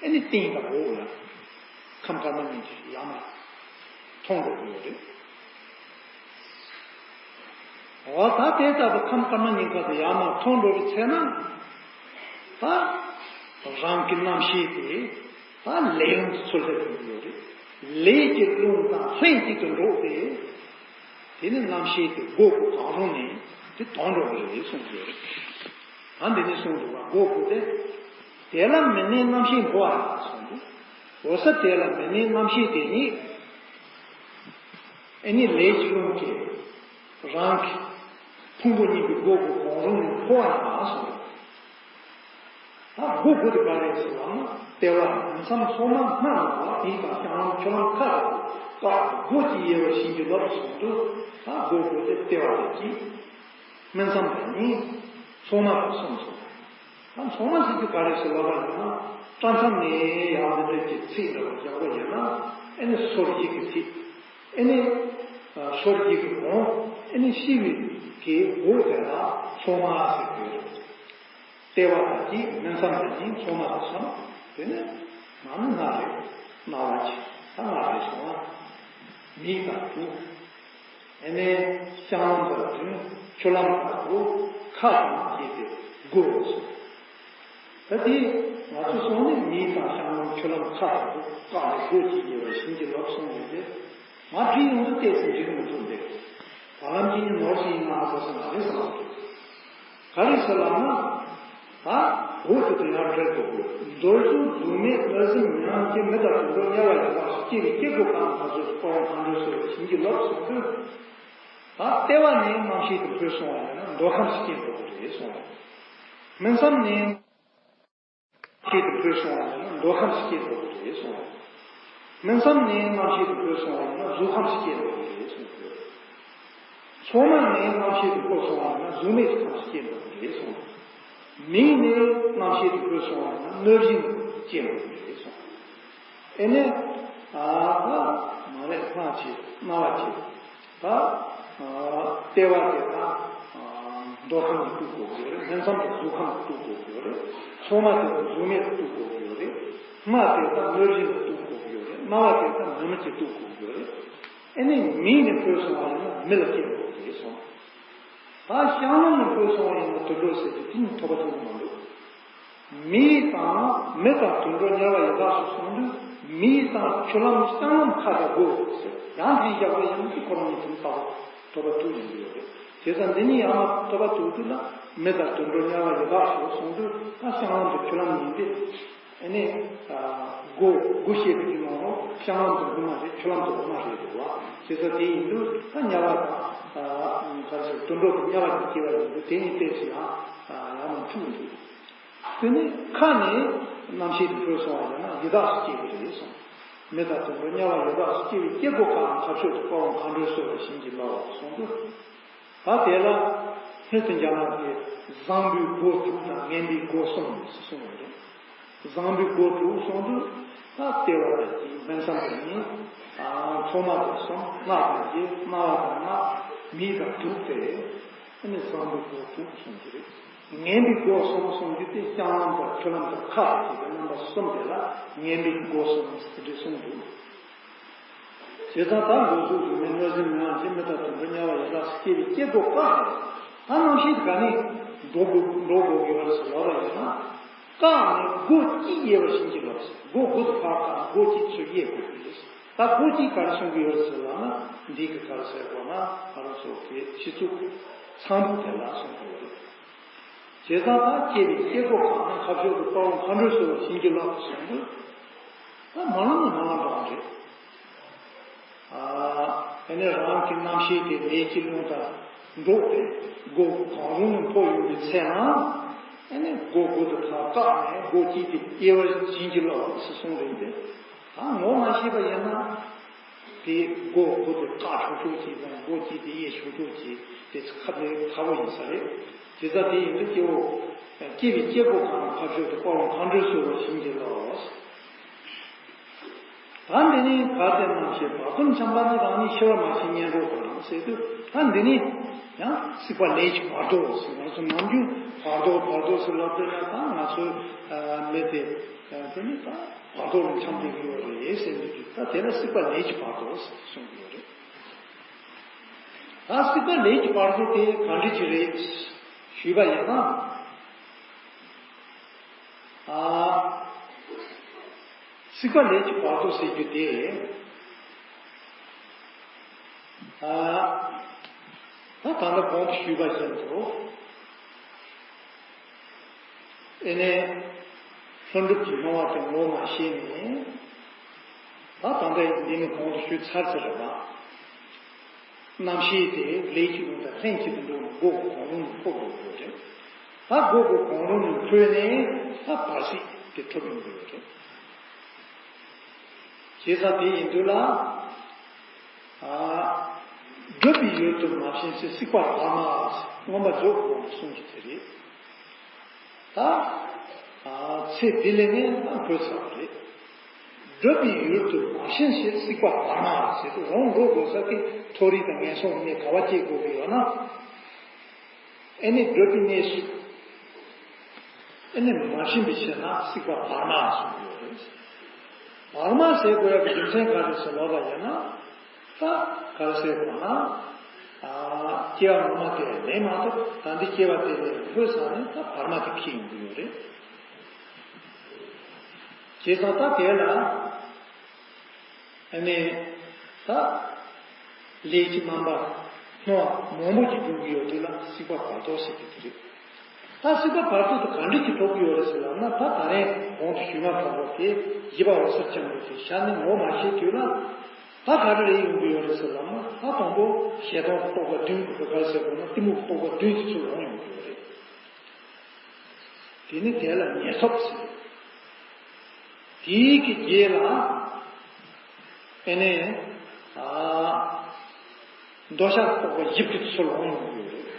ཨེ་ནི་སྟེང་དང་འོག་ལ། ཁམས་དཀར་དམར་གཉིས་ཀྱི་ཡར་མར་མཐོང་འགྲོ་གི་ཡོད་རེད། འོ་ད་དེ་ལྟ་བུ་ཁམས་དཀར་དམར་གཉིས་ཀ་དེ་ཡར་མར་མཐོང་འགྲོ་བའི་ཚེ་ན། ད་རང་གི་རྣམ་ཤེས་དེ། ད་ལས་ཡུན་དུ་ཚུར་ལ་ཡོང་གི་ཡོད་རེད། ལས་ཀྱི་རླུང་དང་ལྷན་ཅིག་ཏུ་འགྲོགས་ཏེ། དེ་ནི་རྣམ་ཤེས་དེ་སྒོ་དགུ་གང་རུང་ནས་དེ་དོན་འགྲོ་གི་རེད་གསུངས་ཀྱི་ཡོད་རེད། ད་འདི་ནས་གསུངས་འདུག་བ། སྒོ་དགུ་སྟེ། དེ་ལ་མི་གནས་རྣམ་ཤེས་འགོག་པ་ཡིན་གསུངས་འདུག། འོད་གསལ་དེ་ལ་མི་གནས་རྣམ་ཤེས་དེ་ཉིད། ཨེ་ནི་ལས་ཀྱི་རླུང་གིས་རང་གི་ཕུང་པོ་གཉིས་ཀྱི་སྒོ་དགུ་གང་རུང་ནས་འཕོ་བ་ཡིན་གསུངས་འདུག། ད་སྒོ་དགུ་དེ་ག་རེ་རེད་ཟེར་ལབ་ན། ལྟེ་བ་མུན་མཚམས་སོ་མ་སྣ་ནང་ལ། མིག་དང་བཤང་ལམ་ཆུ་ལམ་ཁ་དང་པོ། ཀ་དང་སྒོ་གཅིག་དབྱེ་བ་བྱིན་གྱིས་རློབས་གསུངས་འདུག། ད་སྒོ་དགུ་དེ་ལྟེ་བ་དེ་གཅིག། མུན་མཚམས་དེ་གཉིས། མཚོག་མ་དེ་གསུམ་སོང་། ད་མཚོག་མ་ཟེར་རྒྱུ་ག་རེ་ཟེར་ལབ་པ་ཡིན་ན། སྐྲ་མཚམས་ནས་ཡང་འདི་འདྲ་གྱི་ཚིག་འདྲ་བ་རྒྱག་པ་ཡིན་ན། ཨེ་ནི་སོར་བཞི་གི་ཚིག། ཨེ་ནི་སོར་བཞི་གི་གོང་། ཨེ་ནི་ཤི་བའི་གི་འོག་དེ་ལ་མཚོག་མ་ཟེར་གྱི་ཡོད། ལྟེ་བ་དང་གཅིག། མུན་མཚམས་དང་གཉིས། མཚོག་མ་དང་གསུམ། དེ་ནས་ང་ནི་ལྔ་རེད། རྣ་བ་གཅིག། ད་ལྔ་རེད་སོང་ང་། མིག་དང་དྲུག། ཨེ་ནས་བཤང་ལམ་དང་བདུན། ཆུ་ལམ་དང་དགུ། ཁ་དང་བཅས་ཏེ་དགུ་རུ་སོང་། ད་དེ་ང་ཚོ་སོང་ནས་མིག་དང་བཤང་ལམ། ཆུ་ལམ། ཁ་དང་དགུ། ཀ་ནས་སྒོ་གཅིག་དབྱེ་བ་བྱིན་གྱིས་རློབས་གསུངས་ཡོད་དེ། ང་བྲིས་ཡོང་དུས་ཏོག་ཙམ་འགྲིག་མི་ཐུབ་འདུག། བར་ལམ་གྱི་ནོར་ཞིག་ཡིན་ན་ཧ་གོ་སོང་། ང་རེ་ཟ་མ་ཐུབ། ག་རེ་ཟེར་ལབ་ན། ད་འོ་དེ་དང་ཡང་འབྲེལ་དགོས་དགོས། མདོར་བསྡུས་གཟུགས་མེད་ལྷ་སྲིན་ཉམས་ཀྱི་མི་དང་དུད་འགྲོ་དམྱལ་བ་ཡི་ལག་ཏུ་སྐྱེ་བའི་སྐྱེ་དགུ་པའང་ད་གཟོད་འཁོར་བ་མཁའ་འགྲོའི་སྲོག་བྱིན་གྱིས་རློབས་གསུངས་དུས། ད་ལྟེ་བ་ནས་རྣམ་ཤེས་དེ་འཕོས་སོང་བ་ཡིན་ན་མདོ་ཁམས་སུ་སྐྱེ་འགྲོ་གི་རེད་གསུངས། སྨིན་མཚམས་ནས་རྣམ་ཤེས་དེ་འཕོས་སོང་བ་ཡིན་ན་མདོ་ཁམས་སུ་སྐྱེ་འགྲོ་གི་རེད་གསུངས། སྨིན་མཚམས་ནས་རྣམ་ཤེས་དེ་འཕོས་སོང་བ་ཡིན་ན་གཟུགས་ཁམས་སུ་སྐྱེ་འགྲོ་གི་རེད་གསུངས། མཚོག་མ་ནས་རྣམ་ཤེས་དེ་འཕོས་སོང་བ་ཡིན་ན་གཟུགས་མེད་ཀྱི་ཁམས་སུ་སྐྱེ་འགྲོ་གི་རེད་གསུངས། མིག་ནས་རྣམ་ཤེས་དེ་འཕོས་སོང་བ་ཡིན་ན་གནོད་སྦྱིན་དུ་སྐྱེ་འགྲོ་གི་རེད་གསུངས། ཨེ་ནས། ཨ་ད་མ་རེད། སྣ་བྱེད། རྣ་བ་བྱེད། ད་ལྟེ་བ་དེ་ད་མདོ་ཁམས་ཀྱིས་གཏུག་དགོས་ཀྱི་ཡོད་རེད། སྨིན་མཚམས་དེ་གཟུགས་ཁམས་ཀྱིས་གཏུག་དགོས་ཀྱི་ཡོད་རེད། མཚོག་མ་དེ་ད་གཟུགས་མེད་ཀྱིས་གཏུག་དགོས་ཀྱི་ཡོད་རེད། སྣ་དེ་ད་གནོད་སྦྱིན་ལ་གཏུག་དགོས་ཀྱི་ཡོད་རེད། རྣ་བ་དེ་ད་མི་མི་གྱིས་གཏུག་དགོས་ཀྱི་ཡོད་རེད། ཨེ་ནས་མིག་ནས་འཕོས་སོང་བ་ཡིན་ན་མི་ལ་སྐྱེ་དགོས་ཀྱི་རེད་གསུངས། ད་བཤང་ལམ་ནས་འཕོས་སོང་བ་ཡིན་ན་དུད་འགྲོ་ཟེར་གྱི་དེ་ནི་ཐོབ་པ་ཐོབ་ཀྱི་མ་འདུག་མི་ཡི་དང་མི་དང་དུད་འགྲོ་དམྱལ་བ་ཡི་དྭགས་སུ་སོང་དུས་མི་ཡི་དང་ཆུ་ལམ་བཤང་ལམ་ཁ་དང་སྒོ་ཟེར་ཡང་ཕན་བཞག་པ་ཡིན་ན་ཁོ་རང་ཉིད་དུ་ལྟ་བ་ཐོབ་པ་ཐུག་ཡིན་གྱི་ཡོད་རེད། དེ་ཙང་འདི་གཉིས་ཡང་ཐོབ་པ་ཐུག་དུས་ན་མི་དང་དུད་འགྲོ་དམྱལ་བ་ཡི་དྭགས་སུ་སོང་དུས་ད་བཤང་ལམ་དུ་ཆུ་ལམ་ཡིན་ཏེ། ཨ་ནི། སྒོ་སྒོ་ཕྱེ་བའི་གི་ནང་ལོགས་བཤང་ལམ་དུ་སྒོ་མ་རེད། ཆུ་ལམ་དུ་སྒོ་མ་རེད་འདུག་བ། བྱས་ཙང་དེ་ཡིན་དུས་ད་དམྱལ་བ་དང་། ག་རེ་ཟེར། དུད་འགྲོ་དང་དམྱལ་བ་གི་སྐྱེ་བ་ཡིན་དུས་དེ་གཉིས་ཏོག་ཙམ་ཡང་ཡང་མ་འཁྲུག་འདུག་དེ་ནས་ཁ་ནས་རྣམ་ཤེས་དེ་འཕོས་སོང་བ་ཡིན་ན་ཡི་དྭགས་སུ་སྐྱེ་གི་རེད་གསུངས། མི་དང་དུད་འགྲོ་དམྱལ་བ་ཡི་དྭགས་སུ་སྐྱེ་བའི་སྐྱེ་སྒོ་གང་ཁ་ཕྱོགས་དུ་དཔའ་བོ་མཁའ་འགྲོའི་གསོལ་བ་བྱིན་གྱིས་རློབས་གསུངས་དུས། ད་དེ་ལ་སྣོད་དུ་འཇགས་ན་དེ་བཟང་པོའི་སྒོ་དྲུག་དང་ངན་པའི་སྒོ་གསུམ་ཞེས་གསུངས་པ་རེད། བཟང་པོའི་སྒོ་དྲུག་གསུངས་དུས་ད་ལྟེ་བ་དང་གཅིག་སྨིན་མཚམས་དང་གཉིས། མཚོག་མ་དང་གསུམ། སྣ་དང་བརྒྱད། རྣ་བ་དང་ལྔ། མིག་དང་དྲུག་སྟེ། ཨ་ནི་བཟང་པོའི་སྒོ་དྲུག་གསུངས་ཀྱི་རེད། ངན་པའི་སྒོ་གསུམ་གསུངས་ཀྱི་དེ་བཤང་ལམ་དང་ཆུ་ལམ་དང་ཁ་དང་བཅས་པའི་རྣམ་པ་གསུམ་དེ་ལ་ངན་པའི་སྒོ་གསུམ་ཟེར་ཏེ་གསུངས་འདུག་བྱས་ཙང་ད་འགོག་གཟུགས་གཟུགས་མེད་གནོད་སྦྱིན་མི་དབང་གིས་མི་དང་དུད་འགྲོ་དམྱལ་བ་ཡི་དྭགས་སུ་སྐྱེ་བའི་སྐྱེ་སྒོ་བཀག་ནས། ད་རྣམ་ཤེས་དེ་ག་ནས་འགྲོ་དགོས་འགྲོ་དགོས་ཀྱི་ཡོད་རེད་ཟེར་ལབ་པ་ཡིན་ན། བཀག་ནས་སྒོ་གཅིག་དབྱེ་བ་བྱིན་གྱིས་རློབས་ཟེར། སྒོ་དགུ་དེ་ཕར་བཀག་སྒོ་གཅིག་ཚུར་དབྱེ་དགོས་ཀྱི་རེད། ད་སྒོ་གཅིག་ག་རེ་གསུང་གི་ཡོད་རེད་ཟེར་ལབ་ན་འདི་གི་ག་རེ་ཟེར་དགོས་ན་ང་རང་ཚོ་གི་སྤྱི་གཙུག་ཚངས་བུག་དེ་ལ་གསུང་གི་ཡོད་རེད། བྱས་ཙང་ད་སྐྱེ་བའི་སྐྱེ་སྒོ་གང་ན་ཁ་ཕྱོགས་ཀྱི་དཔའ་བོ་མཁའ་འགྲོའི་གསོལ་བ་བྱིན་གྱིས་རློབས་གསུངས་དུས། ད་མ་ལམ་ནས་མ་ལམ་འགྲོ་བ་རེད། ཨ་ནི་རང་གི་རྣམ་ཤེས་དེ་ལས་ཀྱི་རླུང་དང་འགྲོགས་ཏེ་སྒོ་གང་རུང་ནས་འཕོ་ཡོང་བའི་ཚེ་ན། ཨ་ནི་སྒོ་དགུ་དེ་ཕར་བཀག་ནས་སྒོ་གཅིག་དེ་དབྱེ་བ་བྱིན་གྱིས་རློབས་ཟེར་གསུངས་རེད་དེ། ད་ངོ་མ་ཤེས་པ་ཡིན་ན། དེ་སྒོ་དགུ་དེ་བཀག་ཆོག་ཆོག་ཅིག་དང་སྒོ་གཅིག་དེ་དབྱེ་ཆོག་ཆོག་ཅིག་དེ་ཚོ་ཁ་ནས་ཁག་པོ་ཡིན་ས་རེད། དེ་ཚ་དེ་ཡིན་དུས་སྐྱེ་བོ། སྐྱེ་བའི་སྐྱེ་སྒོ་གང་ན་ཁ་ཕྱོགས་ཀྱི་དཔའ་བོ་མཁའ་འགྲོའི་གསོལ་བ་བྱིན་གྱིས་རློབས། ད་འདི་ནི་གལ་ཏེ་རྣམ་ཤེས་བར་དོར་འཁྱམས་པ་ན་རང་ཉིད་ཤི་བར་མ་ཤེས་ངན་འགྲོ་དང་ཟེར་དུས། ད་འདི་ནི་ཡང་སྲིད་པ་ལས་ཀྱི་བར་དོ་ཟེར། ང་ཚོ་ནམ་རྒྱུན་བར་དོ་བར་དོ་ཟེར་ལབ་དུས་ན་ད་ང་ཚོའི་མི་དེ་དེ་ནི་ད་བར་དོ་ལ་འཁྱམས་བསྡད་ཀྱི་ཡོད་རེད་ཟེར་དུས། ད་དེ་ལ་སྲིད་པ་ལས་ཀྱི་བར་དོ་ཟེར་གསུངས་ཀྱི་ཡོད་རེད། ད་སྲིད་པ་ལས་ཀྱི་བར་དོ་དེ་ག་འདྲ་ཅིག་རེད་ཞུས་པ་ཡིན་ན། ཨ། སྲིད་པ་ལས་ཀྱི་བར་དོ་ཟེར་རྒྱུ་དེ། ཨ། ད་ད་ལྟ་གོང་དུ་ཞུས་པ་བཞིན་དུ། ཨེ་ནས། ལྷུན་གྲུབ་ཀྱི་སྣང་བ་དེ་ངོ་མ་ཤེས་ནས། ད་ད་ལྟ་འདི་ནི་གོང་དུ་ཞུས་ཚར་ཚར་རེད་པ། རྣམ་ཤེས་དེ་ལས་ཀྱི་རླུང་དང་ལྷན་ཅིག་ཏུ་འགྲོ་ནས་སྒོ་གང་རུང་ནས་འཕོ་དགོས་ཡོད་རེད། ད་སྒོ་གང་རུང་ནས་འཕོས་ནས་ད་བར་སྲིད་དེ་ཐོབ་ཡོང་གི་ཡོད་རེད། བྱས་ཙང་དེ་ཡིན་དུས་ལ། ཨ། བསྒྲུབ་པའི་ཡུལ་དུ་མ་བྱིན་ཚེ་སྲིད་པ་བར་མ་ཟེར། མངོན་པ་རྫོགས་པའི་དབང་དུ་སོང་གི་དེ་རེད། ད། ཨ། ཚེ་འདི་ལས་ངན་ད་འགོས་ཚར་བ་རེད། བསྒྲུབ་པའི་ཡུལ་དུ་མ་བྱིན་ཚེ་སྲིད་པ་བར་མ་ཟེར་དུས་རང་འགྲོ་དགོས་ས་དེ་མཐོ་རིས་དང་ངན་སོང་གི་གནས་ག་བ་སྐྱེ་དགོས་ཀྱི་ཡོད་ན། ཨེ་ནི་བསྒྲུབ་པའི་གནས་སུ། ཨེ་ནི་མ་བྱིན་པའི་ཕྱིར་ན་སྲིད་པ་བར་མ་གསུངས་ཡོད་རེད། བར་མ་ཟེར་དགོས་ཡག་གི་རྒྱུ་མཚན་ག་རེ་ཟེར་ལབ་པ་ཡིན་ན། ད་ག་རེ་ཟེར་དགོས་ན། ཨ། སྐྱེ་བ་ངོ་མ་དེ་ལས་མ་གཏོགས་ད་འདི་སྐྱེ་བ་དེ་ལས་འཕོས་ཚར་ནས་ད་བར་མ་དེ་འཁེལ་ཡོང་གི་ཡོད་རེད། བྱས་ཙང་ད་དེ་ལ། ཨ་ནི། ད། ལས་ཀྱི་རྣམ་པ་སྣང་བ་མང་པོ་ཅིག་འབྱུང་གི་ཡོད་དུས་ལ་སྲིད་པ་བར་དོ་ཟེར་གྱི་དེ་རེད། ད་སྲིད་པ་བར་དོ་དེ་ག་འདྲ་ཅིག་ཐོབ་ཀྱི་ཡོད་རེད་ཟེར་ལབ་ན། ད་ད་རེས་གོང་དུ་ཞུས་མ་ཐག་པ་དེ་བཞི་པ་འོད་གསལ་ཆེན་པོ་དེ་ཤར་ནས་ངོ་མ་ཤེས་དུས་ལ། ད་ག་རེ་རེད་ཡོང་གི་ཡོད་རེད་ཟེར་ལབ་ན། ད་དང་པོ་ཞེ་སྡང་རྟོག་པ་བདུན་གྱི་བུ་ག་ཟེར་དགོས་ན། གཏི་མུག་རྟོག་པ་བདུན་གྱི་ཚུལ་ལོངས་ཡོང་གི་ཡོད་རེད། དེ་ནི་དེ་ལ་ཉེར་ཐོབ་ཟེར། དེའི་གི་རྗེས་ལ་ཨེ་ནས་ཨ་འདོད་ཆགས་རྟོག་པ་བཞི་གི་ཚུལ་ལོངས་ཡོང་གི་ཡོད་རེད།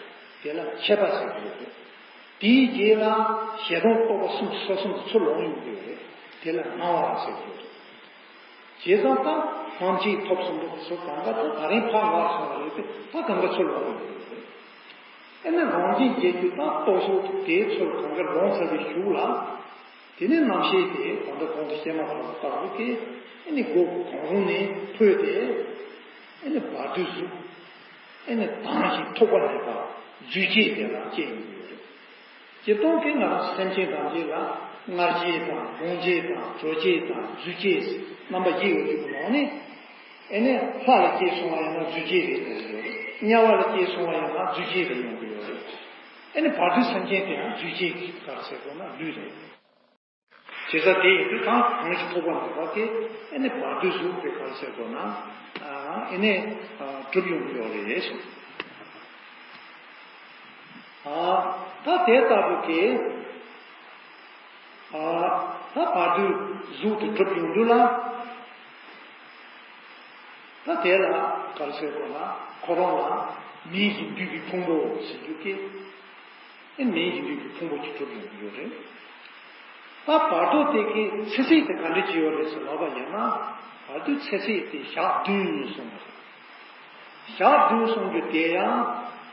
དེ་ལ་མཆེད་པ་ཟེར་གྱི་ཡོད་རེད། དེའི་རྗེས་ལ་ཞེ་སྡང་རྟོག་པ་གསུམ་སོ་གསུམ་གྱི་ཚུལ་ལོངས་ཡོང་གི་ཡོད་རེད། དེ་ལ་སྣང་བ་ཟེར་གྱི་ཡོད་རེད། བྱས་ཙང་ད་སྣང་མཆེད་ཐོབ་གསུམ་པོ་དེ་ཚོ་གང་ག་ད་ད་རིང་ཕར་ལ་སོང་བ་རེད་དེ། ད་གང་ག་ཚུར་ལོག་ཡོང་གི་རེད། ཨེ་ན་རང་བཞིན་བརྗོད་རྒྱུ་ད་རྟོག་ཚོགས་དེའི་ཚུལ་གང་ག་ལོངས་ཚར་བའི་གཞུག་ལ། དེ་ནས་རྣམ་ཤེས་དེ་ད་ལྟ་གོང་དུ་བཤད་མ་ཐག་ཏུ་བཏགས་པ་དེ་ཨེ་ནི་སྒོ་གང་རུང་ནས་འཕོས་ཏེ། ཨེ་ནི་བར་དོའི་གཟུགས་ཨེ་ནི་དྭངས་ཤིང་ཐོགས་པ་མེད་པ་རྫུས་སྐྱེས་དེ་ལ་སྐྱེས་ཡོང་གི་ཡོད་རེད། སྤྱིར་བཏང་གི་ང་རང་སེམས་ཅན་ཐམས་ཅད་ལ་མངར་སྐྱེས་དང་སྦོམ་སྐྱེས་དང་དྲོ་སྐྱེས་དང་རྫུས་སྐྱེས་རྣམ་པ་བཞི་ཡོད་རྒྱུ་གི་ནང་ནས། ཨེ་ནས་ལྷ་ལ་སྐྱེས་སོང་བ་ཡིན་ན་རྫུས་སྐྱེས་རེད་ཡོང་གི་ཡོད་རེད། དམྱལ་བ་ལ་སྐྱེས་སོང་བ་ཡིན་ན་རྫུས་སྐྱེས་རེད་ཡོང་གི་ཡོད་རེད། ཨེ་ནས་བར་དོའི་སེམས་ཅན་དེ་ཡང་རྫུས་སྐྱེས་ཀྱི་ག་རེ་ཟེར་དགོས་ན་ལུས་རེད། བྱས་ཙང་དེ་ཡིན་དུས་གང་གང་ཞིག་ཐོགས་པ་མེད་པ་དེ་ཨེ་ནས་བར་དོའི་གཟུགས་དེ་ག་རེ་ཟེར་དགོས་ན། ཨེ་ནས་གྲུབ་ཡོང་གི་ཡོད་རེད་གསུངས། ཨ། ད་དེ་ལྟ་བུ་གི། ཨ། ད་བར་དོའི་གཟུགས་དེ་གྲུབ་ཡོང་དུས་ལ། ད་དེ་ལ་ག་རེ་ཟེར་དགོས་ན་ཁོ་རང་ལ་མིང་བཞིན་འདུས་པའི་ཕུང་པོ་ཟེར་རྒྱུ་གི། ཨེ་མིང་བཞིན་འདུས་པའི་ཕུང་པོ་ཅིག་གྲུབ་ཡོང་གི་ཡོད་རེད། ད་བར་དོ་དེ་གི་ཚེ་ཚད་དེ་ག་འདྲ་ཅིག་ཡོད་རེད་ཟེར་ལབ་པ་ཡིན་ན། བར་དོའི་ཚེ་ཚད་དེ་ཞག་བདུན་ཡིན་གསུངས་པ་རེད། ཞག་བདུན་གསུང་རྒྱུ་དེ་ཡང་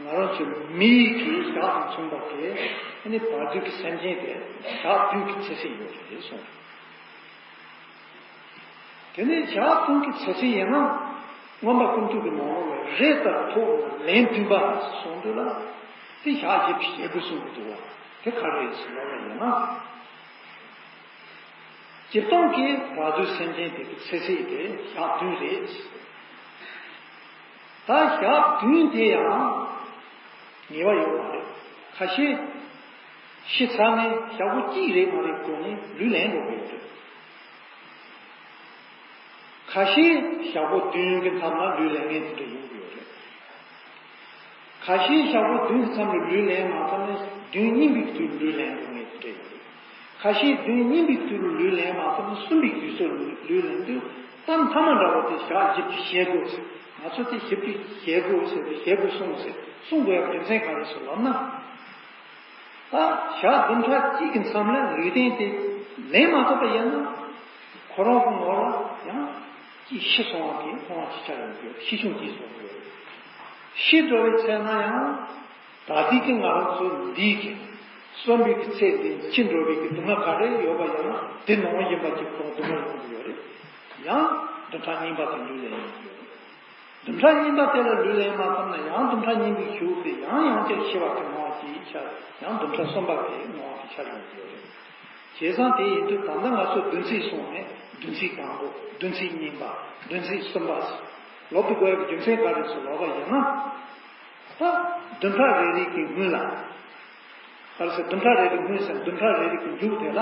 ང་རང་ཚོའི་མིའི་གི་ཞག་དང་མཚུངས་པ་དེ། ཨ་ནི་བར་དོའི་གི་སེམས་ཅན་དེ་ཞག་བདུན་གྱི་ཚེ་ཚད་ཡོད་རེད་གསུངས། དེ་ནས་ཞག་བདུན་གྱི་ཚེ་ཚད་ཡིན་ན། མངོན་པ་ཀུན་བཏུས་ཀྱི་ནང་ལོགས་ལ་རེས་ལྟར་ཐོབ་ན་ལན་བདུན་པ་གསུངས་འདུག་ལ། དེ་ཞག་བཞི་བཅུ་ཞེ་དགུ་གསུངས་ཀྱི་འདུག་བ། དེ་ག་རེ་རེད་ཟེར་ལབ་པ་ཡིན་ན། སྤྱིར་བཏང་གི་བར་དོའི་སེམས་ཅན་དེ་གི་ཚེ་ཚད་དེ་ཞག་བདུན་རེད། ད་ཞག་བདུན་དེ་ཡང་ངེས་པ་ཡོད་མ་རེད། ཁ་ཤས་ཤི་ཚར་ནས་ཞག་པོ་གཅིག་རེད་མ་རེད་གོ་ནས་ལུས་ལེན་འགྲོ་གི་ཡོད་རེད། ཁ་ཤས་ཞག་པོ་བདུན་གྱི་མཚམས་ལ་ལུས་ལེན་མཁན་དེ་འདྲ་ཡོང་གི་ཡོད་རེད། ཁ་ཤས་ཞག་པོ་བདུན་གྱི་མཚམས་ལ་ལུས་ལེན་མ་ཐུབ་ན་བདུན་གཉིས་པའི་དུས་ལུས་ལེན་དགོས་ངེས་དེ་འདྲ་ཡོད་རེད། ཁ་ཤས་བདུན་གཉིས་པའི་དུས་ལུས་ལེན་མ་ཐུབ་ན་གསུམ་པའི་དུས་སུ་ལུས་ལེན་དུས་གཏམ་ཐ་མ་འདྲ་བོ་དེ་ཞག་བཞི་བཅུ་ཞེ་དགུ་ཟེར། ང་ཚོ་དེ་བཞི་བཅུ་ཞེ་དགུ་ཟེར་ཏེ་ཞེ་དགུ་གསུངས་ཟེར་གསུང་དགོས་ཡག་རྒྱུ་མཚན་ག་རེ་ཟེར་ལབ་ན། ད་ཞག་བདུན་ཕྲག་གཅིག་གི་མཚམས་ལ་ལུས་རྟེན་དེ་ལེན་མ་ཐུབ་པ་ཡིན་ན། ཁོ་རང་གི་ངོ་ལ་ཡང་ཅིག་ཤི་སོང་བ་དེ་མཐོང་བ་ཅིག་ཆགས་ཡོང་གི་ཡོད། ཤི་ཆུང་ཅིག་སོང་གི་ཡོད། ཤི་འགྲོ་བའི་ཚེ་ན་ཡང་ད་ལྟའི་གི་ང་རང་ཚོ་འདིའི་གི་གསོན་པའི་གི་ཚེ་འདི་འཆི་འགྲོ་བའི་གི་སྡུག་བསྔལ་ག་རེ་ཡོད་པ་ཡིན་ན་དེ་ནང་བཞིན་པ་ཅིག་ཁོ་རང་སྡུག་བསྔལ་ཡོང་གི་ཡོད་རེད། ཡང་བདུན་ཕྲག་གཉིས་པ་དེ་ལུས་ལེན་ཡོང་གི་ཡོད་རེད། བདུན་ཕྲག་གཉིས་པ་དེ་ལ་ལུས་ལེན་མ་ཐུབ་ན་ཡང་བདུན་ཕྲག་གཉིས་པའི་གཞུག་དེ་ཡང་ཡང་བསྐྱར་ཤི་བ་དེ་སྣང་བ་ཅིག་ཤར། ཡང་བདུན་ཕྲག་གསུམ་པ་དེ་སྣང་བ་དེ་ཤར་ཡོང་གི་ཡོད་རེད། བྱས་ཙང་དེ་ཡིན་དུས་ད་ལྟ་ང་ཚོ་བདུན་ཚིགས་སོང་ནས་བདུན་ཚིགས་དང་པོ། བདུན་ཚིགས་གཉིས་པ། བདུན་ཚིགས་གསུམ་པ་ལབ་དགོས་ཡག་གི་རྒྱུ་མཚན་ག་རེ་ཟེར་ལབ་པ་ཡིན་ན། ད་བདུན་ཕྲག་རེ་རེ་གི་སྔོན་ལ། ག་རེ་ཟེར། བདུན་ཕྲག་རེ་རེ་སྔོན་ཟེར་བདུན་ཕྲག་རེ་རེ་གི་མཇུག་དེ་ལ།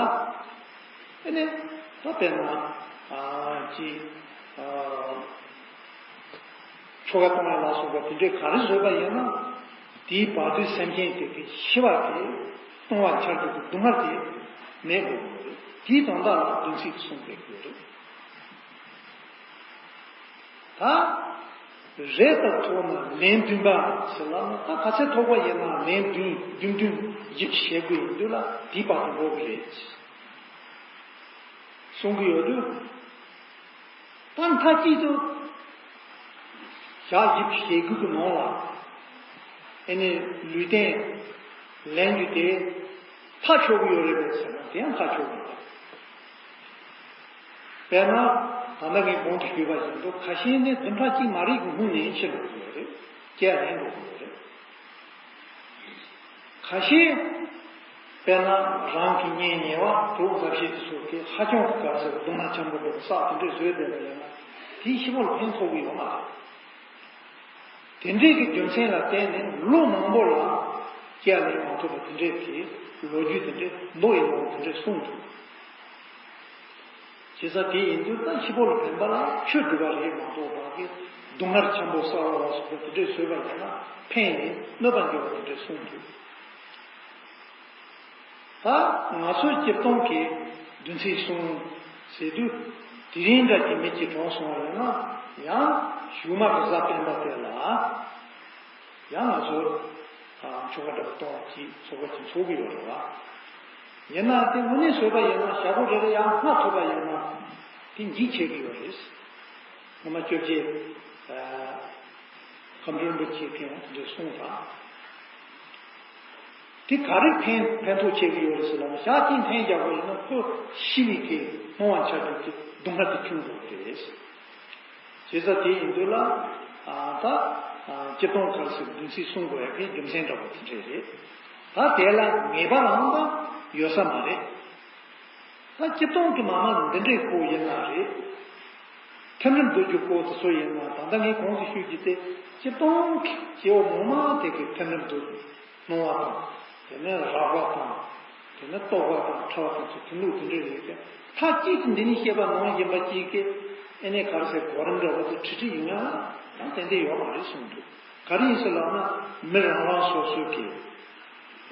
ཨེ་ནས་ད་དཔེར་ན་ཨ་ཅི་ཨ་ཆོ་ག་གཏོང་ཡ་ལ་སོགས་པ་དེ་འདྲའི་ག་རེ་བཟོས་པ་ཡིན་ན། དེའི་བར་དོའི་སེམས་ཅན་དེ་གི་ཤི་བ་དེ་གཏོང་བ་འཆར་རྒྱུ་གི་སྡུག་བསྔལ་དེ་མེད་དགོས་ཀྱི་ཡོད་རེད། དེའི་དོན་དག་ལ་བདུན་ཚིགས་གསུངས་པའི་ཡོད་རེད། ད་རེས་ལྟར་ཐོབ་ན་ལན་བདུན་པ་ཟེར་ལབ་ན། ད་ག་ཚད་ཐོབ་པ་ཡིན་ན་ལན་བདུན་བདུན་བདུན་བཞི་བཅུ་ཞེ་དགུ་ཡིན་དུས་ལ་དེའི་བར་དུ་འགྲོ་གི་རེད་གསུང་གི་ཡོད་དུས། ད་མཐའ་གཅིག་ཏུ་ཞག་བཞི་བཅུ་ཞེ་དགུ་གི་ནང་ལ་ཨེ་ནི་ལུས་རྟེན་ལེན་རྒྱུ་དེ་ཐག་ཆོད་ཀྱི་ཡོད་རེད་པས་ཟེར་ན་དེ་ཡང་ཐག་ཆོད་ཀྱི་མ་རེད། དཔེར་ན་ད་ལྟ་ངས་གོང་དུ་ཞུས་པ་བཞིན་དུ་ཁ་ཤས་ནི་བདུན་ཕྲག་གཅིག་མ་རིག་གི་སྔོན་ནས་ཤི་འགྲོ་གི་ཡོད་རེད། སྐྱེ་ལེན་འགྲོ་གི་ཡོད་རེད། ཁ་ཤས་དཔེར་ན་རང་གི་གཉེན་ཉེ་བ་གྲོགས་མཛའ་བཤེས་དེ་ཚོ་གིས་ཧ་ཅང་གི་ག་རེ་ཟེར་སྡུག་བསྔལ་ཆེན་པོ་འདྲ་བསགས་དེ་འདྲས་བཟོས་བསྡད་པ་ཡིན་ན་དེའི་ཤི་བོ་ལ་ཕན་ཐོགས་ཀྱི་ཡོད་མ་རེད། དེ་འདྲས་ཀྱི་རྒྱུ་མཚན་ལ་བརྟེན་ནས་ལོ་མང་པོ་ལ་སྐྱེ་ལེན་མ་ཐུབ་པ་དེ་འདྲས་ཀྱི་ལོ་རྒྱུས་དེ་འདྲས་མདོ་ཡི་ནང་དེ་འདྲས་གསུངས་འདུག་བྱས་ཙང་དེ་ཡིན་དུས་ད་འཆི་འཕོ་ལ་ཕན་པ་ལ་ཆོས་སྒྲུབ་པ་རེད་མ་གཏོགས་ཕ་གི་སྡུག་བསྔལ་ཆེན་པོ་བསགས་པ་ལ་སོགས་པ་དེ་འདྲས་བཟོས་པ་ཡིན་ན་ཕན་ཡིན་གནོད་པ་འགྱུར་བ་དེ་འདྲས་གསུངས་འདུག་ད་ང་ཚོའི་སྤྱིར་བཏང་གི་བདུན་ཚིགས་གསུམ་ཟེར་དུས་དེ་རིང་འདྲ་གི་མི་གཅིག་གྲོངས་སོང་བ་ཡིན་ན་ཡང་གཞུག་མ་གི་གཟའ་སྤེན་པ་དེ་ལ། ཡང་ང་ཚོ་ཆོ་ག་འདྲ་པོ་གཏོང་བ་ཅིག་ཚོགས་པ་ཅིག་ཚོགས་ཀྱི་ཡོད་རེད་བ། ཡིན་ན་དེ་དངོས་གནས་བཟོས་པ་ཡིན་ན་ཞག་པོ་རེ་རེ་ཡང་སྔ་ཐུབ་པ་ཡིན་ན་དེ་འགྱིག་ཆེ་གི་ཡོད་རེད། སྔོན་མ་བཅོ་བརྒྱད་ཁམས་རིན་པོ་ཆེ་གིས་དེ་འདྲ་གསུངས་དང་། དེ་ག་རེ་ཕན་ཕན་ཐོགས་ཆེ་གི་ཡོད་རེད་ཟེར་ལབ་ན་ཞག་གཅིག་འཐེན་རྒྱག་པ་ཡིན་ན་ཁོ་ཤི་བའི་གི་སྣང་བ་འཆར་རྒྱུ་དེ་སྡུག་བསྔལ་དེ་ཆུང་དགོས་རེད། བྱས་ཙང་དེ་ཡིན་དུས་ལ། ད། སྤྱིར་བཏང་ག་རེ་ཟེར་བདུན་ཚིགས་གསུང་དགོས་ཡ་གི་རྒྱུ་མཚན་འདྲ་པོ་དེ་འདྲས་རེད། ད་དེ་ལ་ངེས་པ་རང་ད་ཡོད་ས་མ་རེད། ད་སྤྱིར་བཏང་གི་མ་མ་འདི་འདྲས་ཁོ་ཡིན་ན་རེད། ཐིམ་རིམ་བསྡུ་རྒྱུ་ཁོ་དེ་ཚོ་ཡིན་ན་ད་ལྟ་ངས་གོང་དུ་ཞུས་ཀྱི་དེ་སྤྱིར་བཏང་གི་སྐྱེ་བོ་ངོ་མ་དེ་གི་ཐིམ་རིམ་བསྡུ་སྣང་བ་དང་། དེ་ནས་རགས་པ་དང་། དེ་ནས་རྟོག་པ་དང་ཕྲ་བ་དང་ཚོ་དེ་ལུགས་དེ་འདྲ་ཡོད་ཀྱང་མཐའ་གཅིག་ཏུ་འདི་ནི་བཤད་པ་ནང་བཞིན་པ་གཅིག་གིས་ཨེ་ནས་ག་རེ་ཟེར་གོ་རིམ་འདྲ་བོ་དེ་ཁྲིད་ཁྲིད་ཡོང་ཡ་ཡང་ཏན་ཏན་ཡོད་མ་རེད་གསུངས་འདུག་ག་རེ་ཡིན་ཟེར་ལབ་ན་མི་རང་རང་སོ་སོ་གི་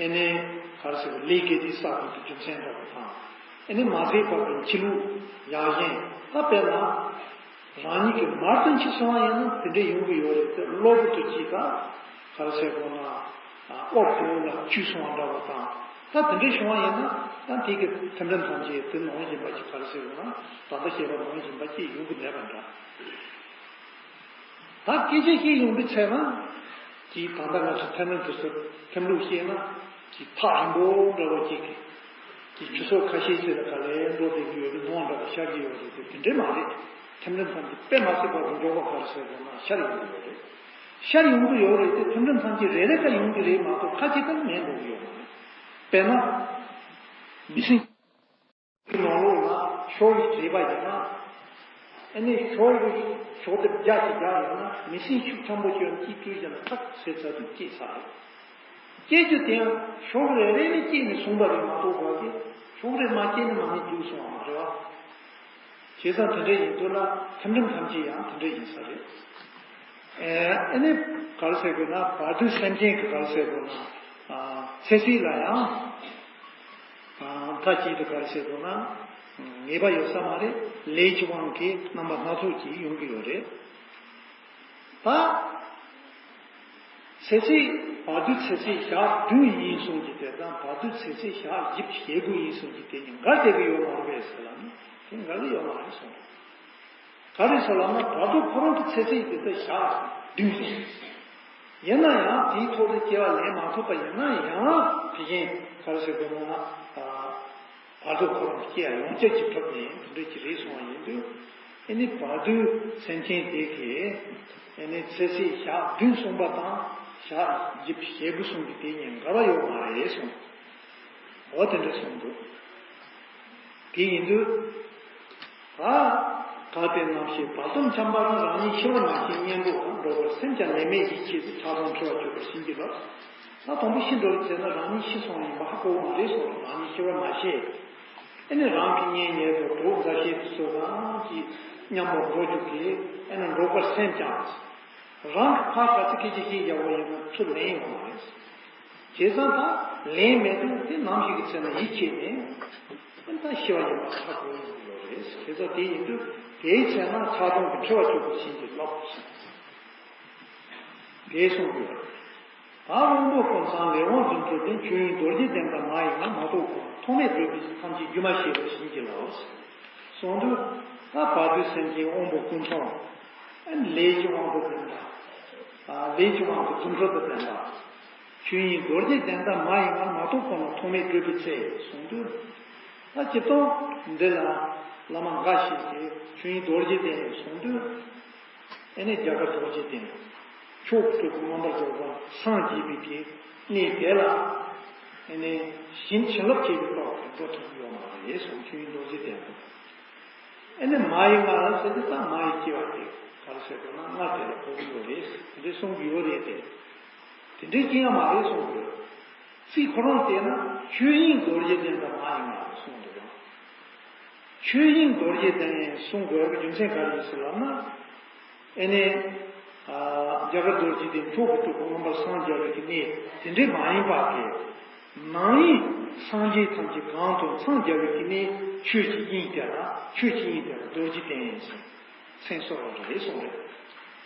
ཨེ་ནས་ག་རེ་ཟེར་ལས་ཀྱི་དེ་བསགས་པའི་རྒྱུ་མཚན་འདྲ་བོ་དང་ཨེ་ནས་མ་བཟོད་པ་གི་འཆི་ལུགས་ཡ་བཞིན་ད་དཔེར་ན། རང་ཉིད་ཀྱི་མར་དུ་འཆི་སོང་བ་ཡིན་ན་དེ་འདྲ་ཡོང་གི་ཡོད་རེད་དེ་གློ་བུར་དུ་ཅིག་ག་ག་རེ་ཟེར་དགོས་ན་ཨོ་བོ་ལ་བཅུག་སོང་བ་འདྲ་བ་དང་ད་དེ་འདྲ་བྱུང་བ་ཡིན་ན་ཡང་དེ་གི་ཐིམ་རིམ་ཐམས་ཅད་དེ་ནང་བཞིན་པ་ཅིག་ག་རེ་ཟེར་དགོས་ན་ད་ལྟ་བཤད་པ་ནང་བཞིན་པ་ཅིག་ཡོང་གི་མེད་པ་འདྲ། ད་སྐད་ཆ་ཞིག་ཡོང་དུས་ཚེ་ན་ཅིག་ད་ལྟ་ང་ཚོ་ཐིམ་རིམ་དུ་ཟེར་ཐིམ་ལུགས་བཤད་ན། གྱི་ཐག་རིང་པོ་འདྲ་བོ་ཅིག་གི་ཆུ་ཚོད་ཁ་ཤས་ཤིག་ལ་ག་ལེར་འགྲོ་བསྡད་ཀྱི་ཡོད་པའི་སྣང་བ་འདྲ་བ་ཤར་གྱི་ཡོད་རེད་དེ་དེ་འདྲས་མ་རེད། ཐིམ་རིམ་ཐམས་ཅད་དཔེ་མ་སྲིད་པ་རུ་འཇོག་པ་ག་རེ་ཟེར་དགོས་ན་ཤར་ཡོང་གི་ཡོད་རེད། ཤར་ཡོང་གི་ཡོད་རེད་དེ་ཐིམ་རིམ་ཐམས་ཅད་རེ་རེ་ཀ་ཡོང་གི་རེད་མ་གཏོགས་ཁ་ཅིག་ཀ་མེད་འགྲོ་གི་ཡོད་མ་རེད། དཔེར་ན། མི་སེམས། ནང་ལོགས་ལ་ཤོག་གི་བྲིས་པ་ཡིན་ན། ཨ་ནི་ཤོག་གི་ཤོག་ལྡེབ་བརྒྱ་ཞིག་བརྒྱབ་ཡོད་ན་མི་སེམས་ཤུགས་ཆེན་པོ་ཅན་གཅིག་བྲིས་བཞག་ན་ཐག་ཟེར་ཚར་དུས་སྐྱེས་ཚར་རེད། སྐྱེས་རྒྱུ་དེ་ཡང་ཤོག་རེ་རེ་ནས་སྐྱེས་ནས་སོང་པ་རེད་མ་གཏོགས་བར་གྱི་ཤོག་རེ་མ་སྐྱེས་ནས་མ་ནས་རྒྱུགས་སོང་བ་མ་རེད་བ། བྱས་ཙང་དེ་འདྲ་ཡིན་དུས་ན་ཐིམ་རིམ་ཐམས་ཅད་ཡང་དེ་འདྲ་ཡིན་ས་རེད། ཨ་ནི་ག་རེ་ཟེར་དགོས་ན་བར་དོའི་སེམས་ཅན་གྱི་ག་རེ་ཟེར་དགོས་ན་ཚེ་སྲིད་ལ་ཡང་མཐའ་གཅིག་ཏུ་ག་རེ་ཟེར་དགོས་ན་ངེས་པ་ཡོད་ས་མ་རེད། ལས་ཀྱི་དབང་གིས་རྣམ་པ་སྣ་ཚོགས་ཀྱིས་ཡོང་གི་ཡོད་རེད། ད། ཚེ་ཚད་བར་དོའི་ཚེ་ཚད་ཞག་བདུན་ཡིན་གསུངས་ཀྱི་དེ་དང་བར་དོའི་ཚེ་ཚད་ཞག་བཞི་བཅུ་ཞེ་དགུ་ཡིན་གསུངས་ཀྱི་དེ་གཉིས་འགལ་བསྡད་ཀྱི་ཡོད་མ་རེད་པས་ཟེར་ལ་ནི་དེ་འགལ་གྱི་ཡོད་མ་རེད་གསུངས་འདུག་ག་རེ་ཟེར་ལབ་ན་བར་དོ་ཁོ་རང་གི་ཚེ་ཚད་དེ་ད་ཞག་བདུན་རེད། ཡིན་ན་ཡང་དེའི་ཐོག་ཏུ་སྐྱེ་བ་ལེན་མ་ཐུབ་པ་ཡིན་ན་ཡང་དེ་བཞིན་ག་རེ་ཟེར་དགོས་ན། བར་དོ་ཁོ་རང་སྐྱེ་ཡ་ཡོངས་ཁྱབ་ཀྱི་ཐོག་ནས་དེ་འདྲ་ཅིག་རེད་གསུངས་པ་ཡིན་དུས། ཨེ་ནི་བར་དོའི་སེམས་ཅན་དེ་གིས་ཨེ་ནི་ཚེ་ཚད་ཞག་བདུན་གསུངས་པ་དང་ཞག་བཞི་བཅུ་ཞེ་དགུ་གསུངས་ཀྱི་དེ་གཉིས་འགལ་བ་ཡོད་མ་རེད་གསུངས། འོ་དེ་འདྲ་གསུངས་འདུག་དེ་ཡིན་དུས། ད་གལ་ཏེ་ནམ་ཞིག་བར་དོ་འཁྱམས་པ་རང་རང་ཉིད་ཤི་བར་མ་ཤེས་གཉེན་པོ་དང་འགྲོགས་པར་སེམས་ཀྱང་ལས་མེད་ཡིད་ཆེས་སུ་ཆགས་སྡང་འཁྲི་བར་གྱུར་པར་བྱིན་གྱིས་རློབས། ད་དང་པོ་ཤི་འགྲོ་བའི་ཚེ་ན་རང་ཉིད་ཤི་སོང་ཡིན་པ་ཧ་གོ་བ་མ་རེད་སོགས་རང་ཉིད་ཤི་བར་མ་ཤེས། ཨེ་ནི་རང་གི་གཉེན་ཉེ་དུ་གྲོགས་མཛའ་བཤེས་དེ་ཚོ་རང་གི་མཉམ་པར་འགྲོ་རྒྱུ་དེ་ཨེ་ནི་འགྲོགས་པར་སེམས་ཀྱང་། རང་གི་ཕར་ག་ཚོད་སྐད་ཆ་བཤད་རྒྱག་པ་ཡིན་ན་ཚུར་ལན་ཡོང་བ་རེད། བྱས་ཙང་ད་ལན་མེད་དུས་དེ་ནམ་ཞིག་གི་ཚེ་ན་ཡིད་ཆེས་ནས་ཨེ་ད་ཤི་བ་ཡིན་པ་ཧ་གོ་ཡོང་གི་ཡོད་རེད། བྱས་ཙང་དེ་ཡིན་དུས་དེའི་ཚེ་ན་ཆགས་སྡང་གི་འཁྲི་བ་གཅོད་པར་བྱིན་གྱིས་རློབས། དེ་གསུངས་ཡོད། ད་དབང་པོ་ཀུན་ཚང་ལས་དབང་རྫུ་འཕྲུལ་ལྡན། ཆོས་དབྱིངས་རྡོ་རྗེ་གདན་དང་མ་ཡི་ངང་མ་གཏོགས་གོང་ཐོགས་མེད་བགྲོད་པའི་ཚེ་ཐམས་ཅད་སྒྱུ་མ་ཤེས་པར་བྱིན་གྱིས་རློབས། གསུངས་དུས་ད་བར་དོའི་སེམས་ཅན་དབང་པོ་ཀུན་ཚང་། ལས་ཀྱི་དབང་པོ་ལྡན་པ། ལས་ཀྱི་དབང་གི་རྫུ་འཕྲུལ་དུ་ལྡན་པ། ཆོས་དབྱིངས་རྡོ་རྗེ་གདན་དང་མ་ཡི་ངང་མ་གཏོགས་གོང་ན་ཐོགས་མེད་བགྲོད་པའི་ཚེ་གསུངས་དུས། ད་སྤྱིར་བཏང་འདི་ལ་བླ་མ་འགའ་ཞིག་གིས་ཆོས་དབྱིངས་རྡོ་རྗེ་གདན་གསུངས་དུས། ཨེ་ནི་རྒྱ་གར་རྡོ་རྗེ་གདན། ཕྱོགས་ཀྱི་སྤྲུལ་སྐུ་མངོན་པར་རྫོགས་པར་སངས་རྒྱས་པའི་གི་གནས་དེ་ལ། ཨེ་ནི་བྱིན་བྱིན་རླབས་ཆེ་བའི་ཐོག་ཏུ་འགྲོ་ཐུབ་ཡོད་མ་རེད་གསུངས། ཆོས་དབྱིངས་རྡོ་རྗེ་གདན་དུ། ཨེ་ནི་མ་ཡི་ང་ལ་ཟེར་དུས་ད་མ་ཡི་སྐྱེ་བ་དེ་ག་རེ་ཟེར་དགོས་ན་ང་དེ་ལ་གོ་གི་ཡོད་རེད་དེ་འདྲས་གསུང་གི་ཡོད་རེད་དེ། དེ་འདྲས་སྐྱེ་ཡ་མ་རེད་གསུངས་དགོས། ཚིག་ཁོ་རང་བལྟས་ན་ཆོས་དབྱིངས་རྡོ་རྗེ་གདན་དང་མ་ཡི་ང་ལ་གསུངས་འདུག་ཡང་། ཆོས་དབྱིངས་རྡོ་རྗེ་གདན་གསུང་དགོས་པའི་རྒྱུ་མཚན་ག་རེ་ཡིན་ཟེར་ལབ་ན། ཨེ་ནས། རྒྱ་གར་རྡོ་རྗེ་གདན་མཆོག་གི་སྤྲུལ་སྐུ་མངོན་པར་སངས་རྒྱ་བའི་གི་གནས་དེ་འདྲའི་མ་ཡིན་པ་གི། ནང་དབྱིངས་སངས་རྒྱས་ཐམས་ཅད་གང་དུ་འཚང་རྒྱ་བའི་གི་གནས་ཆོས་ཀྱི་དབྱིངས་དེ་ལ་ཆོས་ཀྱི་དབྱིངས་དེ་ལ་རྡོ་རྗེ་གདན་ཟེར། མཚན་གསོལ་བ་རེད་གསུངས་རེད།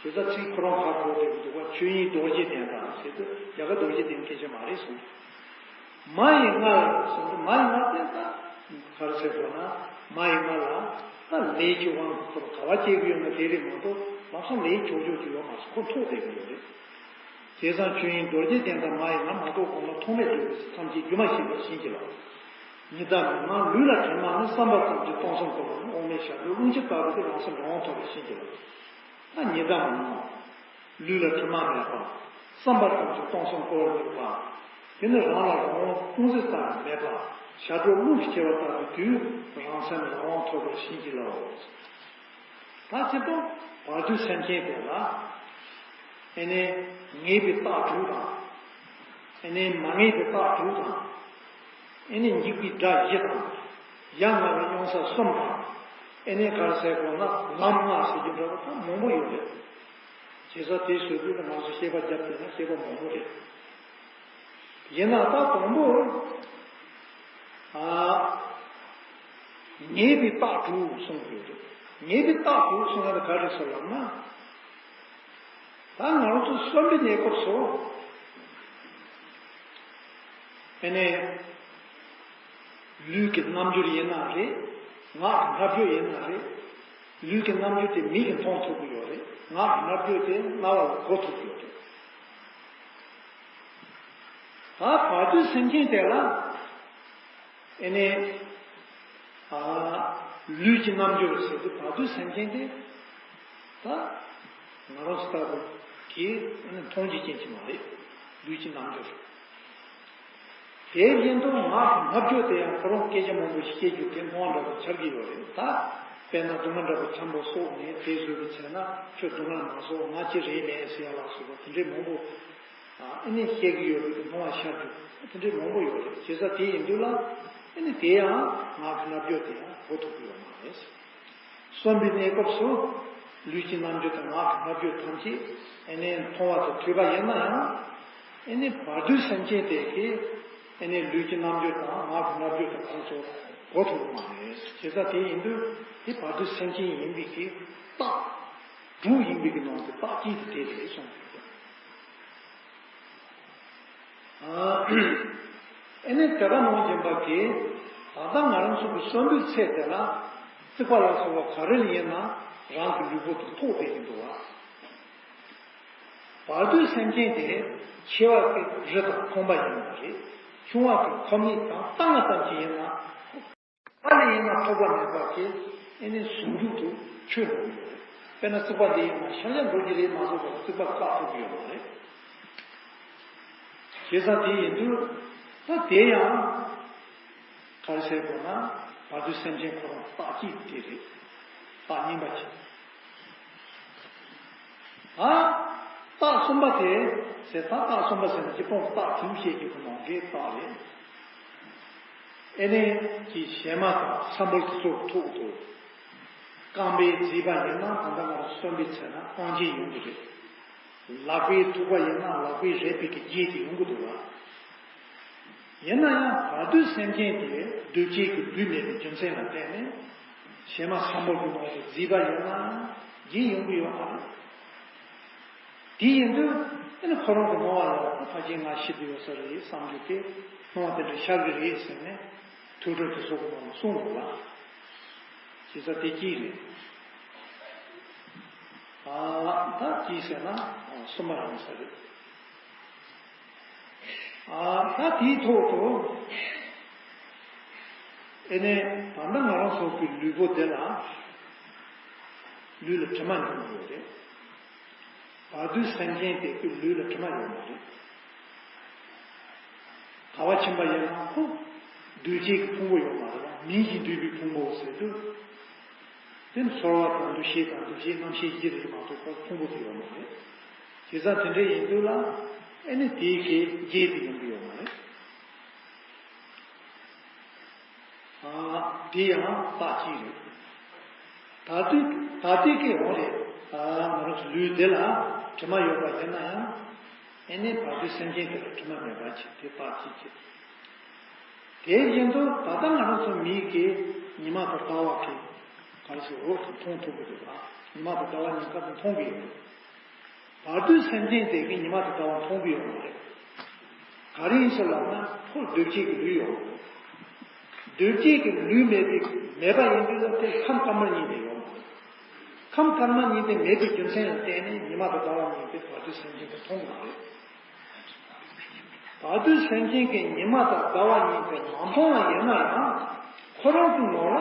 དེ་ལྟར་ཚིག་ཁོ་རང་ཧ་གོ་བསྡད་ཀྱི་འདུག་པ། ཆོས་དབྱིངས་རྡོ་རྗེ་གདན་དང་ཟེར་དུས་རྒྱ་གར་རྡོ་རྗེ་གདན་སྐད་ཆ་མ་རེད་གསུངས། མ་ཡི་མངལ་ལ་གསུངས་དུས་མ་ཡི་མངལ་དེ་ད་ག་རེ་ཟེར་དགོས་ན། མ་ཡི་མངལ་ལ་ད་ལས་ཀྱི་དབང་གིས་ཁོ་ག་བ་སྐྱེ་གི་ཡོད་ན་དེ་རེད་མ་གཏོགས་ལམ་སང་ལས་ཆོག་ཆོག་ཅིག་ཡོད་མ་རེད། ཁོ་འཐོག་བསྡད་ཀྱི་ཡོད་རེད། བྱས་ཙང་ཆོས་དབྱིངས་རྡོ་རྗེ་གདན་དང་མ་ཡི་མངལ་མ་གཏོགས་གོང་ལ་ཐོགས་མེད་འགྲོ་བའི་ཚེ་ཐམས་ཅད་སྒྱུ་མ་ཞིག་པ་བཞིན་གྱི་ལ། ཉི་ཟླ་མི་མངའ་ལུས་ལ་དྲི་མ་མེད། བསམ་པ་ཙམ་གྱིས་སྟོང་གསུམ་འཁོར་བ་ནི། དབང་མེད་ཞབས་དྲུང་རླུང་ཆེན་ལྟ་བུ་སྟེ། རང་སེམས་རང་དབང་ཐོབ་པར་ཤེས་ཀྱི་ལ། ད་ཉི་ཟླ་མི་མངའ། ལུས་ལ་དྲི་མ་མེད་པ། བསམ་པ་ཙམ་གྱིས་སྟོང་གསུམ་འཁོར་བར་འཇུག་པ། དེ་ནི་རང་ལ་རང་དབང་ཅུང་ཟད་ཙམ་ཡང་མེད་པ། ཞབས་དྲུང་རླུང་གིས་ཁྱེར་བ་ལྟ་བུའི་དུས་རང་སེམས་རང་དབང་ཐོབ་པར་ཤེས་ཀྱི་ལའོ། ད་སྤྱིར་བཏང་བར་དོའི་སེམས་ཅན་དེ་ལ། ཨེ་ནས་ངེས་པའི་རྟགས་དྲུག་དང་། ཨེ་ནས་མ་ངེས་པའི་རྟགས་དྲུག་དང་། ཨེ་ནས་འཇིགས་པའི་སྒྲ་བཞི་དང་། ཡ་ང་བའི་གཡང་ས་གསུམ་དང་། ཨེ་ནས་ག་རེ་ཟེར་དགོས་ན་ལམ་ལྔ་ཟེར་རྒྱུ་འདྲ་བོ་ད་མང་པོ་ཡོད་རེད། བྱས་ཙང་དེ་བཟོ་དུས་ལ་ང་ཚོ་བཤད་པ་བརྒྱབ་བསྡད་ན་བཤད་པ་མང་པོ་རེད། ཡིན་ན་ད་དང་པོ། ཨ། ངེས་པའི་རྟགས་དྲུག་གསུངས་ཡོད་རེད། ངེས་པའི་རྟགས་དྲུག་གསུངས་ཡ་ལ་ག་རེ་ཟེར་ལབ་ན། ད་ང་རང་ཚོ་གསོན་པའི་གནས་སྐབས་སུ། དེ་ནས་ལུས་ཀྱི་རྣམ་འགྱུར་ཡིན་ན་རེད། ངག་གི་སྔ་སྦྱོར་ཡིན་ན་རེད། ལུས་ཀྱི་རྣམ་འགྱུར་དེ་མིག་གིས་མཐོང་ཐུབ་ཀྱི་ཡོད་རེད། ངག་གི་སྔ་སྦྱོར་དེ་རྣ་བ་ལ་གོ་ཐུབ་ཀྱི་ཡོད་རེད། ད་བར་དོའི་སེམས་ཅན་དེ་ལ། ཨེ་ནས། ཨ། ལུས་ཀྱི་རྣམ་འགྱུར་ཟེར་དུས་བར་དོའི་སེམས་ཅན་དེ། ད། ང་རང་ཚོ་ལྟ་བུ་གིས་ཨེ་ནས་མཐོང་རྒྱུ་ཅན་ཅིག་མ་རེད། ལུས་ཀྱི་རྣམ་འགྱུར། དེ་བཞིན་དུ་ངག་གི་སྔ་སྦྱོར་དེ་ཡང་ཁོ་རང་སྐད་ཆ་མང་པོ་ཞིག་བཤད་རྒྱུ་དེ་སྣང་བ་འདྲ་པོ་འཆར་གྱི་ཡོད་རེད་ད། དཔེར་ན་སྡུག་བསྔལ་འདྲ་པོ་ཆེན་པོ་བསགས་ནས་དེ་བཟོད་པའི་ཚེ་ན་ཁྱོད་སྡུག་བསྔལ་མ་བཟོད། ང་ཅི་རེད་ལས་ཟེར་ཡ་ལ་སོགས་པ་དེ་འདྲའི་མང་པོ། ཨ་ནི་བཤད་ཀྱི་ཡོད་པའི་སྣང་བ་ཤར་རྒྱུ་དེ་འདྲའི་མང་པོ་ཡོད་རེད། བྱས་ཙང་དེ་ཡིན་དུས་ལ་ཨ་ནི་དེ་ཡང་ངག་གི་སྔ་སྦྱོར་དེ་ཡང་གོ་ཐུབ་ཀྱི་ཡོད་མ་རེད། གསོན་པའི་གནས་སྐབས་སུ་ལུས་ཀྱི་རྣམ་འགྱུར་དང་ངག་གི་སྔ་སྦྱོར་ཐམས་ཅད་ཨེ་ནས་མཐོང་བ་དང་ཐོས་པ་ཡིན་ན་ཡང་། ཨེ་ནས་བར་དོའི་སེམས་ཅན་དེ་གིས་ཨེ་ནས་ལུས་ཀྱི་རྣམ་འགྱུར་དང་ངག་གི་སྔ་སྦྱོར་དང་ཁོང་ཚོ་གོ་ཐུབ་ཀྱི་མ་རེད། བྱས་ཙང་དེ་ཡིན་དུས་དེ་བར་དོའི་སེམས་ཅན་ཡིན་པའི་གི་རྟགས་དྲུག་ཡིན་པའི་གི་ནང་གི་རྟགས་གཅིག་དེ་དེ་རེད་གསུངས་ཡོད། ཨ་ནི་དེ་ག་ནང་བཞིན་པ་གི། ད་ལྟ་ང་རང་ཚོ་གི་གསོན་པོའི་ཚེ་དེ་ལ་རྩིག་པ་ལ་སོགས་པ་ག་རེ་ལ་ཡིན་ན་རང་གི་ལུས་པོ་དེ་ཐོགས་བསྡད་ཀྱི་འདུག་བ། བར་དོའི་སེམས་ཅན་དེ་མཆེ་བ་གི་རི་དང་ཁང་པ་ཡིན་ན་རེད། ཆུང་བ་གི་ཁབ་མིག་དང་སྟག་ང་ཙམ་ཅིག་ཡིན་ན། ག་ལ་ཡིན་ན་ཐོགས་པ་མེད་པ་གི་ཨེ་ནི་ཟུང་འཇུག་ཏུ་ཆོད་འགྲོ་གི་ཡོད་རེད། དཔེར་ན་རྩིག་པ་འདི་ཡིན་ན་ཤར་ཡང་འགྲོ་གི་རེད་མ་གཏོགས་རྩིག་པ་བཀག་ཐུབ་ཀྱི་ཡོད་མ་རེད། བྱས་ཙང་དེ་ཡིན་དུས་ད་དེ་ཡང་ག་རེ་ཟེར་དགོས་ན་བར་དོའི་སེམས་ཅན་ཁོ་རང་རྟགས་གཅིག་དེ་རེད། རྟགས་གཉིས་པ་གཅིག་ད་རྟགས་གསུམ་པ་དེ་ཟེར། ད་རྟགས་གསུམ་པ་ཟེར་ན་སྤྱིར་བཏང་རྟགས་དྲུག་བཤད་རྒྱུ་གི་ནང་གི་རྟགས་རེད། ཨེ་ནས་ཀྱི་ཞལ་མ་དང་སམ་བྷོ་ཊ་སོགས་ཐོག་ཏུ། རྐང་པའི་མཛེས་པ་ཡིན་ན་ད་ལྟ་ང་རང་གསོན་པའི་ཚེ་ན་རྐང་རྗེས་ཡོང་གི་རེད། ལག་པའི་ཐུག་པ་ཡིན་ན་ལག་པའི་རལ་པའི་གི་རྗེས་དེ་ཡོང་གི་འདུག་ལ། ཡིན་ན་ཡང་བར་དོའི་སེམས་ཅན་དེ་འདུ་བྱེད་ཀྱི་ལུས་མེད་པའི་རྒྱུ་མཚན་ལ་བརྟེན་ནས་ཞལ་མ་སམ་བྷོ་ཊ་གི་ནང་དུ་མཛེས་པ་ཡིན་ན་རྗེས་ཡོང་གི་ཡོད་མ་རེད། དེ་ཡིན་དུས་ཨ་ནི་ཁོ་རང་གི་སྣང་བ་ལ་ད་ཕལ་ཆེར་ང་ཤི་དུ་ཡོད་ས་རེད་བསམ་རྒྱུ་དེ་སྣང་བ་དེ་འདྲ་ཤར་གི་རེད་ཟེར་ནས་ཐོས་གྲོལ་དེ་ཚོ་གི་ནང་ལ་གསུངས་འདུག་ལ། བྱས་ཙང་དེ་གཅིག་རེད། ཨ་ད་གཅིག་ཟེར་ན་གསུམ་པ་རང་ས་རེད། ཨ་ད་དེའི་ཐོག་ཏུ་ཨེ་ནས་ད་ལྟ་ང་རང་ཚོ་གི་ལུས་པོ་འདི་ལ་ལུས་ལ་དྲི་མ་འབྱུང་གི་ཡོད་རེད། བར་དོའི་སེམས་ཅན་དེ་ཚོའི་ལུས་ལ་དྲི་མ་ཡོད་མ་རེད། ག་བ་ཕྱིན་པ་ཡིན་ན་ཁོ་འདུས་བྱས་ཀྱི་ཕུང་པོ་ཡོད་མ་རེད་བ། མིང་གིས་འདུས་པའི་ཕུང་པོ་ཟེར་དུས། དེ་ནི་ཚོར་བ་དང་འདུ་ཤེས་དང་འདུ་བྱེད་རྣམ་ཤེས་བཞི་རེད་མ་གཏོགས་ཁོ་ཕུང་པོ་དེ་ཡོད་མ་རེད། བྱས་ཙང་དེ་འདྲ་ཡིན་དུས་ལ་ཨེ་ནི་དེའི་གི་རྗེས་དེ་ཡོང་གི་ཡོད་མ་རེད། ཨ། དེ་ཡང་རྟགས་གཅིག་རེད། ད་ལྟའི་ད་ལྟའི་སྐད་འོང་རེད། ཨ་ང་རང་ཚོ་ལུས་དེ་ལ་དྲི་མ་ཡོད་པ་ཡིན་ན་ཡང་། ཨེ་ནས་བར་དོའི་སེམས་ཅན་དེ་ལ་དྲི་མ་མེད་པ་ཅིག་དེ་རྟགས་གཅིག་བྱེད། དེ་བཞིན་དུ་ད་ལྟ་ང་རང་ཚོ་མིག་གིས་ཉི་མ་དང་ཟླ་བ་གི་ག་རེ་ཟེར། འོག་ཏུ་མཐོང་ཐུབ་ཀྱི་འདུག་ཨ། ཉི་མ་དང་ཟླ་བ་ཉིན་དཀར་དུ་མཐོང་གི་ཡོད། བར་དོའི་སེམས་ཅན་དེ་གིས་ཉི་མ་དང་ཟླ་བ་མཐོང་གི་ཡོད་མ་རེད། ག་རེ་ཡིན་ཟེར་ལབ་ན་ཁོ་འདུ་བྱེད་ཀྱི་ལུས་ཡོད། འདུ་བྱེད་ཀྱི་ལུས་མེད་པའི་མེད་པ་ཡིན་དུས་ལ་དེ་ཁམས་དཀར་དམར་གཉིས་དེ་ཡོད་མ་རེད། ཁམས་དཀར་དམར་གཉིས་དེ་མེད་པའི་རྒྱུ་མཚན་ལ་བརྟེན་ནས་ཉི་མ་དང་ཟླ་བ་གཉིས་དེ་བར་དོའི་སེམས་ཅན་དེ་མཐོང་གི་མ་རེད། བར་དོའི་སེམས་ཅན་གྱི་ཉི་མ་དང་ཟླ་བ་གཉིས་དེ་མ་མཐོང་བ་ཡིན་ན་ཡང་ཁོ་རང་གི་ངོ་ལ་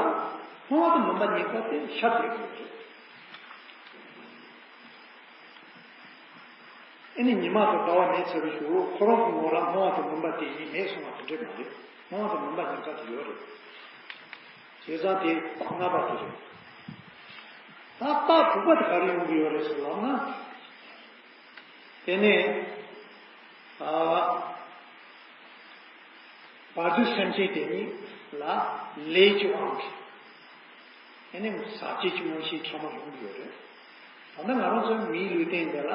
སྣང་བ་དང་མུན་པ་གཉིས་ཀ་དེ་ཤར་བསྡད་ཀྱི་ཡོད་རེད། ཨེ་ནི་ཉི་མ་དང་ཟླ་བ་མེད་ཚར་བའི་གཞུག་ལ་ཁོ་རང་གི་ངོ་ལ་སྣང་བ་དང་མུན་པ་དེ་གཉིས་མེད་སོང་བ་དེ་འདྲས་མ་རེད། སྣང་བ་དང་མུན་པ་གཉིས་ཀ་དེ་ཡོད་རེད། བྱས་ཙང་དེ་རྟགས་ལྔ་པ་དེ་རེད། ད་རྟགས་དྲུག་པ་དེ་ག་རེ་ཡོང་གི་ཡོད་རེད་ཟེར་ལབ་ན། དེ་ནས་ཨ། བར་དོའི་སེམས་ཅན་དེ་ཉིད་ལ་ལས་ཀྱི་དབང་གིས་ཨེ་ནི་ཟག་བཅས་ཀྱི་མངོན་ཤེས་ཕྲ་མོ་ཡོང་གི་ཡོད་རེད། ད་ལྟ་ང་རང་ཚོའི་མིའི་ལུས་རྟེན་འདི་ལ་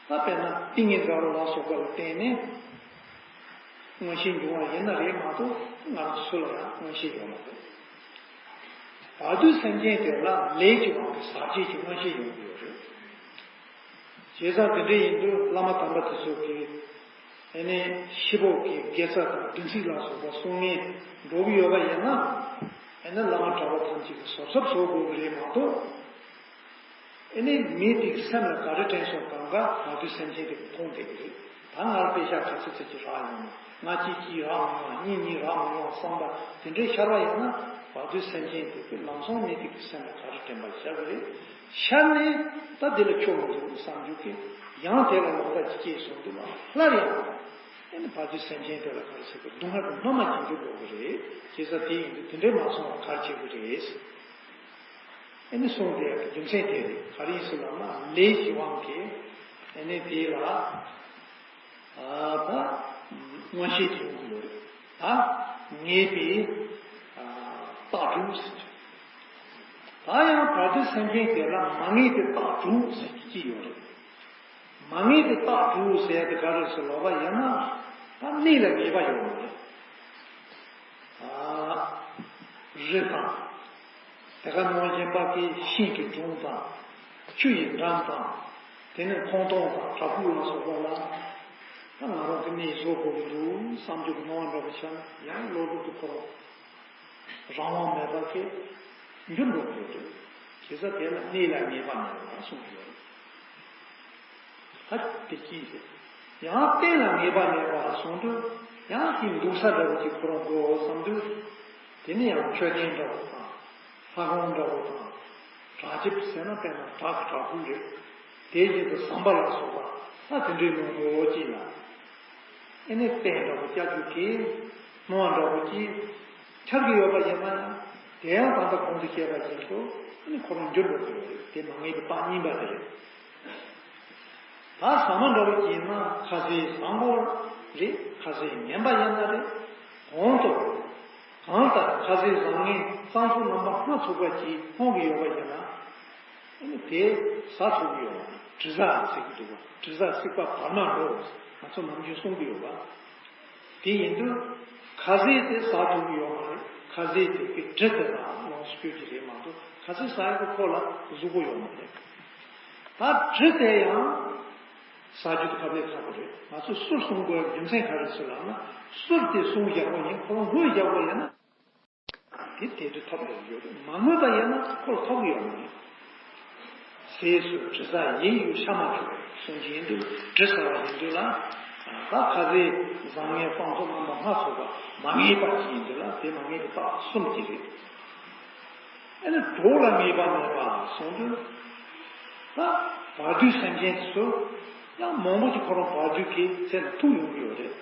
ད་དཔེར་ན་ཏིང་ངེ་འཛིན་ལ་སོགས་པ་ལ་བརྟེན་ནས་མངོན་ཤེས་འབྱུང་བ་ཡིན་ན་རེད་མ་གཏོགས་ང་རང་ཚོ་སུ་ལ་ཡང་མངོན་ཤེས་ཡོད་མ་རེད། བར་དོའི་སེམས་ཅན་དེ་ལ་ལས་ཀྱི་དབང་གིས་ཟག་བཅས་ཀྱི་མངོན་ཤེས་ཡོང་གི་ཡོད་རེད། བྱས་ཙང་དེ་འདྲ་ཡིན་དུས་བླ་མ་དམ་པ་དེ་ཚོ་གིས་ཨེ་ནས་ཤེས་རབ་ཀྱི་དགེ་རྩ་དང་བདུན་ཚིགས་ལ་སོགས་པ་གསུང་ངེས་འགྲོ་གི་ཡོད་པ་ཡིན་ན། ཨེ་ནས་བླ་མ་གྲྭ་པ་ཐམས་ཅད་ཀྱིས་གཟབ་གཟབ་བཟོ་དགོས་ཀྱི་རེད་མ་གཏོགས། ཨེ་ནས་མི་དེ་གི་སེམས་ལ་ག་རེ་དྲན་སོང་གང་ག་བར་དོའི་སེམས་ཅན་དེ་གིས་མཐོང་བསྡད་ཀྱི་རེད། ད་ང་ལ་པེ་ཤག་ག་ཚོད་ཚོད་ཅིག་རག་ཡོང་ན། ང་གཅིག་གཅིག་རག་མི་ཡོང་བ། གཉིས་གཉིས་རག་མི་ཡོང་བ་བསམ་པ་དེ་འདྲའི་ཤར་བ་ཡིན་ན་བར་དོའི་སེམས་ཅན་དེ་གིས་ལམ་སང་མི་དེ་གི་སེམས་ལ་ག་རེ་དྲན་པ་ཤར་གི་རེད། ཤར་ནས་ད་དེ་ལ་ཆོ་མི་འདུག་བསམ་རྒྱུ་གི་ཡང་དེ་ལ་ལོག་ལྟ་ཅིག་སྐྱེས་སོང་དུས་ལ་སླར་ཡང་ཨེ་ནི་བར་དོའི་སེམས་ཅན་དེ་ལ་ག་རེ་ཟེར་གི་སྡུག་བསྔལ་གྱི་སྣོན་མ་སྦྱིན་རྒྱུ་དགོས་གི་རེད། བྱས་ཙང་དེ་ཡིན་དུས་དེ་འདྲའི་མ་སོང་བ་ག་རེ་བྱེད་དགོས་རེད། ཨེ་ནི་གསུངས་ཏེ་རྒྱུ་མཚན་དེ་རེད། ག་རེ་ཡིན་ཟེར་ལབ་ན་ལས་ཀྱི་དབང་གིས་ཨེ་ནི་དེ་ལ་ཨ་ད་མངོན་ཤེས་ཀྱི་ཡོང་གི་ཡོད་རེད། ད་ངེས་པའི་ཨ་རྟགས་དྲུག་ཟེར་གྱི། ད་ཡང་བར་དོའི་སེམས་ཅན་དེ་ལ་མ་ངེས་པའི་རྟགས་དྲུག་ཟེར་གྱི་ཅི་ཡོད་རེད། མ་ངེས་པའི་རྟགས་དྲུག་ཟེར་ཡ་དེ་ག་རེ་ཟེར་ལབ་པ་ཡིན་ན། ད་གནས་ལ་ངེས་པ་ཡོད་མ་རེད། ཨ་རི་དང་། དེ་ག་ནང་བཞིན་པ་གི་ཤིང་གི་སྒྲོམ་དང་། ཆུ་ཡི་འགྲམ་དང་། དེ་ནས་ཁོང་སྟོང་དང་བྲག་ཕུག་ལ་སོགས་པ་ལ། ད་ང་རང་གི་གནས་བཟོ་དགོས་ཀྱི་འདུག་བསམ་རྒྱུ་གི་སྣང་བ་འདྲ་པོ་ཤར་ན་ཡང་བློ་ལྡོག་ཏུ་འཁོར་བ། རང་དབང་མེད་པ་གི་འགྱུར་འགྲོ་གི་ཡོད་རེད། བྱས་ཙང་དེ་ལ་གནས་ལ་ངེས་པ་མེད་པ་གསུངས་ཡོད་རེད། ད་དེ་ཅི་ཟེར། ཡང་གཏན་ལ་ངེས་པ་མེད་པ་གསུངས་དུས་ཡང་དེ་འདུག་ས་འདྲ་པོ་ཅིག་ཁོ་རང་དགོས་བསམ་དུས། དེ་ནི་ཡང་མཆོད་རྟེན་འདྲ་པོ་དང་། ལྷ་ཁང་འདྲ་པོ་དང་། བྲག་ཅིག་ཟེར་ན་དཔེར་ན་བྲག་གི་བྲག་ཕུག་རེད། དེ་བཞིན་དུ་ཟམ་པ་ལ་སོགས་པ་ད་དེ་འདྲའི་ནང་དགོས་ཅིག་ལ། ཨེ་ནི་རྟེན་འདྲ་པོ་བཅའ་རྒྱུ་གི་སྣང་བ་འདྲ་པོ་ཅིག་འཆར་གི་ཡོད་པ་ཡིན་ན་ཡང་། དེ་ཡང་ད་ལྟ་གོང་དུ་བཤད་པ་བཞིན་དུ་ཨེ་ནི་ཁོ་རང་འགྱུར་བ་ཡོད་རེད། དེ་མ་ངེས་པའི་རྟགས་གཉིས་པ་དེ་རེད། ད་ཟ་མ་འདྲ་པོ་ཅིག་ཡིན་ན་ཁ་ཟས་བཟང་པོ་རེད། ཁ་ཟས་ངན་པ་ཡིན་ན་རེད། གོང་དུ་གང་ལྟར་ཁ་ཟས་བཟང་ངན་གཙང་ཕྲུག་རྣམ་པ་སྣ་ཚོགས་པ་ཅིག་མཐོང་གི་ཡོད་པ་ཡིན་ན། ཨེ་ནི་དེ་ཟ་ཐུབ་ཀྱི་ཡོད་མ་རེད། དྲི་ཟ་ཟེར་གྱི་འདུག་བ། དྲི་ཟ་སྲེག་པ་བར་མ་འགྲོ། ང་ཚོ་ནམ་རྒྱུན་གསུང་གི་ཡོད་པ། དེ་ཡིན་དུས་ཁ་ཟས་དེ་ཟ་ཐུབ་ཀྱི་ཡོད་མ་རེད། ཁ་ཟས་དེ་གི་དྲི་དེ་དག་ལོངས་སུ་སྤྱོད་ཀྱི་རེད་མ་གཏོགས་ཁ་ཟས་ཟ་ཡག་གི་ཁོག་ལ་གཟུགས་པོ་ཡོད་མ་རེད། ད་དྲི་དེ་ཡང་ཟ་རྒྱུ་དེ་ཁ་ལས་ཁག་པོ་རེད། ང་ཚོས་གསུར་གསུང་དགོས་པའི་རྒྱུ་མཚན་ག་རེ་ཟེར་ལབ་ན། གསུར་དེ་གསུང་བཞག་པ་ཡིན། ཁོ་རང་བསྔོས་བཞག་པ་ཡིན་ན། དེ་དེ་དུས་ཐོབ་ཡོང་གི་ཡོད་རེད། མ་བསྔོས་པ་ཡིན་ན་ཁོ་ལ་ཐོབ་ཀྱི་ཡོད་མ་རེད། ཟས་སུ་དྲི་ཟ་ཡིད་གཡོ་ཤ་མ་འཁྲུ་བའི་གསུང་གི་ཡིན་དུས་དྲི་ཟ་བ་ཡིན་དུས་ལ། ད་ཁ་ཟས་བཟང་ངན་གཙང་བཙོག་རྣམ་པ་སྣ་ཚོགས་པ་མ་ངེས་པ་ཅིག་ཡིན་དུས་ལ་དེ་མ་ངེས་པའི་རྟགས་གསུམ་ཅིག་རེད། ཨ་ནི་གྲོགས་ལ་ངེས་པ་མེད་པ་གསུངས་དུས། ད་བར་དོའི་སེམས་ཅན་དེ་ཚོ་ཡང་མང་པོ་ཅིག་ཁོ་རང་བར་དོའི་གི་ཚེ་ལ་ཐུག་ཡོང་གི་ཡོད་རེད།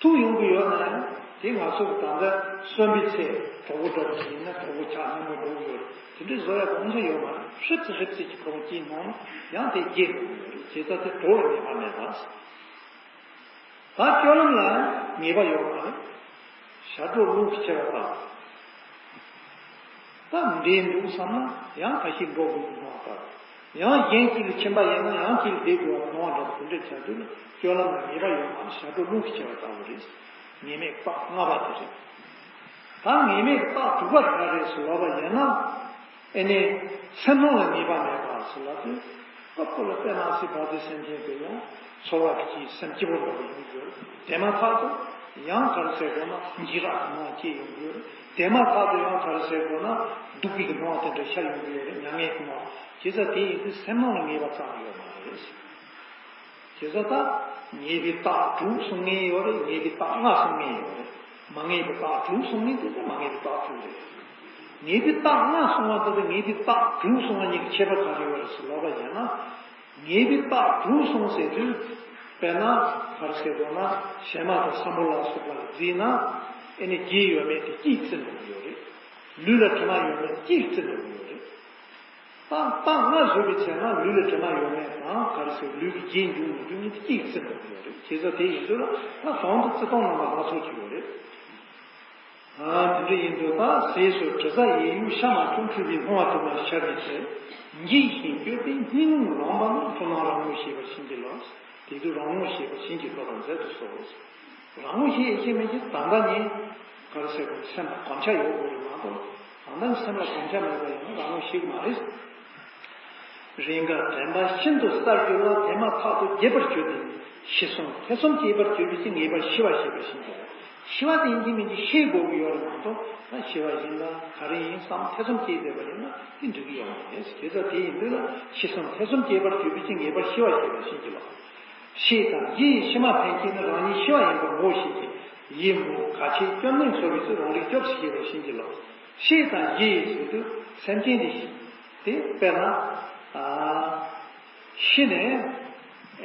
ཐུག་ཡོང་གི་ཡོད་ན་ཡང་དེ་ང་ཚོ་གི་ད་ལྟ་གསོན་པའི་ཚེ་གྲོགས་པོ་འདྲ་པོ་ཞིག་ཡིན་ན་གྲོགས་པོ་ཆགས་སྣང་མོ་འགྲོ་གི་ཡོད་རེད། དེ་འདྲའི་བཟོ་ཡག་གང་ཚོད་ཡོད་མ་རེད། ཧྲིབ་ཙི་ཧྲིབ་ཙི་ཅིག་ཁོ་རང་སྐྱེས་ནང་ན་ཡང་དེ་རྒྱས་འགྲོ་གི་ཡོད་རེད། བྱས་ཙང་དེ་གྲོགས་ལ་ངེས་པ་མེད་པ། ད་སྤྱོད་ལམ་ལ་ངེས་པ་ཡོད་མ་རེད། ཞབས་བྲོ་རླུང་གིས་ཁྱེར་བ་དང་། ད་འདྲེ་འདུག་བསམ་ན་ཡང་ཁ་ཤས་འགྲོ་དགོས་ཀྱི་སྣང་བ་ལྟ་བུ། ཡང་གཞན་གཅིག་ལ་ཕྱིན་པ་ཡིན་ན་ཡང་གཅིག་ལ་བསྡད་དགོས་པ་སྣང་བ་འདྲ་པོ་དེ་འདྲ་བྱ་དུས་ལ་སྤྱོད་ལམ་ལ་ངེས་པ་ཡོད་མ་རེད། ཞབས་བྲོ་རླུང་གིས་ཆེ་བ་ལྟ་བུ་རེད། ངེས་མེད་རྟགས་ལྔ་པ་དེ་རེད། ད་ངེས་མེད་རྟགས་དྲུག་པ་ག་རེ་རེད་ཟེར་ལབ་པ་ཡིན་ན། ཨེ་ནས་སེམས་སྣང་ལ་ངེས་པ་མེད་པ་ཟེར་ལབ་དུས། ཨ་ཁོ་ལ་དཔེར་ན་སྲིད་པ་དེ་སེམས་ཅན་དེ་ཡང་ཚོར་བ་གི་སེམས་སྐྱིད་པོ་འདྲ་པོ་ཡོང་རྒྱུ་རེད། དེ་མ་ཐག་ཏུ་ཡང་ག་རེ་ཟེར་དགོས་ན་འཇིགས་སྐྲག་གི་སྣང་བ་སྐྱེ་ཡོང་རྒྱུ་རེད། དེ་མ་ཐག་ཏུ་ཡང་ག་རེ་ཟེར་དགོས་ན་སྡུག་པའི་གི་སྣང་བ་དེ་འདྲ་ཤར་ཡོང་གི་ཡོད་རེད། མྱ་ངན་གྱི་སྣང་བ། བྱས་ཙང་དེ་ཡིན་དུས་སེམས་སྣང་ལ་ངེས་པ་ཙམ་ཡོད་མ་རེད། བྱས་ཙང་ད་ངེས་པའི་རྟགས་དྲུག་གསུང་མཁན་ཡོད་རེད། ངེས་པའི་རྟགས་ལྔ་གསུང་མཁན་ཡོད་རེད། མ་ངེས་པའི་རྟགས་དྲུག་གསུང་མཁན་དེ་ཚོ་མ་ངེས་པའི་རྟགས་དྲུག་རེད། ངེས་པའི་རྟགས་ལྔ་གསུང་བ་དེ་དང་ངེས་པའི་རྟགས་དྲུག་གསུང་བ་གཉིས་ཀྱི་ཁྱད་པར་ག་རེ་ཡོད་རེད་ཟེར་ལབ་པ་ཡིན་ན། ངེས་པའི་རྟགས་དྲུག་གསུངས་ཟེར་དུས། དཔེར་ན་ག་རེ་ཟེར་དགོས་ན་གཞས་མ་དང་སམ་བྷོ་ལ་སོགས་པ་ལ་བརྩིས་ན། ཨེ་ནི་རྒྱུ་ཡོད་མེད་དེ་སྐྱིད་ཙམ་འགྲོ་གི་ཡོད་རེད། ལུས་ལ་དྲི་མ་ཡོད་མེད་སྐྱིད་ཙམ་འགྲོ་གི་ཡོད་རེད། རྟགས་རྟགས་ལྔ་བཟོས་པའི་ཚེ་ན་ལུས་ལ་དྲི་མ་ཡོད་མེད་དང་ག་རེ་ཟེར་ལུས་ཀྱི་རྒྱུ་འབྱུང་མི་འབྱུང་གཉིས་དེ་སྐྱིད་ཙམ་འགྲོ་གི་ཡོད་རེད། བྱས་ཙང་དེ་ཡིན་དུས་ལ་ད་གོང་དུ་བརྩི་སྟངས་རྣམ་པ་སྣ་ཚོགས་ཅིག་ཡོད་རེད། ཨ་དེ་འདྲ་ཡིན་དུས་ད་ཟས་སུ་དྲི་ཟ་ཡིད་གཡུག་ཤ་མ་བྱུང་འཁྲུལ་པའི་སྣང་བ་དུ་མ་ཤར་བའི་ཚེ། འཇིགས་ཤིང་སྐྱོ་བའི་སྙིང་རླུང་ལངས་པ་ནི་འཁྲུལ་སྣང་རང་ངོ་ཤེས་པར་བྱིན་གྱིས་རློབས། དེ་དུས་རང་ངོ་ཤེས་པར་བྱིན་གྱིས་རློབ་པར་མཛད་དུ་གསོལ། རང་ངོ་ཤེས་ཤེས་མིན་གྱི་ད་ལྟ་ནི་ག་རེ་ཟེར་དགོས། སེམས་ལ་གོམས་ཆ་ཡོད་དགོས་རེད་མ་གཏོགས། ད་ལྟ་ནི་སེམས་ལ་གོམས་ཆ་མེད་པ་ཡིན་ན་རང་ངོ་ཤེས་ཀྱི་མ་རེད། རེས་འགའ་དྲན་པ་ཤིན་ཏུ་སྲ་གྱུར་ལ། དེ་མ་ཐག་ཏུ་བརྗེད་པར་གྱུར་ཏེ། ཤི་གསོན་ཐེ་ཚོམ་སྐྱེས་པར་གྱུར་པའི་ཚེ། ངེས་པར་ཤི་བ་ཤེས་པར་བྱིན་གྱིས་རློབས། ཤི་བ་དེ་ཡིན་གྱི་མིན་གྱི་ཤེས་དགོས་ཀྱི་ཡོད་རེད་མ་གཏོགས། ད་ཤི་བ་ཡིན་ལ་ག་རེ་ཡིན་བསམ་ཐེ་ཚོམ་སྐྱེས་བསྡད་པ་ཡིན་ན་དེ་འགྲིག་གི་ཡོད་མ་རེད། དེ་ཚོ་དེ་ཡིན་དུས་ལ་ཤི་གསོན་ཐེ་ཚོམ་སྐྱེས་པར་གྱུར་པའི་ཚེ། ངེས་པར་ཤི་བ་ཤེས་པར་བྱིན་གྱིས་རློབས། ཤེས་དང་ཡིད་ཡི་ཕྱི་མ་ཕན་ཆད་ནི། རང་ཉིད་ཤི་བ་ཡིན་པར་ངོ་ཤེས་ཤིང་། ཡིད་མུག་ག་ཆད་སྐྱོབ་གནས་འཚོལ་བའི་ཚེ། རང་རིག་སྐྱོབས་སུ་ཤེས་པར་བྱིན་གྱིས་རློབས། ཤེས་དང་ཡིད་ཡི་ཟེར་དུས་སེམས་ཅན་འདི་ཤི། དེ་དཔེར་ན། ཨ། ཤི་ནས།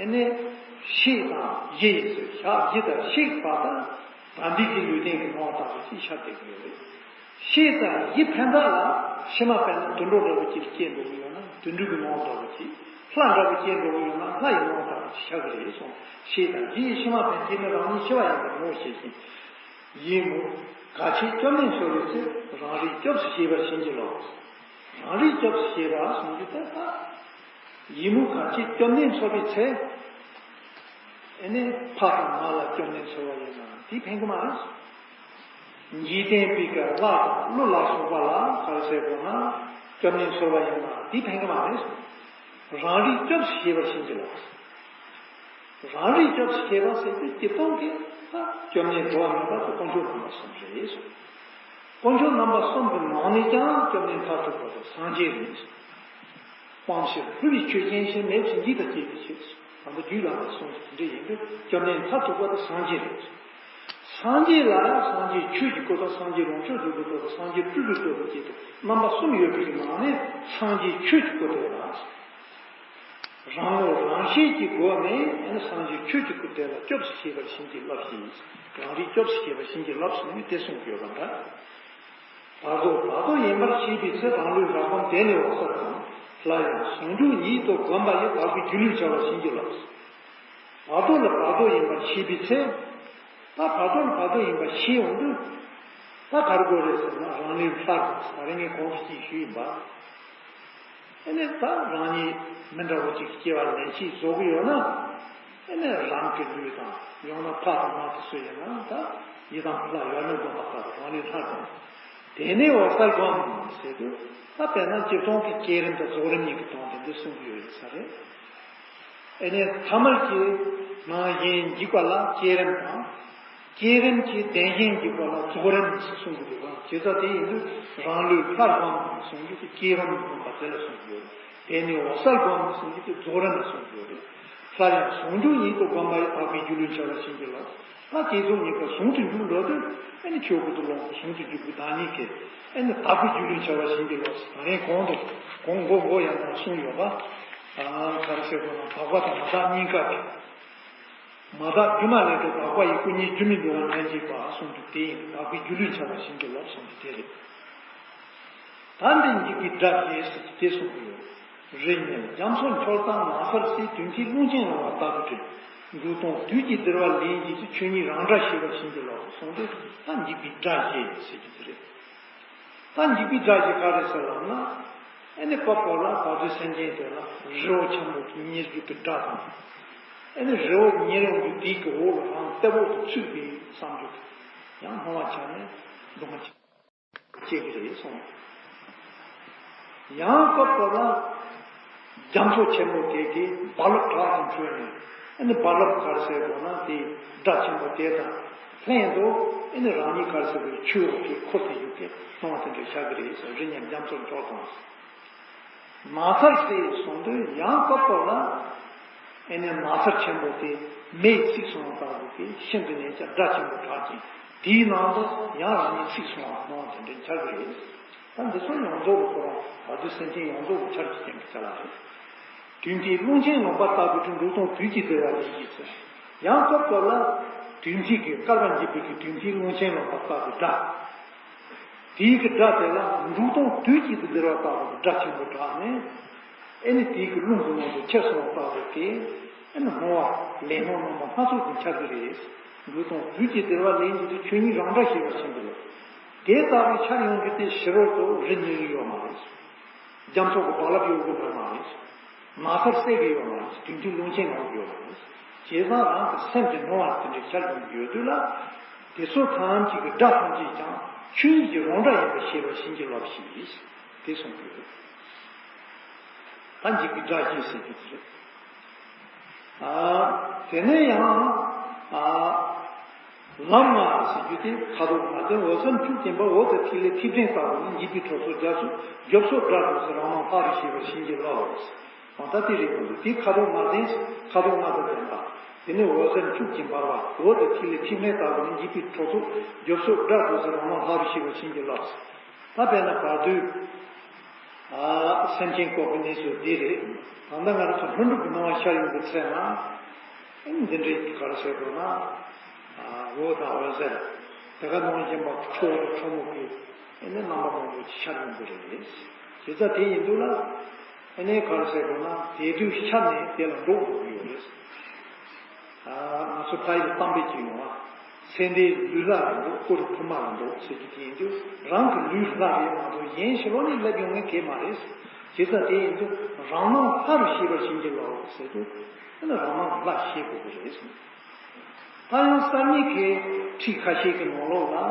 ཨེ་ནས། ཤེས་དང་ཡིད་ཡི་ཟེར་ཞག་བཞི་དང་ཤེས་པ་དང་། ད་འདི་གི་ལུས་རྟེན་གྱི་སྣང་བ་ལྟ་བུ་ཅིག་ཤར་བསྡད་ཀྱི་ཡོད་རེད། ཤེས་དང་ཡིད་ཕན་ཐོགས་ལ་ཕྱི་མ་དཔེར་ན་དུད་འགྲོ་འདྲ་བོ་ཅིག་སྐྱེས་འགྲོ་གི་ཡོད་ན་དུད་འགྲོ་གི་སྣང་བ་འདྲ་བོ་ཅིག་ལྷ་འདྲ་བོ་སྐྱེས་འགྲོ་གི་ཡོད་ན་ལྷ་ཡི་སྣང་བ་འདྲ་བོ་ཅིག་ཤར་གི་རེད་གསུངས། ཤེས་དང་ཡིད་ཕྱི་མ་ཕན་ཆད་ནི། རང་ཉིད་ཤི་བ་ཡིན་པར་ངོ་ཤེས་ཤིང་། ཡིད་མུག་ག་ཆད་སྐྱོབ་གནས་འཚོལ་བའི་ཚེ། རང་རིག་སྐྱོབས་སུ་ཤེས་པར་བྱིན་གྱིས་རློབས། རང་རིག་སྐྱོབས་སུ་ཤེས་པ་གསུངས་རྒྱུ་དེ་ད། ཡིད་མུག་ག་ཆད་སྐྱོབ་གནས་འཚོལ་བའི་ཚེ། ཨེ་ནས་ཕ་དང་མ་ལ་སྐྱོབ་གནས་འཚོལ་བ་ཡིན་ན་དེ་ཕན་གི་མ་རེད། འཇིག་རྟེན་པའི་གི་ལྷ་དང་ཀླུ་ལ་སོགས་པ་ལ་ག་རེ་ཟེར་དགོས་ན་སྐྱོབ་གནས་འཚོལ་བ་ཡིན་ན་དེ་ཕན་གི་མ་རེད། རང་རིག་སྐྱོབས་སུ་ཤེས་པར་བྱིན་གྱིས་རློབས། རང་རིག་སྐྱོབས་སུ་ཤེས་པ་ཟེར་དུས་སྤྱིར་བཏང་གི་ད་སྐྱོབ་གནས་འགྲོ་བ་མིན་པ་དེ་དཀོན་མཆོག་རྣམ་པ་གསུམ་རེད། དཀོན་མཆོག་རྣམ་པ་གསུམ་གྱི་ནང་ནས་ཀྱང་སྐྱོབ་གནས་མཐར་ཐུག་པ་དེ་སངས་རྒྱས་རེད། དབང་ཕྱུག་ལྷུན་གྱིས་ཆོས་ཅན་ཞིང་། མེ་བཞིན་འཇིག་དང་བཅས་པའི་ཕྱིར། ད་ལྟ་རྒྱུད་བླ་མ་གསུངས་དེ་འདྲ་ཡིན་དུས་སྐྱོབ་གནས་མཐར་ཐུག་པ་དེ་སངས་རྒྱས་རེད། སངས་རྒྱས་ལ་སངས་རྒྱས་ཆོས་ཀྱི་སྐུ་དང་སངས་རྒྱས་ལོངས་སྤྱོད་རྫོགས་པའི་སྐུ་དང་སངས་རྒྱས་སྤྲུལ་པའི་སྐུ་དང་བཅས་ཏེ་རྣམ་པ་གསུམ་ཡོད་པའི་ནང་ནས་སངས་རྒྱས་ཆོས་ཀྱི་སྐུ་དེ་ལ། རང་ངོ་རང་ཤེས་ཀྱི་སྒོ་ནས་སངས་རྒྱས་ཆོས་ཀྱི་སྐུ་དེ་ལ་སྐྱོབས་སུ་ཤེས་པར་བྱིན་གྱིས་བརླབས་ཤིང་། རང་རིག་སྐྱོབས་སུ་ཤེས་པར་བྱིན་གྱིས་བརླབས་གསུངས་ནས་དེ་གསུངས་ཡོད་པ་འདྲ། བར་དོ་བར་དོ་ཡིན་པར་ཤེས་པའི་ཚེ། རང་ལུས་ལྷ་སྒོམ་དེ་ནི་འོད་གསལ་སྒོམ། སླར་ཡང་ཟུང་འཇུག་ཉིད་དུ་བསྒོམ་པ་ཡི། དག་པའི་སྒྱུ་ལུས་འཆར་བར་བྱིན་གྱིས་རློབས། བར་དོ་ལ་བར་དོ་ཡིན་པར་ཤེས་པའི་ཚེ། ད་བར་དོ་ལ་བར་དོ་ཡིན་པར་ཤེས་ཡོང་དུས། ད་ག་རེ་དགོས་རེད་ཟེར་ན་རང་ལུས་ལྷ་སྒོམ་ཟེར་བ་རེད། ངས་གོང་དུ་ཅིག་ཞུས་ཡིན་པ། ཨེ་ནས་ད་རང་ཉིད་མི་འདྲ་བོ་ཅིག་སྐྱེ་བ་ལེན་ཆེད་བཟོ་གི་ཡོད་ན། ཨེ་ནས་རང་གི་ལུས་དང་ཡང་ན་ཕ་དང་མ་དེ་ཚོ་ཡིན་ན་ད་ཡི་དམ་ལྷ་ཡར་ལུས་སྒོམ་པ་ལྟར་རང་ལུས་ལྷ་སྒོམ། དེ་ནས་འོད་གསལ་སྒོམ་ཟེར་དུས་ད་དཔེར་ན་སྤྱིར་བཏང་གི་བསྐྱེད་རིམ་དང་རྫོགས་རིམ་གཉིས་ཀྱི་དོན་དེ་འདི་གསུང་གི་ཡོད་ས་རེད། ཨེ་ནས་ཐ་མལ་གྱི་སྣང་ཞེན་འཇིག་པ་ལ་བསྐྱེད་རིམ་དང་། བསྐྱེད་རིམ་གྱི་བདེན་ཞེན་འཇིག་པ་ལ་རྫོགས་རིམ་ཞེས་གསུང་གི་འདུག་ག་བྱས་ཙང་དེ་ཡིན་དུས་རང་ལུས་ལྷར་བསྒོམ་གསུང་རྒྱུ་དེ་བསྐྱེད་རིམ་སྒོམ་པ་དེ་ལ་གསུང་གི་ཡོད། དེ་ནས་འོད་གསལ་སྒོམ་གསུང་རྒྱུ་དེ་རྫོགས་རིམ་ལ་གསུང་གི་ཡོད་རེད། སླར་ཡང་ཟུང་འཇུག་ཉིད་དུ་བསྒོམ་པ་ཡི། དག་པའི་སྒྱུ་ལུས་འཆར་བར་བྱིན་གྱིས་རློབས། ད་དེ་ཚོ་གཉིས་ཀ་ཟུང་དུ་འཇུག་འགྲོ་དུས་ཨེ་ནི་ཆོས་སྐུ་དུ་ལོངས་ཟུང་དུ་འཇུག་པའི་བདག་ཉིད་ཀྱི་ཨེ་ནི་དག་པའི་སྒྱུ་ལུས་འཆར་བར་བྱིན་གྱིས་རློབས། ད་རིང་གོང་དུ་གོང་མགོ་མགོ་ཡང་དང་གསུངས་ཡོད་པ། ཨ་ག་རེ་ཟེར་དགོས་ན་དག་པ་དང་མ་དག་གཉིས་ཀ་གི། མ་དག་སྒྱུ་མ་ལས་འགྲོ་དག་པ་ཡི། སྐུ་གཉིས་སྒྱུ་མའི་འགྲོ་བ་ནང་འཇིག་པ་གསུངས་འདུག་དེ་ཡིན་དག་པའི་སྒྱུ་ལུས་འཆར་བར་བྱིན་གྱིས་རློབས་གསུངས་འདུག་དེ་རེད། ད་འདི་འཇིགས་པའི་སྒྲ་ཞེས་སུ་དེ་གསུངས་ཡོད། རི་ཉིལ་རྒྱ་མཚོ་འཁྱོལ་དང་ནགས་ཚལ་བསིལ། དུས་མཐའི་རླུང་ཆེན་ལངས་པ་ལྟ་བུ་དྲན། འབྲུག་སྟོང་དུས་ཀྱི་བདེ་བ་ལེན་བྱེད་ཀྱི། ཆོས་ཉིད་རང་སྒྲ་ཞེས་པར་བྱིན་གྱིས་རློབས་གསུངས་ཏེ་ད་འཇིགས་པའི་སྒྲ་ཞེས་ཟེར་རྒྱུ་དེ་རེད། ད་འཇིགས་པའི་སྒྲ་ཞིག་ག་རེ་ཟེར་ལབ་ན། ཨེ་ནི་སྐབས་སྐབས་ལ་བར་དོའི་སེམས་ཅན་དེ་ལ་རི་བོ་ཆེན་པོ་དེ་ཉིལ་རྒྱུ་དེ་སྒྲ་དང་། ཨེ་ནི་རི་བོ་ཉིལ་ཡོང་རྒྱུ་དེ་གི་འོག་ལ་རང་ལྟེ་བོ་དེ་ཚུད་པའི་བསམ་རྒྱུ་དེ་ཡང་སྣང་བ་ཆགས་ནས་སྡུག་བསྔལ་སྐྱེ་གི་རེད་གསུངས། ཡང་སྐབས་སྐབས་ལ་རྒྱ་མཚོ་ཆེན་པོ་དེ་གི་རྦ་རླབས་དྲག་ཙམ་འཕྲོས་ནས། ཨེ་ནི་རྦ་རླབས་ག་རེ་ཟེར་དགོས་ན་དེ་སྒྲ་ཆེན་པོ་དེ་དང་ལྷན་དུ། ཨེ་ནི་རང་ཉིད་ག་རེ་ཟེར་དགོས། ཆུ་འོག་གི་འཁོར་དུ་གྱུར་ཏེ་སྣང་བ་དེ་འདྲ་ཤར་གི་རེད་ཟེར། རི་གཉན་རྒྱ་མཚོར་འཇོག་དང་། ནགས་ཚལ་ཟེར་གསུངས་དུས་ཡང་སྐབས་སྐབས་ལ། ཨེ་ནི་ནགས་ཚལ་ཆེན་པོ་དེ་མེས་ཚིག་སོང་བ་ལྟ་བུ་དེ་ཤིན་ཏུ་ནས་ཀྱང་སྒྲ་ཆེན་པོ་གྲགས་ཤིང་། དེའི་ནང་དུ་ཡང་རང་ཉིད་ཚིག་སོང་བ་སྣང་བ་དེ་འདྲ་འཆར་གི་རེད། ད་འདི་ཚོ་ཡོངས་རྫོགས་ལ་ཁོ་རང་བར་དོའི་སེམས་ཅན་ཡོངས་རྫོགས་ལ་འཆར་གྱི་རྐྱེན་གྱི་ཆ་ལ་རེད། དུས་མཐའི་རླུང་ཆེན་ལངས་པ་ལྟ་བུའི་འབྲུག་སྟོང་དུས་ཀྱི་ཟླ་བ་ལས་ཀྱི་ཚེ། ཡང་སྐབས་སྐབས་ལ་དུས་མཐའི་གི་བསྐལ་པ་འཇིག་པའི་གི་དུས་མཐའི་རླུང་ཆེན་ལངས་པ་ལྟ་བུའི་སྒྲ། དེའི་གི་སྒྲ་དེ་ལ་འབྲུག་སྟོང་དུས་གཅིག་ཏུ་ལྡིར་བ་ལྟ་བུ་གི་སྒྲ་ཆེན་པོ་གྲགས་ནས། ཨེ་ནི་དེའི་གི་རླུང་གི་ནང་དུ་ཁྱེར་སོང་བ་ལྟ་བུ་དེ། ཨེ་ནི་སྣང་བ་ལས་སྣང་རྣམ་པ་སྣ་ཚོགས་ཀྱི་འཆར་གི་རེད། འབྲུག་སྟོང་དུས་གཅིག་ལྡིར་བ་ལས་ཀྱི་དེ་ཆོས་ཉིད་རང་སྒྲ་ཞེས་པར་བྱིན་གྱིས་རློབས། དེ་ལྟ་བུའི་འཆར་ཡོང་རྒྱུ་དེ་ཕྱི་རོལ་དུ་རི་ཉིལ་གི་ཡོད་མ་རེད། རྒྱ་མཚོ་གི་རྦ་རླབས་གཡོ་གི་ཡོད་མ་རེད། ནགས་ཚལ་གསེབ་ཀྱི་ཡོད་མ་རེད། དུས་མཐའི་རླུང་ཆེན་ངང་གི་ཡོད་མ་རེད། བྱས་ཙང་རང་གི་སེམས་ཀྱི་སྣང་བ་དེ་འདྲའི་འཆར་ཡོང་གི་ཡོད་དུས་ལ། དེ་ཚོ་ཐམས་ཅད་ཀྱི་སྒྲ་ཐམས་ཅད་ཀྱང་ཆོས་ཉིད་ཀྱི་རང་སྒྲ་ཡིན་པར་ཤེས་པར་བྱིན་གྱིས་རློབས་ཤིག་དེ་གསུངས་ཡོད། ད་འཇིགས་པའི་སྒྲ་ཞེས་ཟེར་རྒྱུ་དེ་རེད། ཨ། དེ་ནས་ཡང་། ཨ། ལམ་ལྔ་ཟེར་རྒྱུ་དེ་ཁ་དོག་ལྔ་ལྡན་འོད་ཟེར་འཁྱུག་ཅན་པ། འོད་དང་ཐིག་ལེ་ཐིག་ཕྲན་ལྟ་བུ་ནི། འཇིགས་པའི་གྲོགས་སུ་རྒྱ་མཚོ་རྒྱོབ་སོགས་སྒྲ་སྒྲོགས་སུ་རང་སྣང་ལྷ་རུ་ཤེས་པར་བྱིན་གྱིས་རློབས། འོ་ད་དེ་རེད་འདུག་དེ་ཁ་དོག་ལྔ་ལྡན། ཁ་དོག་ལྔ་དང་ལྡན་པ། དེ་ནས་འོད་ཟེར་འཁྱུག་ཅན་འབར་བ། འོད་དང་ཐིག་ལེ་ཐིག་ཕྲན་ལྟ་བུ་ནི། འཇིགས་པའི་གྲོགས་སུ་རྒྱོབ་སོགས་སྒྲ་སྒྲོགས་སུ་རང་སྣང་ལྷ་རུ་ཤེས་པར་བྱིན་གྱིས་རློབས། ད་དཔེར་ན་བར་དོའི། ཨ། སེམས་ཅན་བཀོད་པའི་གནས་ཚུལ་འདི་རེད། ད་ལྟ་ང་རང་ཚོ་ལྷུན་གྲུབ་ཀྱི་སྣང་བ་ཤར་ཡོང་གི་ཚེ་ན། ཨེ་འདི་འདྲའི་ག་རེ་ཟེར་དགོས་ན། ཨ། འོད་དང་འོད་ཟེར། དེ་ག་ནང་བཞིན་པ་ཁྲོ་བོ་དང་ཁྲོ་མོ་གི་ཨེ་ནི་རྣམ་པ་མང་པོ་ཅིག་ཤར་ཡོང་གི་རེད། བྱས་ཙང་དེ་ཡིན་དུས་ལ། ཨེ་ནི་ག་རེ་ཟེར་དགོས་ན། དེ་དུས་ཤར་ནས་དེ་ལ་འགྲོ་དགོས་ཀྱི་ཡོད་རེད། ཨ། ང་ཚོ་ཕ་ཡུལ་གཏམ་དཔེ་ཅིག་ཡོང་བ། ཚེ་འདིའི་ལུས་ལྷ་རེད་འདུག་སྐུ་རུ་ཕུབ་མ་རེད་འདུག་ཟེར་རྒྱུ་དེ་ཡིན་དུས། རང་གི་ལུས་ལྷ་རེད་མ་གཏོགས་གཞན་ཕྱི་ལོགས་ནས་སླེབས་ཡོང་མཁན་གང་ཡང་མ་རེད། བྱས་ཙང་དེ་ཡིན་དུས་རང་སྣང་ལྷ་རུ་ཤེས་པར་བྱིན་གྱིས་རློབས་ཟེར་དུས། དེ་ནི་རང་སྣང་ལྷ་ཤེས་དགོས་ཀྱི་རེད། ད་ཡང་གསར་རྙིང་གི་ཁྲིད་ཁ་ཤས་ཀྱི་ནང་ལོགས་ལ།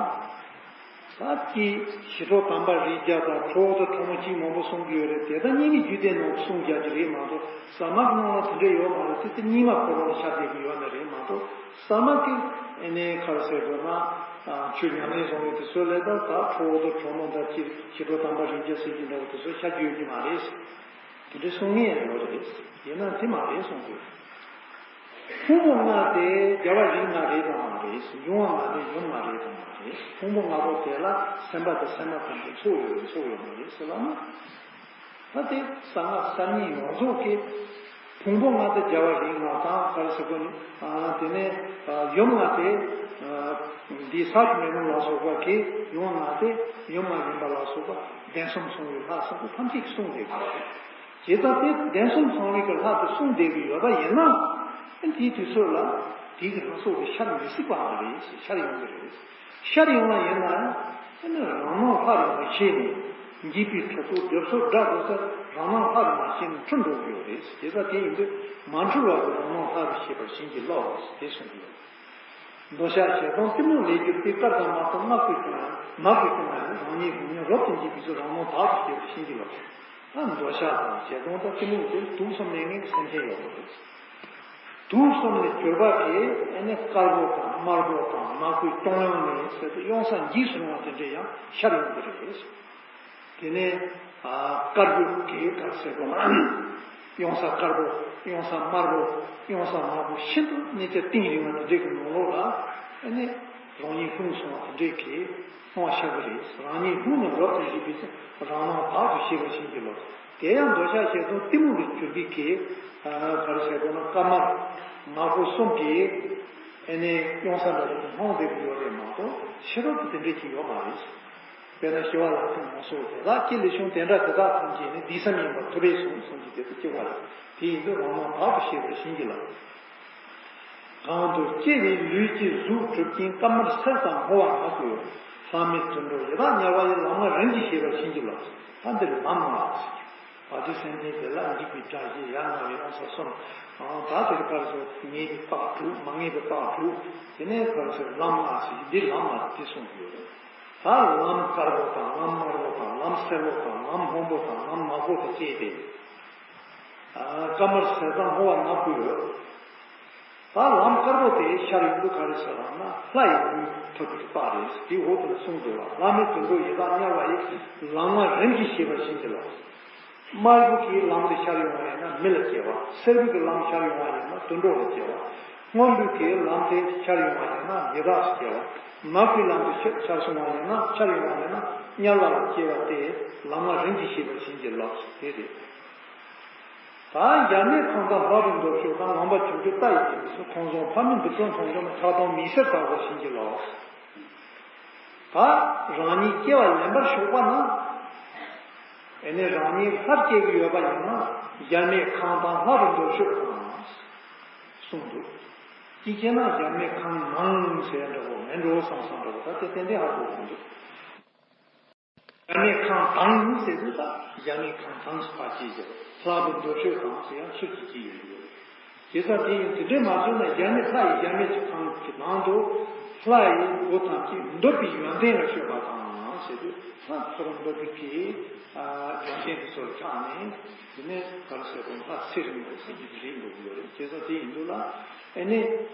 ད་ཀྱི་ཞི་ཁྲོ་དམ་པ་རིགས་བརྒྱ་དང་ཁྲོ་བོ་དང་ཁྲོ་མོ་གཅིག་མང་པོ་གསུང་གི་ཡོད་རེད། དེ་ད་རྙིང་མའི་རྒྱུད་སྡེ་ནང་གསུང་རྒྱག་གི་རེད་མ་གཏོགས། ཟ་མ་གི་ནང་ལ་དེ་འདྲ་ཡོད་མ་རེད། དེ་དེ་རྙིང་མ་ཁོ་རང་ལ་ཤར་བསྡད་ཀྱི་ཡོད་ནི་རེད་མ་གཏོགས། ཟ་མ་གི་ཨེ་ནས་ག་རེ་ཟེར་དགོས་ན། ཆོས་ཉམས་ལེན་བཟུང་བའི་དུས་ཚོད་ལས་ད་ད་ཁྲོ་བོ་དང་ཁྲོ་མོ་དང་ཅི་ཞི་ཁྲོ་དམ་པ་རིགས་བརྒྱ་ཟེར་གྱི་འདྲ་བོ་དེ་ཚོ་ཤར་རྒྱུ་ཡོད་ཀྱི་མ་རེད། དེ་འདྲ་གསུང་མཁན་ཡང་ཡོད་རེད། ཡིན་ན་དེ་མ་རེད་གསུང་དགོས། ཕུང་པོ་ལྔ་དེ་རྒྱལ་བ་རིགས་ལྔ་རེད་དམ་མ་རེད། འབྱུང་བ་ལྔ་དེ་ཡུམ་ལྔ་རེད་དམ་མ་རེད། ཕུང་པོ་ལྔ་པོ་དེ་ལ་སེམས་དཔའ་དང་སེམས་མ་ཐམས་ཅད་ཚོགས་ཡོད་རེད་ཚོགས་ཡོད་མ་རེད་ཟེར་ལབ་ན། ད་དེ་གསང་སྔགས་གསར་རྙིང་ཡོངས་རྫོགས་ཀྱི་ཕུང་པོ་ལྔ་དེ་རྒྱལ་བ་རིགས་ལྔ་དང་ག་རེ་ཟེར་དགོས་ནི། ཨ། དེ་ནས་ཡུམ་ལྔ་དེ་འདི་ས་གི་མེ་ལོང་ལ་སོགས་པ་གི་ཡུམ་ལྔ་དེ་ཡུམ་ལྔ་ཡིན་པ་ལ་སོགས་པ་གདན་གསུམ་ཚང་བའི་ལྷ་ཚང་གི་ཐམས་ཅད་ཀྱིས་གསུངས་བསྡད་ཀྱི་ཡོད་རེད། བྱས་ཙང་དེ་གདན་གསུམ་ཚང་བའི་གི་ལྷ་དེ་གསུངས་བསྡད་ཀྱི་ཡོད་པ་ཡིན་ན། དེའི་དུས་ཚོད་ལ་དེའི་གི་ལྷ་ཚོགས་དེ་ཤར་མི་སྲིད་པའང་རེད། ཤར་ཡོང་གི་རེད། ཤར་ཡོང་བ་ཡིན་ན། ཨ་ནི་རང་སྣང་ལྷ་རུ་མ་ཤེས་ནས། འཇིགས་པའི་གྲོགས་སུ་རྒྱོབ་སོགས་སྒྲ་སྒྲོགས་ས་རང་སྣང་ལྷ་རུ་མ་ཤེས་ནས་འཁྲུལ་འགྲོ་གི་ཡོད་རེད། དེ་ལྟར་དེ་ཡིན་དུས་མ་འཁྲུལ་བ་གི་རང་སྣང་ལྷ་རུ་ཤེས་པར་བྱིན་གྱིས་རློབས་དེ་གསུངས་ཡོད། འདོད་ཆགས་ཞེ་སྡང་གཏི་མུག་ལས་གྱུར་ཏེ། བཀར་དང་དམར་གསུམ་ནག་པོས་སྐྱོང་ཡང་ནག་པོས་སྐྱོང་ཡང་རང་ཉིད་ལྷུང་ཉེན་རབ་ཏུ་འཇིགས་པའི་ཚུལ། རང་སྣང་བདག་ཏུ་ཤེས་པར་བྱིན་གྱིས་རློབས། ད་འདོད་ཆགས་དང་ཞེ་སྡང་དང་གཏི་མུག་དེ་དུག་གསུམ་མེད་མཁན་གྱི་སེམས་ཅན་ཡོད་པ་རེད། དུག་གསུམ་ལས་གྱུར་པ་དེ་ཨ་ནི་དཀར་པོ་དང་དམར་པོ་དང་ནག་པོའི་སྐྱོང་ཡང་ནས་ཟེར་ཏེ་གཡུང་ས་འཇིགས་སུ་རུང་བ་དེ་འདྲ་ཡང་ཤར་ཡོང་གི་རེད། དེ་ནས་ཨ་དཀར་པོའི་གེ་དཀར་ཟེར་དགོས་ན། གཡུང་ས་དཀར་པོ། གཡུང་ས་དམར་པོ། གཡུང་ས་ནག་པོ། ཤིན་ཏུ་གནས་ཚད་གཏིང་རིང་བ་དེ་འདྲའི་གི་ནང་ལོགས་ལ་ཨ་ནི་རང་ཉིད་ལྷུང་སོང་བ་དེ་འདྲའི་གི་སྣང་བ་ཤར་གི་རེད། རང་ཉིད་ལྷུང་ནས་རབ་ཏུ་འཇིགས་པའི་ཚེ། རང་སྣང་བདག་ཏུ་ཤེས་པར་བྱིན་གྱིས་རློབས། དེ་ཡང་འདོད་ཆགས་ཞེ་སྡང་གཏི་མུག་ལས་གྱུར་པའི་གི་ཨ་ག་རེ་ཟེར་དགོས་ན། དཀར་དམར་ནག་པོ་གསུམ་གྱིས་ཨ་ནི་གཡུང་ས་འདྲ་པོ་དེ་ལྷུང་བསྡད་ཀྱི་ཡོད་རེད་མ་གཏོགས་ཕྱི་རོལ་དུ་དེ་འདྲའི་གི་ཡོད་མ་རེད། དཔེར་ན་ཞི་བ་ལྷ་ཁང་མ་སོགས་དེ་དག་ཀྱེ་ལེགས་བྱུང་དེ་འདྲ་དེ་དག་ཐམས་ཅད་ནི། བསྡུས་གསུམ་ཡིན་པར་ཐུབ་པས་གསུངས་གསུངས་ཀྱི་དེ་ཚོ་སྐྱེ་བ་རེད། དེ་ཡིན་དུས་རང་སྣང་བདག་ཏུ་ཤེས་པར་བྱིན་གྱིས་རློབས། གང་དུ་སྐྱེ་བའི་ལུས་ཀྱི་གཟུགས་གྲུབ་ཀྱང་། དཀར་དམར་སེར་དང་སྔོ་བ་ནག་གོ། ལྷ་མི་དུད་འགྲོ་ཡི་དྭགས་དམྱལ་བ་ཡི། ལམ་ལྔ་རིམ་གྱིས་ཤེས་པར་བྱིན་གྱིས་རློབས། ད་འདིར་ལམ་ལྔ་ཟེར། བ་དན་སེམས་ཅན་དེ་ལ་འཇིགས་པའི་དགྲ་བཞི་ཡ་ང་བའི་ཨང་ས་གསུམ། ད་དེར་གར་སོགས་ངེས་པའི་རྟགས་དྲུག། མ་ངེས་པའི་རྟགས་དྲུག། དེ་ནས་གར་སོགས་ལམ་ལྔ་ཟེར། འདིར་ལམ་ལྔ་དེ་གསུངས་ཡོད། ད་ལམ་དཀར་པོ་དང་། ལམ་དམར་པོ་དང་། ལམ་སེར་པོ་དང་། ལམ་སྔོན་པོ་དང་། ལམ་ནག་པོ་དང་བཅས་ཏེ། དཀར་དམར་སེར་གཙང་སྔོ་བ་ནག་དགུ་ཡོད། ད་ལམ་དཀར་པོ་དེ་ཤར་ཡོང་དུས་ག་རེ་ཟེར་ལབ་ན། ལྷ་ཡི་ལུས་ཐོབ་པའི་རྟགས་རེད། དེའི་འོག་ཏུ་གསུངས་འདུག་ལ། ལྷ་མི་དུད་འགྲོ་ཡི་དྭགས་དམྱལ་བ་ཡི། ལམ་ལྔ་རིམ་གྱིས་ཤེས་པར་བྱིན་གྱིས་རློབས། དམར་པོ་གི་ལམ་དེ་ཤར་ཡོང་བ་ཡིན་ན་མི་ལ་སྐྱེ་བ། སེར་པོ་གི་ལམ་ཤར་ཡོང་བ་ཡིན་ན་དུད་འགྲོ་ལ་སྐྱེ་བ། སྔོན་པོ་གི་ལམ་དེ་ཤར་ཡོང་བ་ཡིན་ན་ཡི་དྭགས་སུ་སྐྱེ་བ། ནག་པོའི་ལམ་དེ་ཤར་སོང་བ་ཡིན་ན། ཤར་ཡོང་བ་ཡིན་ན་དམྱལ་བ་ལ་སྐྱེ་བ་སྟེ། ལམ་ལྔ་རིམ་གྱིས་ཤེས་པར་བྱིན་གྱིས་རློབས། དེ་རེད། ད་འཇར་མའི་ཁང་དང་ལྷ་རུ་འདོར་ཕྱོགས་དང་། ལམ་པ་བྱང་ཆུབ་རྟ་ཡི་རྒྱལ་པོ་སོགས། ཁང་བཟང་ཕ་མའི་འདུ་འཕྲོད་མཐོང་གྱུར་ན། ཆགས་སྡང་མིག་སེར་དག་པར་བྱིན་གྱིས་རློབས། ད་རང་ཉིད་སྐྱེ་བ་ལེན་པར་ཞོག་པ་ན། ཨེ་ནས་རང་ཉིད་ལྷར་སྐྱེ་གི་ཡོད་པ་ཡིན་ན། འཇར་མའི་ཁང་དང་ལྷ་རུ་འདོར་ཕྱོགས་དང་། གསུངས་འདུག་གཅིག་བྱས་ན་འཇར་མའི་ཁང་ནང་ཟེར་འདྲ་བོ་མེད་འགྲོ་བསམ་བསམ་འདྲ་བོ། ད་དེ་ཏན་ཏན་ཧ་གོ་གི་འདུག་འཇར་མའི་ཁང་དང་ཟེར་དུས་ད་འཇར་མའི་ཁང་དང་ཟེར་བ་ཅིག་ཡོད། ལྷ་རུ་འདོར་ཕྱོགས་དང་ཟེར་ཡང་ཚུལ་གཅིག་གཅིག་ཡོད་ཡོད། དེ་ཙམ་དེ་ཡིན། དེ་འདྲའི་མ་བཟོས་ན་འཇར་མའི་ལྷ་ཡི་འཇར་མའི་ཁང་གི་ནང་དུ་ལྷ་ཡི་སྒོ་ཐམས་ཅད་འདོད་པའི་ཡོན་ཏན་ལ་སྤྱོད་པ་དང་ཟེར་དུས། ལྷ་ཚུར་འདོད་པའི་གི་ཡོན་ཏན་དེ་ཚོར་ཆགས་ནས། དེ་ནས་ག་རེ་ཟེར་དགོས། ལྷ་ཚེ་རིང་པོ་ཟེར་གྱི་རེད་འདུག་ཡོད་རེད། བྱས་ཙང་དེ་ཡིན་དུས་ལ། ཨེ་ནས་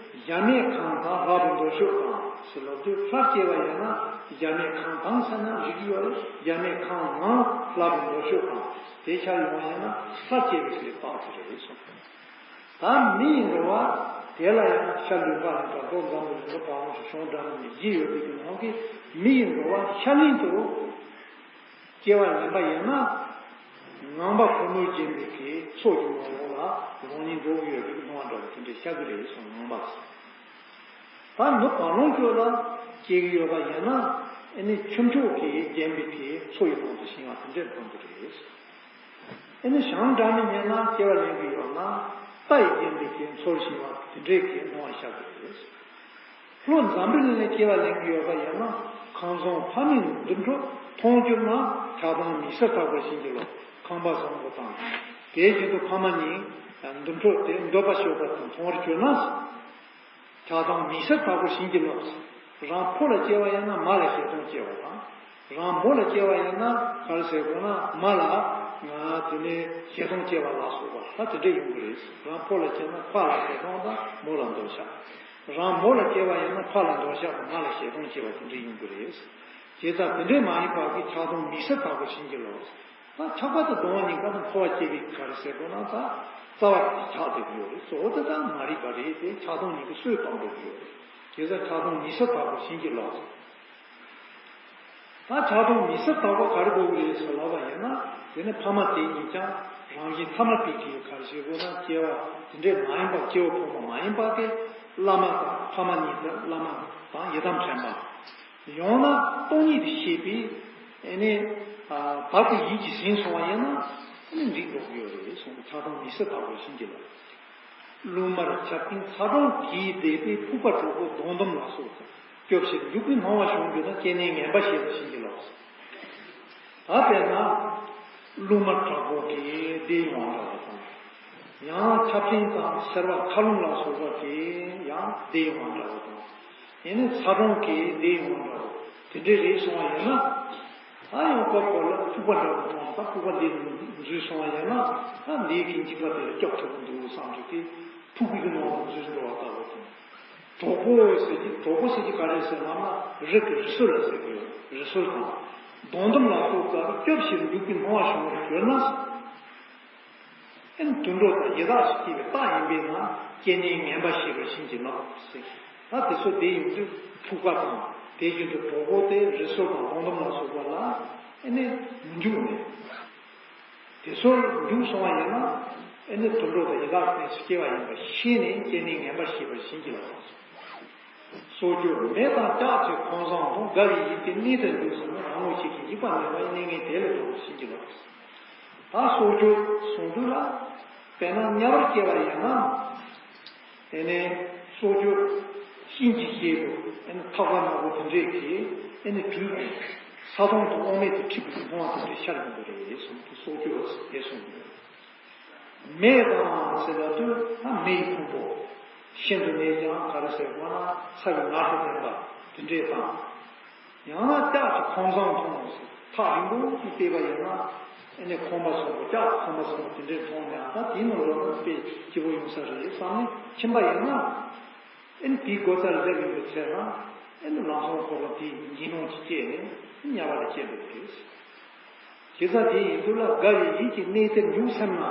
འཇར་མའི་ཁང་དང་ལྷ་རུ་འདོར་ཕྱོགས་དང་ཟེར་ལབ་དུས། ལྷར་སྐྱེ་བ་ཡིན་ན་འཇར་མའི་ཁང་དང་ཟེར་ན་འགྲིག་གི་ཡོད་རེད། འཇར་མའི་ཁང་ནང་ལྷ་རུ་འདོར་ཕྱོགས་དང་དེ་ཤར་ཡོང་བ་ཡིན་ན་ལྷར་སྐྱེ་བའི་གི་རྟགས་དེ་རེད་གསུངས། ད་མི་ཡི་འགྲོ་བ་དེ་ལ་ཡང་ཤ་ལུས་པ་ལ་འདྲ་པོ། འཛམ་བུ་གླིང་དུ་བ་ལང་ཞིང་གཞོང་འདྲ་མིན་བཞི་ཡོད་པའི་གི་ནང་གི་མི་ཡི་འགྲོ་བ་ཤ་ལེན་དུ་སྐྱེ་བ་ལེན་པ་ཡིན་ན། ངང་པ་ཕོ་མོས་བརྒྱན་པའི་གི་ཚོགས་ཀྱི་ངོ་བོ་ལ་རང་ཉིད་འགྲོ་གི་ཡོད་པའི་སྣང་བ་འདྲ་བོ་དེ་འདྲ་ཤར་གི་རེད་གསུངས། ངང་པ་ཟེར། ད་མི་བ་ལང་སྤྱོད་ལ་སྐྱེ་གི་ཡོད་པ་ཡིན་ན། ཨེ་ནི་ཁྱུ་མཆོག་གིས་བརྒྱན་པའི་གི་ཚོགས་ཡི་ནང་དུ་ཞིང་བ་དེ་འདྲའི་མཐོང་གི་རེད། ཨེ་ནི་ཞང་འདྲ་མིན་ཉན་ན་སྐྱེ་བ་ལེན་གི་ཡོད་ན། རྟ་ཡིས་བརྒྱན་པའི་གི་མཚོར་ཞིང་བ་དེ་འདྲའི་གི་སྣང་བ་ཤར་གི་རེད། ལྷོ་འཛམ་བུ་གླིང་ལ་སྐྱེ་བ་ལེན་གི་ཡོད་པ་ཡིན་ན། ཁང་བཟང་ཕ་མའི་འདུ་འཕྲོད་མཐོང་གྱུར་ན། ཆགས་སྡང་མིག་སེར་དག་པར་བྱིན་གྱིས་རློབས། ཁང་པ་བཟང་པོ་དང་དེ་བཞིན་དུ་ཕ་མ་གཉིས་འདུ་འཕྲོད་དེ་འདོད་པ་ཤོར་བ་དང་མཐོང་བར་གྱུར་ན། ཆགས་སྡང་མིག་སེར་དག་པར་བྱིན་གྱིས་རློབས། རང་ཕོ་ལ་སྐྱེ་བ་ཡིན་ན་མ་ལ་ཞེ་སྡང་སྐྱེ་བ་དང་། རང་མོ་ལ་སྐྱེ་བ་ཡིན་ན་ག་རེ་ཟེར་དགོས་ན། མ་ལ་ང་དེ་ནས་ཞེ་སྡང་སྐྱེ་བ་ལ་སོགས་པ་ད་དེ་འདྲ་ཡོང་གི་རེད། རང་ཕོ་ལ་སྐྱེས་ན་ཕ་ལ་ཞེ་སྡང་དང་མོ་ལ་འདོད་ཆགས། རང་མོ་ལ་སྐྱེ་བ་ཡིན་ན་ཕ་ལ་འདོད་ཆགས་དང་མ་ལ་ཞེ་སྡང་སྐྱེ་བ་དེ་འདྲ་ཡོང་གི་རེད། བྱས་ཙང་དེ་འདྲའི་མ་ཡིན་པ་གི་ཆགས་སྡང་མིག་སེར་དག་པར་བྱིན་གྱིས་རློབས། ད་ཆགས་པ་དང་སྡང་བ་གཉིས་ཀ་དང་འཁོར་བ་སྐྱེ་བའི་ག་རེ་ཟེར་དགོས་ན། ད་རྩ་བ་དེ་ཆགས་བསྡད་ཀྱི་ཡོད་རེད། གཙོ་བོ་དེ་ད་མ་རིག་པ་རེད་དེ། ཆགས་སྡང་གཉིས་ཀ་གསོས་བཏང་བསྡད་ཀྱི་ཡོད་རེད། དེ་ཚོ་ཆགས་སྡང་མིག་སེར་དག་པར་བྱིན་གྱིས་རློབས། ད་ཆགས་སྡང་མིག་སེར་དག་པ་ག་རེ་དགོས་ཀྱི་རེད་ཟེར་ལབ་པ་ཡིན་ན། དེ་ནི་ཕ་མ་དེ་གཉིས་ཀྱང་རང་བཞིན་ཐ་མལ་པའི་གི་ག་རེ་ཟེར་དགོས་ན། སྐྱེ་བ་དེ་འདྲས་མ་ཡིན་པ། སྐྱེ་བ་ཕོ་མོ་མ་ཡིན་པ་གི་བླ་མ་དང་། ཕ་མ་གཉིས་དེ་བླ་མ་དང་ཡི་དམ་དྲན་པ། ཡང་ན་སྟོང་ཉིད་དུ་ཤེས་པའི་ཨེ་ནི་བག་གི་ཡིད་ཀྱིས་ཟིན་སོང་བ་ཡིན་ན། ཨེ་ནི་འགྲིག་འགྲོ་གི་ཡོད་རེད་གསུངས། ཆགས་སྡང་མིག་སེར་དག་པར་བྱིན་གྱིས་རློབས། རླུང་དམར་ཆར་སྤྲིན་ཚ་གྲང་གིས་བདས་པའི་ཕུག་པ་དྲག་པོ་གདོན་འདོམས་ལ་སོགས་སྐྱོབ་ཕྱིར་འཇུག་པའི་སྣང་བ་བྱུང་གྱུར་ན། སྐྱེ་གནས་ངན་པ་ཞེས་པ་བྱིན་གྱིས་རློབས། ད་དཔེར་ན་རླུང་དམར་དྲག་པོ་གིས་བདས་ཡོང་བ་འདྲ་བ་དང་། ཡང་ཆར་སྤྲིན་དང་སེར་བ་མཁའ་རླུང་ལ་སོགས་པ་གིས་ཡང་བདས་ཡོང་བ་འདྲ་བ་དང་། ཡང་ན་ཚ་གྲང་གིས་བདས་ཡོང་བ་འདྲ་བ། དེ་འདྲའི་རེད་སོང་བ་ཡིན་ན། ད་ཡང་སྐབས་སྐབས་ལ་ཕུག་པ་འདྲ་བ་མཐོང་། ད་ཕུག་པ་འདི་འཛུལ་སོང་བ་ཡིན་ན། ད་འདིའི་གི་འཇིགས་པ་དེ་ལ་སྐྱོབ་ཐུབ་ཀྱི་འདུག་བསམ་བྱས་ཏེ། ཕུག་པའི་གི་ནང་དུ་འཛུལ་འགྲོ་བ་ལྟ་བུ་དང་། གྲོགས་པོ་ཟེར་གྱི། གྲོགས་པོ་ཟེར་གྱི་ག་རེ་ཟེར་ལབ་ན། རི་གི་རི་སུལ་ལ་ཟེར་གྱི་ཡོད། རི་སུལ་དང་། གདོན་འདོམས་ལ་སོགས་པ་སྐྱོབ་ཕྱིར་འཇུག་པའི་སྣང་བ་བྱུང་བར་གྱུར་ན། ཨེ་ནི་དུད་འགྲོ་དང་ཡི་དྭགས་སུ་སྐྱེ་བའི་རྟགས་ཡིན་པས་ན། སྐྱེ་གནས་ངན་པ་ཞེས་པ་བྱིན་གྱིས་རློབས་ཟེར། ད་དེ་ཚོ་དེ་ཡིན་དུས་ཕུག་པ་དང་། དེ་བཞིན་དུ་གྲོགས་པོ་དེ་རི་སུལ་དང་གདོན་འདོམས་ལ་སོགས་པ་ལ་ཨེ་ནི་མི་འཇུག་ནས། དེ་ཚོར་འཇུག་སོང་བ་ཡིན་ན། ཨེ་ནི་དུད་འགྲོ་དང་ཡི་དྭགས་གནས་སུ་སྐྱེ་བ་ཡིན་པ་ཤེས་ནས། སྐྱེ་གནས་ངན་པ་ཞེས་པ་བྱིན་གྱིས་རློབས། སྲོག་གཅོད་མེ་དང་ལྕགས་ཀྱི་ཁང་བཟང་དང་། དགའ་བའི་ཡིད་ཀྱིས་གནས་དེར་འདུག་ཟེར་ན། རང་ངོ་ཤེས་ཀྱི་འཇིགས་པ་མེད་པ་ཡི། གནས་ངན་དེ་ལས་སྒྲོལ་བར་བྱིན་གྱིས་རློབས། ད་སྲོག་གཅོད་གསུང་དུས་ལ། དཔེར་ན་དམྱལ་བར་སྐྱེ་བ་ཡིན་ན། དེ་ནས་སྲོག་གཅོད་ གཤིན་རྗེའི་གཤེད་དུ་ཨེ་ནི་ཐག་པ་ནག་པོ་དེ་འདྲས་ཀྱིས་ཨེ་ནི་དུས་ཀྱི་ས་དོང་དུ་དབང་མེད་དུ་འཁྲིད་པའི་མཐོང་བ་དེ་འདྲས་ཤར་ཡོང་གི་རེད་གསུངས་ཏེ། སྲོག་གཅོད་པ་དེ་གསུངས་ཡོད། མེ་དང་ཟེར་ལ་དུས་ད་མེ་ཡི་ཕུང་པོ། ཤིན་ཏུ་ནས་ཀྱང་ག་རེ་ཟེར་དགོས་ན་ཚ་བའི་ངར་དང་ལྡན་པ་དེ་འདྲས་དང་། ཡང་ན་ལྕགས་ཀྱི་ཁང་བཟང་མཐོང་ཟེར། ཐག་རིང་པོ་ནས་བལྟས་པ་ཡིན་ན་ཨེ་ནི་ཁང་པ་བཟང་པོ་ལྕགས་ཀྱི་ཁང་པ་བཟང་པོ་དེ་འདྲས་མཐོང་ནས། ཨ་ད་དེའི་ནང་ལོགས་ན་དཔེ་སྐྱིད་པོ་ཡོང་ས་རེད་བསམ་ནས་ཕྱིན་པ་ཡིན་ན། ཨེ་ནི་དེའི་སྒོ་རྩར་སླེབས་ཡོང་བའི་ཚེ་ན་ཨེ་ནི་ལམ་སང་ཁོ་རང་དེའི་འཇིགས་སྣང་ཅིག་སྐྱེས་ནས་དམྱལ་བ་ལ་སྐྱེས་འགྲོ་གི་རེད། དེ་ཙམ་དེ་ཡིན་དུས་ལ་དགའ་བའི་ཡིད་ཀྱི་གནས་དེར་འཇུག་སེམས་ན།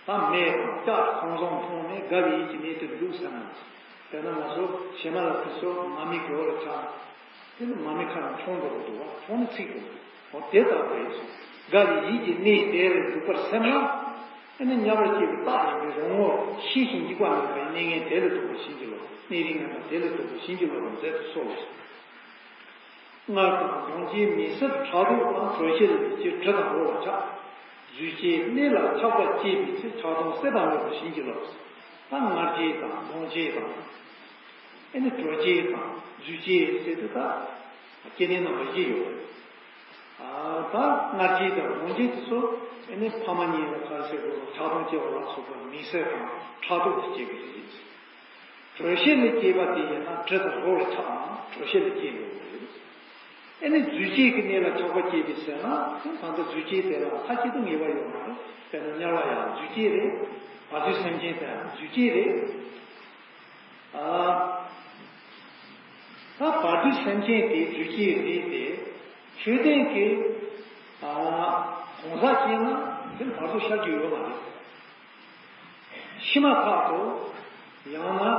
ད་མེ་དང་ལྕགས་ཁང་བཟང་མཐོང་ནས་དགའ་བའི་ཡིད་ཀྱི་གནས་དེར་འཇུག་སེམས་ན། དཔེར་ན་ང་ཚོ་བྱེ་མ་ལ་དེ་ཚོ་མ་མི་དགེ་བ་ལ་ཆགས། དེ་ནི་མ་མི་ཁ་ནང་མཆོང་འགྲོ་གི་འདུག་བ། མཆོང་ནི་ཚིག་དགོས། འོ་དེ་ལྟ་བུ་རེད་གསུངས། དགའ་བའི་ཡིད་ཀྱི་གནས་དེར་འཇུག་པར་སེམས་ན། ཨེ་ནི་དམྱལ་བར་སྐྱེ་བའི་རྟགས་ཡིན་པའི་རང་ངོ་ཤེས་ཤིང་འཇིགས་པ་མེད་པའི་གནས་ངན་དེ་ལས་ལྡོག་པར་བྱིན་གྱིས་རློབས། གནས་རིགས་ངན་པ་དེ་ལས་ལྡོག་པར་བྱིན་གྱིས་རློབས་པར་མཛད་དུ་གསོལ་ལོ། མངལ་དང་གདོང་ཅན་མི་བཟད་ཕྲག་དོག་དང་། དྲོད་གཤེར་ལས་སྐྱེས་དྲི་དང་རོ་ལ་ཆགས། རྫུས་སྐྱེས་གནས་ལ་ཆགས་པ་སྐྱེས་པའི་ཚེ། ཆགས་སྡང་སྲེད་པ་མེད་པར་བྱིན་གྱིས་རློབས། ད་མངལ་སྐྱེས་དང་གདོང་སྐྱེས་དང་། ཨེ་ནི་དྲོད་སྐྱེས་དང་རྫུས་སྐྱེས་ཟེར་དུས་ད་སྐྱེ་གནས་རྣམ་པ་བཞི་ཡོད། ཨ་ད་མངལ་སྐྱེས་དང་གདོང་སྐྱེས་དེ་ཚོ་ཨེ་ནི་ཕ་མ་གཉིས་ལ་ག་རེ་ཟེར་དགོས། ཆགས་སྡང་སྐྱེ་བ་ལ་སོགས་པ་མི་བཟད་དང་ཕྲག་དོག་གིས་སྐྱེ་གི་རེད། དྲོད་གཤེར་ལས་སྐྱེས་པ་དེ་ཡིན་ན་དྲི་དང་རོ་ལ་ཆགས་ནས་དྲོད་གཤེར་ལས་སྐྱེས་ཡོད་པ་རེད། ཨེ་ནི་རྫུས་སྐྱེས་ཀྱི་གནས་ལ་ཆགས་པ་སྐྱེས་པའི་ཚེ་ན། ད་ལྟ་རྫུས་སྐྱེས་དེ་ལ་ཁ་ཅིག་ཏུ་ངེས་པ་ཡོད་མ་རེད། དཔེར་ན་དམྱལ་བ་ཡང་རྫུས་སྐྱེས་རེད། བར་དོའི་སེམས་ཅན་དེ་ཡང་རྫུས་སྐྱེས་རེད། ཨ་ད་བར་དོའི་སེམས་ཅན་དེ་རྫུས་སྐྱེས་རེད་དེ། ཆོས་ལྡན་གྱི་ཨ་གང་ཟག་སྐྱེས་ན་དེ་བར་དོ་ཤར་རྒྱུ་ཡོད་མ་རེད། ཕྱི་མ་ཐག་ཏུ་ཡང་ན་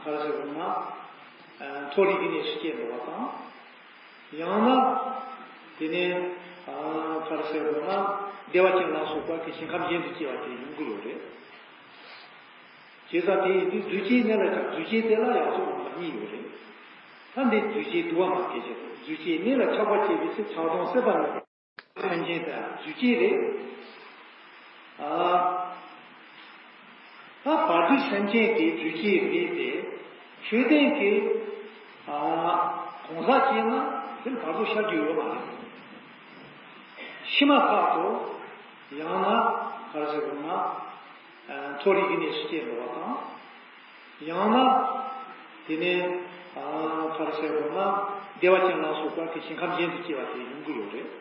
ག་རེ་ཟེར་དགོས་ན། མཐོ་རིས་ཀྱི་གནས་སུ་སྐྱེས་འགྲོ་བ་དང་། ཡང་ན་དེ་ནས་ག་རེ་ཟེར་དགོས་ན་བདེ་བ་ཅན་ལ་སོགས་པ་གི་ཞིང་ཁམས་གཞན་དུ་སྐྱེ་བ་དེ་ཡོང་གི་ཡོད་རེད། བྱས་ཙང་དེ་ཡིན་དུས་རྫུས་སྐྱེས་གནས་ལ་ཆགས། རྫུས་སྐྱེས་དེ་ལ་ཡག་བཙོག་རྣམ་པ་གཉིས་ཡོད་རེད། ད་འདི་རྫུས་སྐྱེས་བསྡུ་བ་མ་སྐྱེས་བྱེད་དུ། རྫུས་སྐྱེས་གནས་ལ་ཆགས་པ་སྐྱེས་པའི་ཚེ། ཆགས་སྡང་སྲེད་པ་མེད་པ། སེམས་ཅན་དེ་རྫུས་སྐྱེས་རེད། ཨ་ད་བར་དོའི་སེམས་ཅན་དེ་རྫུས་སྐྱེས་རེད་དེ། ཆོས་ལྡན་གྱི་ཨ་གང་ཟག་སྐྱེས་ན་དེ་བར་དོ་ཤར་རྒྱུ་ཡོད་མ་རེད། ཕྱི་མ་ཐག་ཏུ་ཡང་ན་ག་རེ་ཟེར་དགོས་ན། མཐོ་རིས་ཀྱི་གནས་སུ་སྐྱེས་འགྲོ་བ་དང་། ཡང་ན་དེ་ནས་ག་རེ་ཟེར་དགོས་ན་བདེ་བ་ཅན་ལ་སོགས་པ་གི་ཞིང་ཁམས་གཞན་དུ་སྐྱེ་བ་དེ་ཡོང་གི་ཡོད་རེད།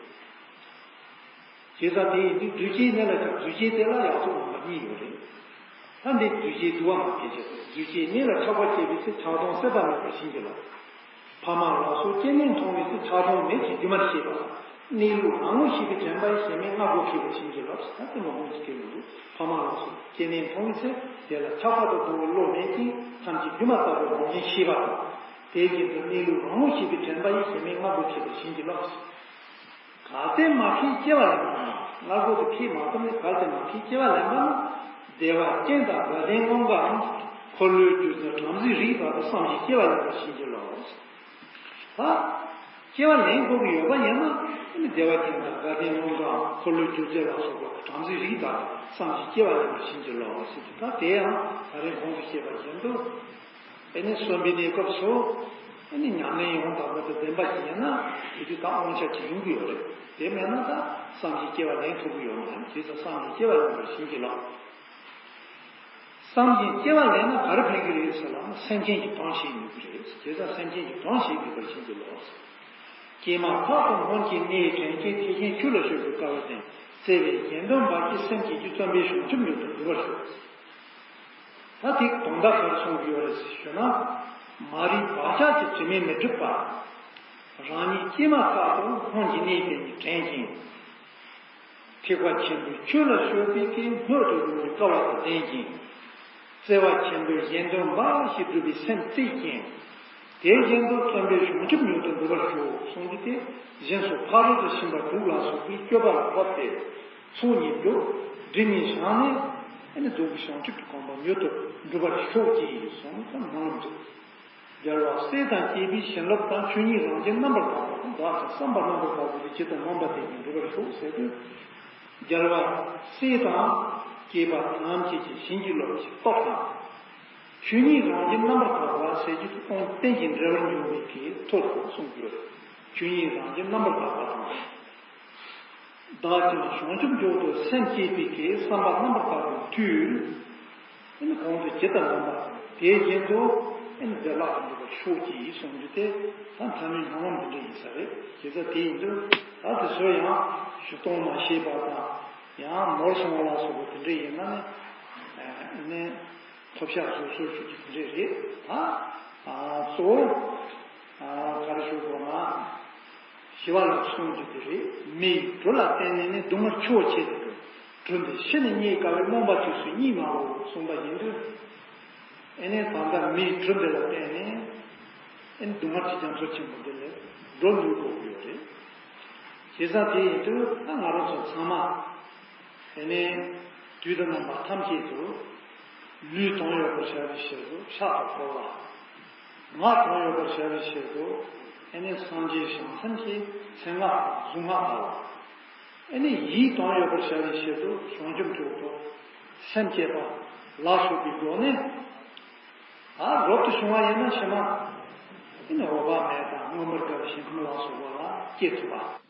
བྱས་ཙང་དེ་ཡིན་དུས་རྫུས་སྐྱེས་གནས་ལ་ཆགས། རྫུས་སྐྱེས་དེ་ལ་ཡག་བཙོག་རྣམ་པ་གཉིས་ཡོད་རེད། ད་འདི་རྫུས་སྐྱེས་བསྡུ་བ་མ་སྐྱེས་བྱེད་དུ། རྫུས་སྐྱེས་གནས་ལ་ཆགས་པ་སྐྱེས་པའི་ཚེ། ཆགས་སྡང་སྲེད་པ་མེད་པར་བྱིན་གྱིས་རློབས། ཕ་མ་ལ་སོགས་སྐྱེ་གནས་མཐོང་བའི་ཚེ། ཆགས་སྡང་མེད་ཅིང་སྒྱུ་མར་ཤེས་པ། གནས་ལུགས་རང་ངོ་ཤེས་པའི་དྲན་པ་ཡིས། གཞན་མའི་སྔ་རྒོལ་མཁས་པར་བྱིན་གྱིས་རློབས། ད་དེ་མ་འོངས་ཀྱི་སྐྱེ་བོ་ལུགས་ཕ་མ་ལ་སོགས་སྐྱེ་གནས་མཐོང་བའི་ཚེ། དེ་ལ་ཆགས་པ་དང་བསྡོ་བའི་བློ་མེད་ཅིང་། ཐམས་ཅད་སྒྱུ་མ་ལྟ་བུར་རང་བཞིན་ཤེས་པ་དང་། དེ་བཞིན་དུ་གནས་ལུགས་རང་ངོ་ཤེས་པའི་དྲན་པ་ཡིས། གཞན་མའི་སྔ་རྒོལ་མཁས་པར་བྱིན་གྱིས་རློབས། གལ་ཏེ་མ་མཁས་སྐྱེ་བ་ལེན་པ་ན། སྔ་རྒོལ་དུ་མཁས་མ་ཐུབ་ནས་གལ་ཏེ་མ་མཁས་སྐྱེ་བ་ལེན་པ་ན། བདེ་བ་ཅན་དང་དགའ་ལྡན་ངང་གའམ། འཁོར་ལོས་སྒྱུར་ཚུལ་བྲམ་ཟེའི་རིགས་དག་ཏུ་བསམ་ཞིང་སྐྱེ་བ་ལེན་པར་བྱིན་གྱིས་རློབས། ད་སྐྱེ་བ་ལེན་དགོས་ཀྱི་ཡོད་པ་ཡིན་ན། ཨ་ནི་བདེ་བ་ཅན་དང་དགའ་ལྡན་ངང་གའམ། འཁོར་ལོས་སྒྱུར་ཚུལ་ལ་སོགས་པ་བྲམ་ཟེའི་རིགས་དག་ཏུ་བསམ་ཞིང་སྐྱེ་བ་ལེན་པར་བྱིན་གྱིས་རློབས་ཟེར་གྱི། ད་དེ་ཡང་ད་རེས་གོང་དུ་བཤད་པ་བཞིན་དུ། ཨེ་ནི་གསོན་པའི་གནས་སྐབས་སུ་ཨེ་ནི་ཉམས་ལེན་ཡང་དག་པ་དང་ལྡན་པ་ཞིག་ཡིན་ན། དེ་དུས་ད་དབང་ཆ་ཅིག་ཡོང་གི་ཡོད་རེད། དེ་མེད་ན་ད་བསམ་གྱིས་སྐྱེ་བ་ལེན་ཐུབ་ཀྱི་ཡོད་མ་རེད། དེ་ཚོ་བསམ་གྱིས་སྐྱེ་བ་ལེན་པར་བྱིན་གྱིས་རློབས། བསམ་གྱིས་སྐྱེ་བ་ལེན་ན་ག་རེ་ཕན་གྱི་རེད་ཟེར་ལབ་ན། སེམས་ཅན་གྱི་དོན་བྱེད་ནུས་ཀྱི་རེད། དེ་ཚོ་སེམས་ཅན་གྱི་དོན་བྱེད་ནུས་པར་བྱིན་གྱིས་རློབས། ཀྱེ་མ་ཕག་དང་སྔོན་གྱི་གནས་དྲན་ཅིང་། ཐེག་ཆེན་ཆོས་ལ་སྤྱོད་པའི་སྐལ་བ་ལྡན། བརྩེ་བའི་གཞན་དོན་འབའ་ཞིག་སེམས་བསྐྱེད་ཀྱིས། བརྩོན་པས་བྱང་ཆུབ་མྱུར་དུ་འགྲུབ་པར་ཤོག། ད་དེ་དོན་དག་ག་རེ་གསུང་གི་ཡོད་རེད་ཞུ་ན། མ་རིག་བག་ཆགས་ཀྱི་དྲི་མས་མི་སྒྲིབ་པ། རང་ཉིད་ཀྱེ་མ་ཕག་དང་སྔོན་གྱི་གནས་དེ་ཉིད་དྲན་ཅིང་། ཐེག་པ་ཆེན་པོའི་ཆོས་ལ་སྤྱོད་པའི་སྐད་སྔོན་དུ་འགྲོ་བའི་སྐལ་བ་དང་ལྡན་ཅིང་། བརྩེ་བ་ཆེན་པོས་གཞན་དོན་འབའ་ཞིག་སྒྲུབ་པའི་སེམས་བསྐྱེད་ཅིང་། དེ་བཞིན་དུ་བརྩོན་པས་བྱང་ཆུབ་མྱུར་དུ་འགྲུབ་པར་ཤོག་གསུངས་ཏེ། དེ་བཞིན་སོགས་ཕ་རོལ་ཏུ་ཕྱིན་པ་དྲུག་ལ་སོགས་པའི་སྤྱོད་པ་ལ་བབས་ཏེ། ཚོགས་གཉིས་བསྒྲུབ། སྒྲིབ་གཉིས་བྱང་ནས། ཨ་ནི་རྫོགས་པའི་བྱང་ཆུབ་ཀྱི་གོ་འཕང་མྱུར་དུ་འགྲུབ་པར་ཤོག་ཅིག་གསུངས་ཏེ་སྨོན་ལམ་འདུག། རྒྱལ་བ་སྲས་དང་བཅས་པའི་བྱིན་རླབས་དང་། ཆོས་ཉིད་རང་བཞིན་རྣམ་པར་དག་པ་དང་། བདག་ཀྱང་བསམ་པ་རྣམ་པར་དག་པ་སྟེ། ཇི་ལྟར་མངོན་པ་དེ་བཞིན་འགྲུབ་པར་ཤོག་ཟེར་དུས། རྒྱལ་བ་སྲས་དང་བཅས་པ་ཐམས་ཅད་ཀྱི་བྱིན་གྱིས་རློབ་ཀྱི་སྟོབས་དང་། ཆོས་ཉིད་རང་བཞིན་རྣམ་པར་དག་པ་ཟེར་རྒྱུ་དེ་སྟོང་རྟེན་གྱི་འབྲེལ་བར་འབྱུང་བའི་གི་མཐུ་ལ་གསུངས་ཡོད། ཆོས་ཉིད་རང་བཞིན་རྣམ་པར་དག་པ་དང་། བདག་ཀྱང་བྱང་ཆུབ་མཆོག་ཏུ་སེམས་བསྐྱེད་པའི་གི་བསམ་པ་རྣམ་པར་དག་པའི་མཐུས། ཨེ་ནི་གོང་དུ་ཇི་ལྟར་གསུངས་པ་དེ་བཞིན་དུ་ཨེ་ནི་བདེ་བླག་ཏུ་འགྲུབ་པར་ཤོག་ཅིག་གསུངས་རྒྱུ་དེ་ད་མཐའ་མའི་སྨོན་ལམ་དེ་འདྲ་ཡིན་ས་རེད། བྱས་ཙང་དེ་ཡིན་དུས་ད་དེ་ཚོ་ཡང་ཞུ་སྟངས་མ་ཤེས་པ་དང་ཡང་ནོར་སོང་བ་ལ་སོགས་པ་དེ་འདྲ་ཡིན་ན་ནི་ཨེ་ནི། ཐོབ་བཤགས་སོ་སོ་ཞུ་རྒྱུ་དེ་འདྲས་རེད། ད་གཙོ་བོ་ག་རེ་ཞུ་དགོས་ན་ཞི་བ་ལྷུན་གྱིས་གསུངས་རྒྱུ་དེ་རེད། མི་ཡི་གྲུ་ལ་བརྟེན་ནས་ནི་སྡུག་བསྔལ་ཆོག་ཆེད་དུ། གྲུ་འདི་ཕྱི་ནས་རྙེད་དཀའ་བས། རྨོངས་པ་དུས་སུ་རྙེད་སྨྲ་བའོ་གསུངས་པ་བཞིན་དུ། ཨེ་ནས་ད་ལྟ་མི་ཡི་གྲུ་འདི་ལ་བརྟེན་ནས་ཨེ་ནས་སྡུག་བསྔལ་གྱི་རྒྱ་མཚོ་ཆེན་པོ་འདི་ལས་སྒྲོལ་འདུག་དགོས་ཀྱི་ཡོད་རེད། བྱས་ཙང་དེ་ཡིན་དུས་ད་ང་རང་ཚོ་ཚང་མ། དེ་ནས་དུས་དང་རྣམ་པ་ཐམས་ཅད་དུ། ལུས་དོན་ཡོད་པར་བྱ་བའི་ཕྱིར་དུ་ཕྱག་ཏུ་བསྐོར་བ། ངག་དོན་ཡོད་པར་བྱ་བའི་ཕྱིར་དུ་ཨེ་ནི་སངས་རྒྱས་བྱང་སེམས་ཀྱི་མཚན་སྔགས་དང་གཟུངས་སྔགས་བགྱི་བ། ཨེ་ནི་ཡིད་དོན་ཡོད་པར་བྱ་བའི་ཕྱིར་དུ་བྱང་ཆུབ་མཆོག་ཏུ་སེམས་བསྐྱེད་པ་ལ་སོགས་པའི་སྒོ་ནས། ད་རབ་ཏུ་བྱུང་བ་ཡིན་ན་ཕྱི་མ་ཨེ་ནི་འོད་དཔག་མེད་དང་མངོན་པར་དགའ་བའི་ཞིང་ཁམས་ལ་སོགས་པ་ལ་སྐྱེ་ཐུབ་པ།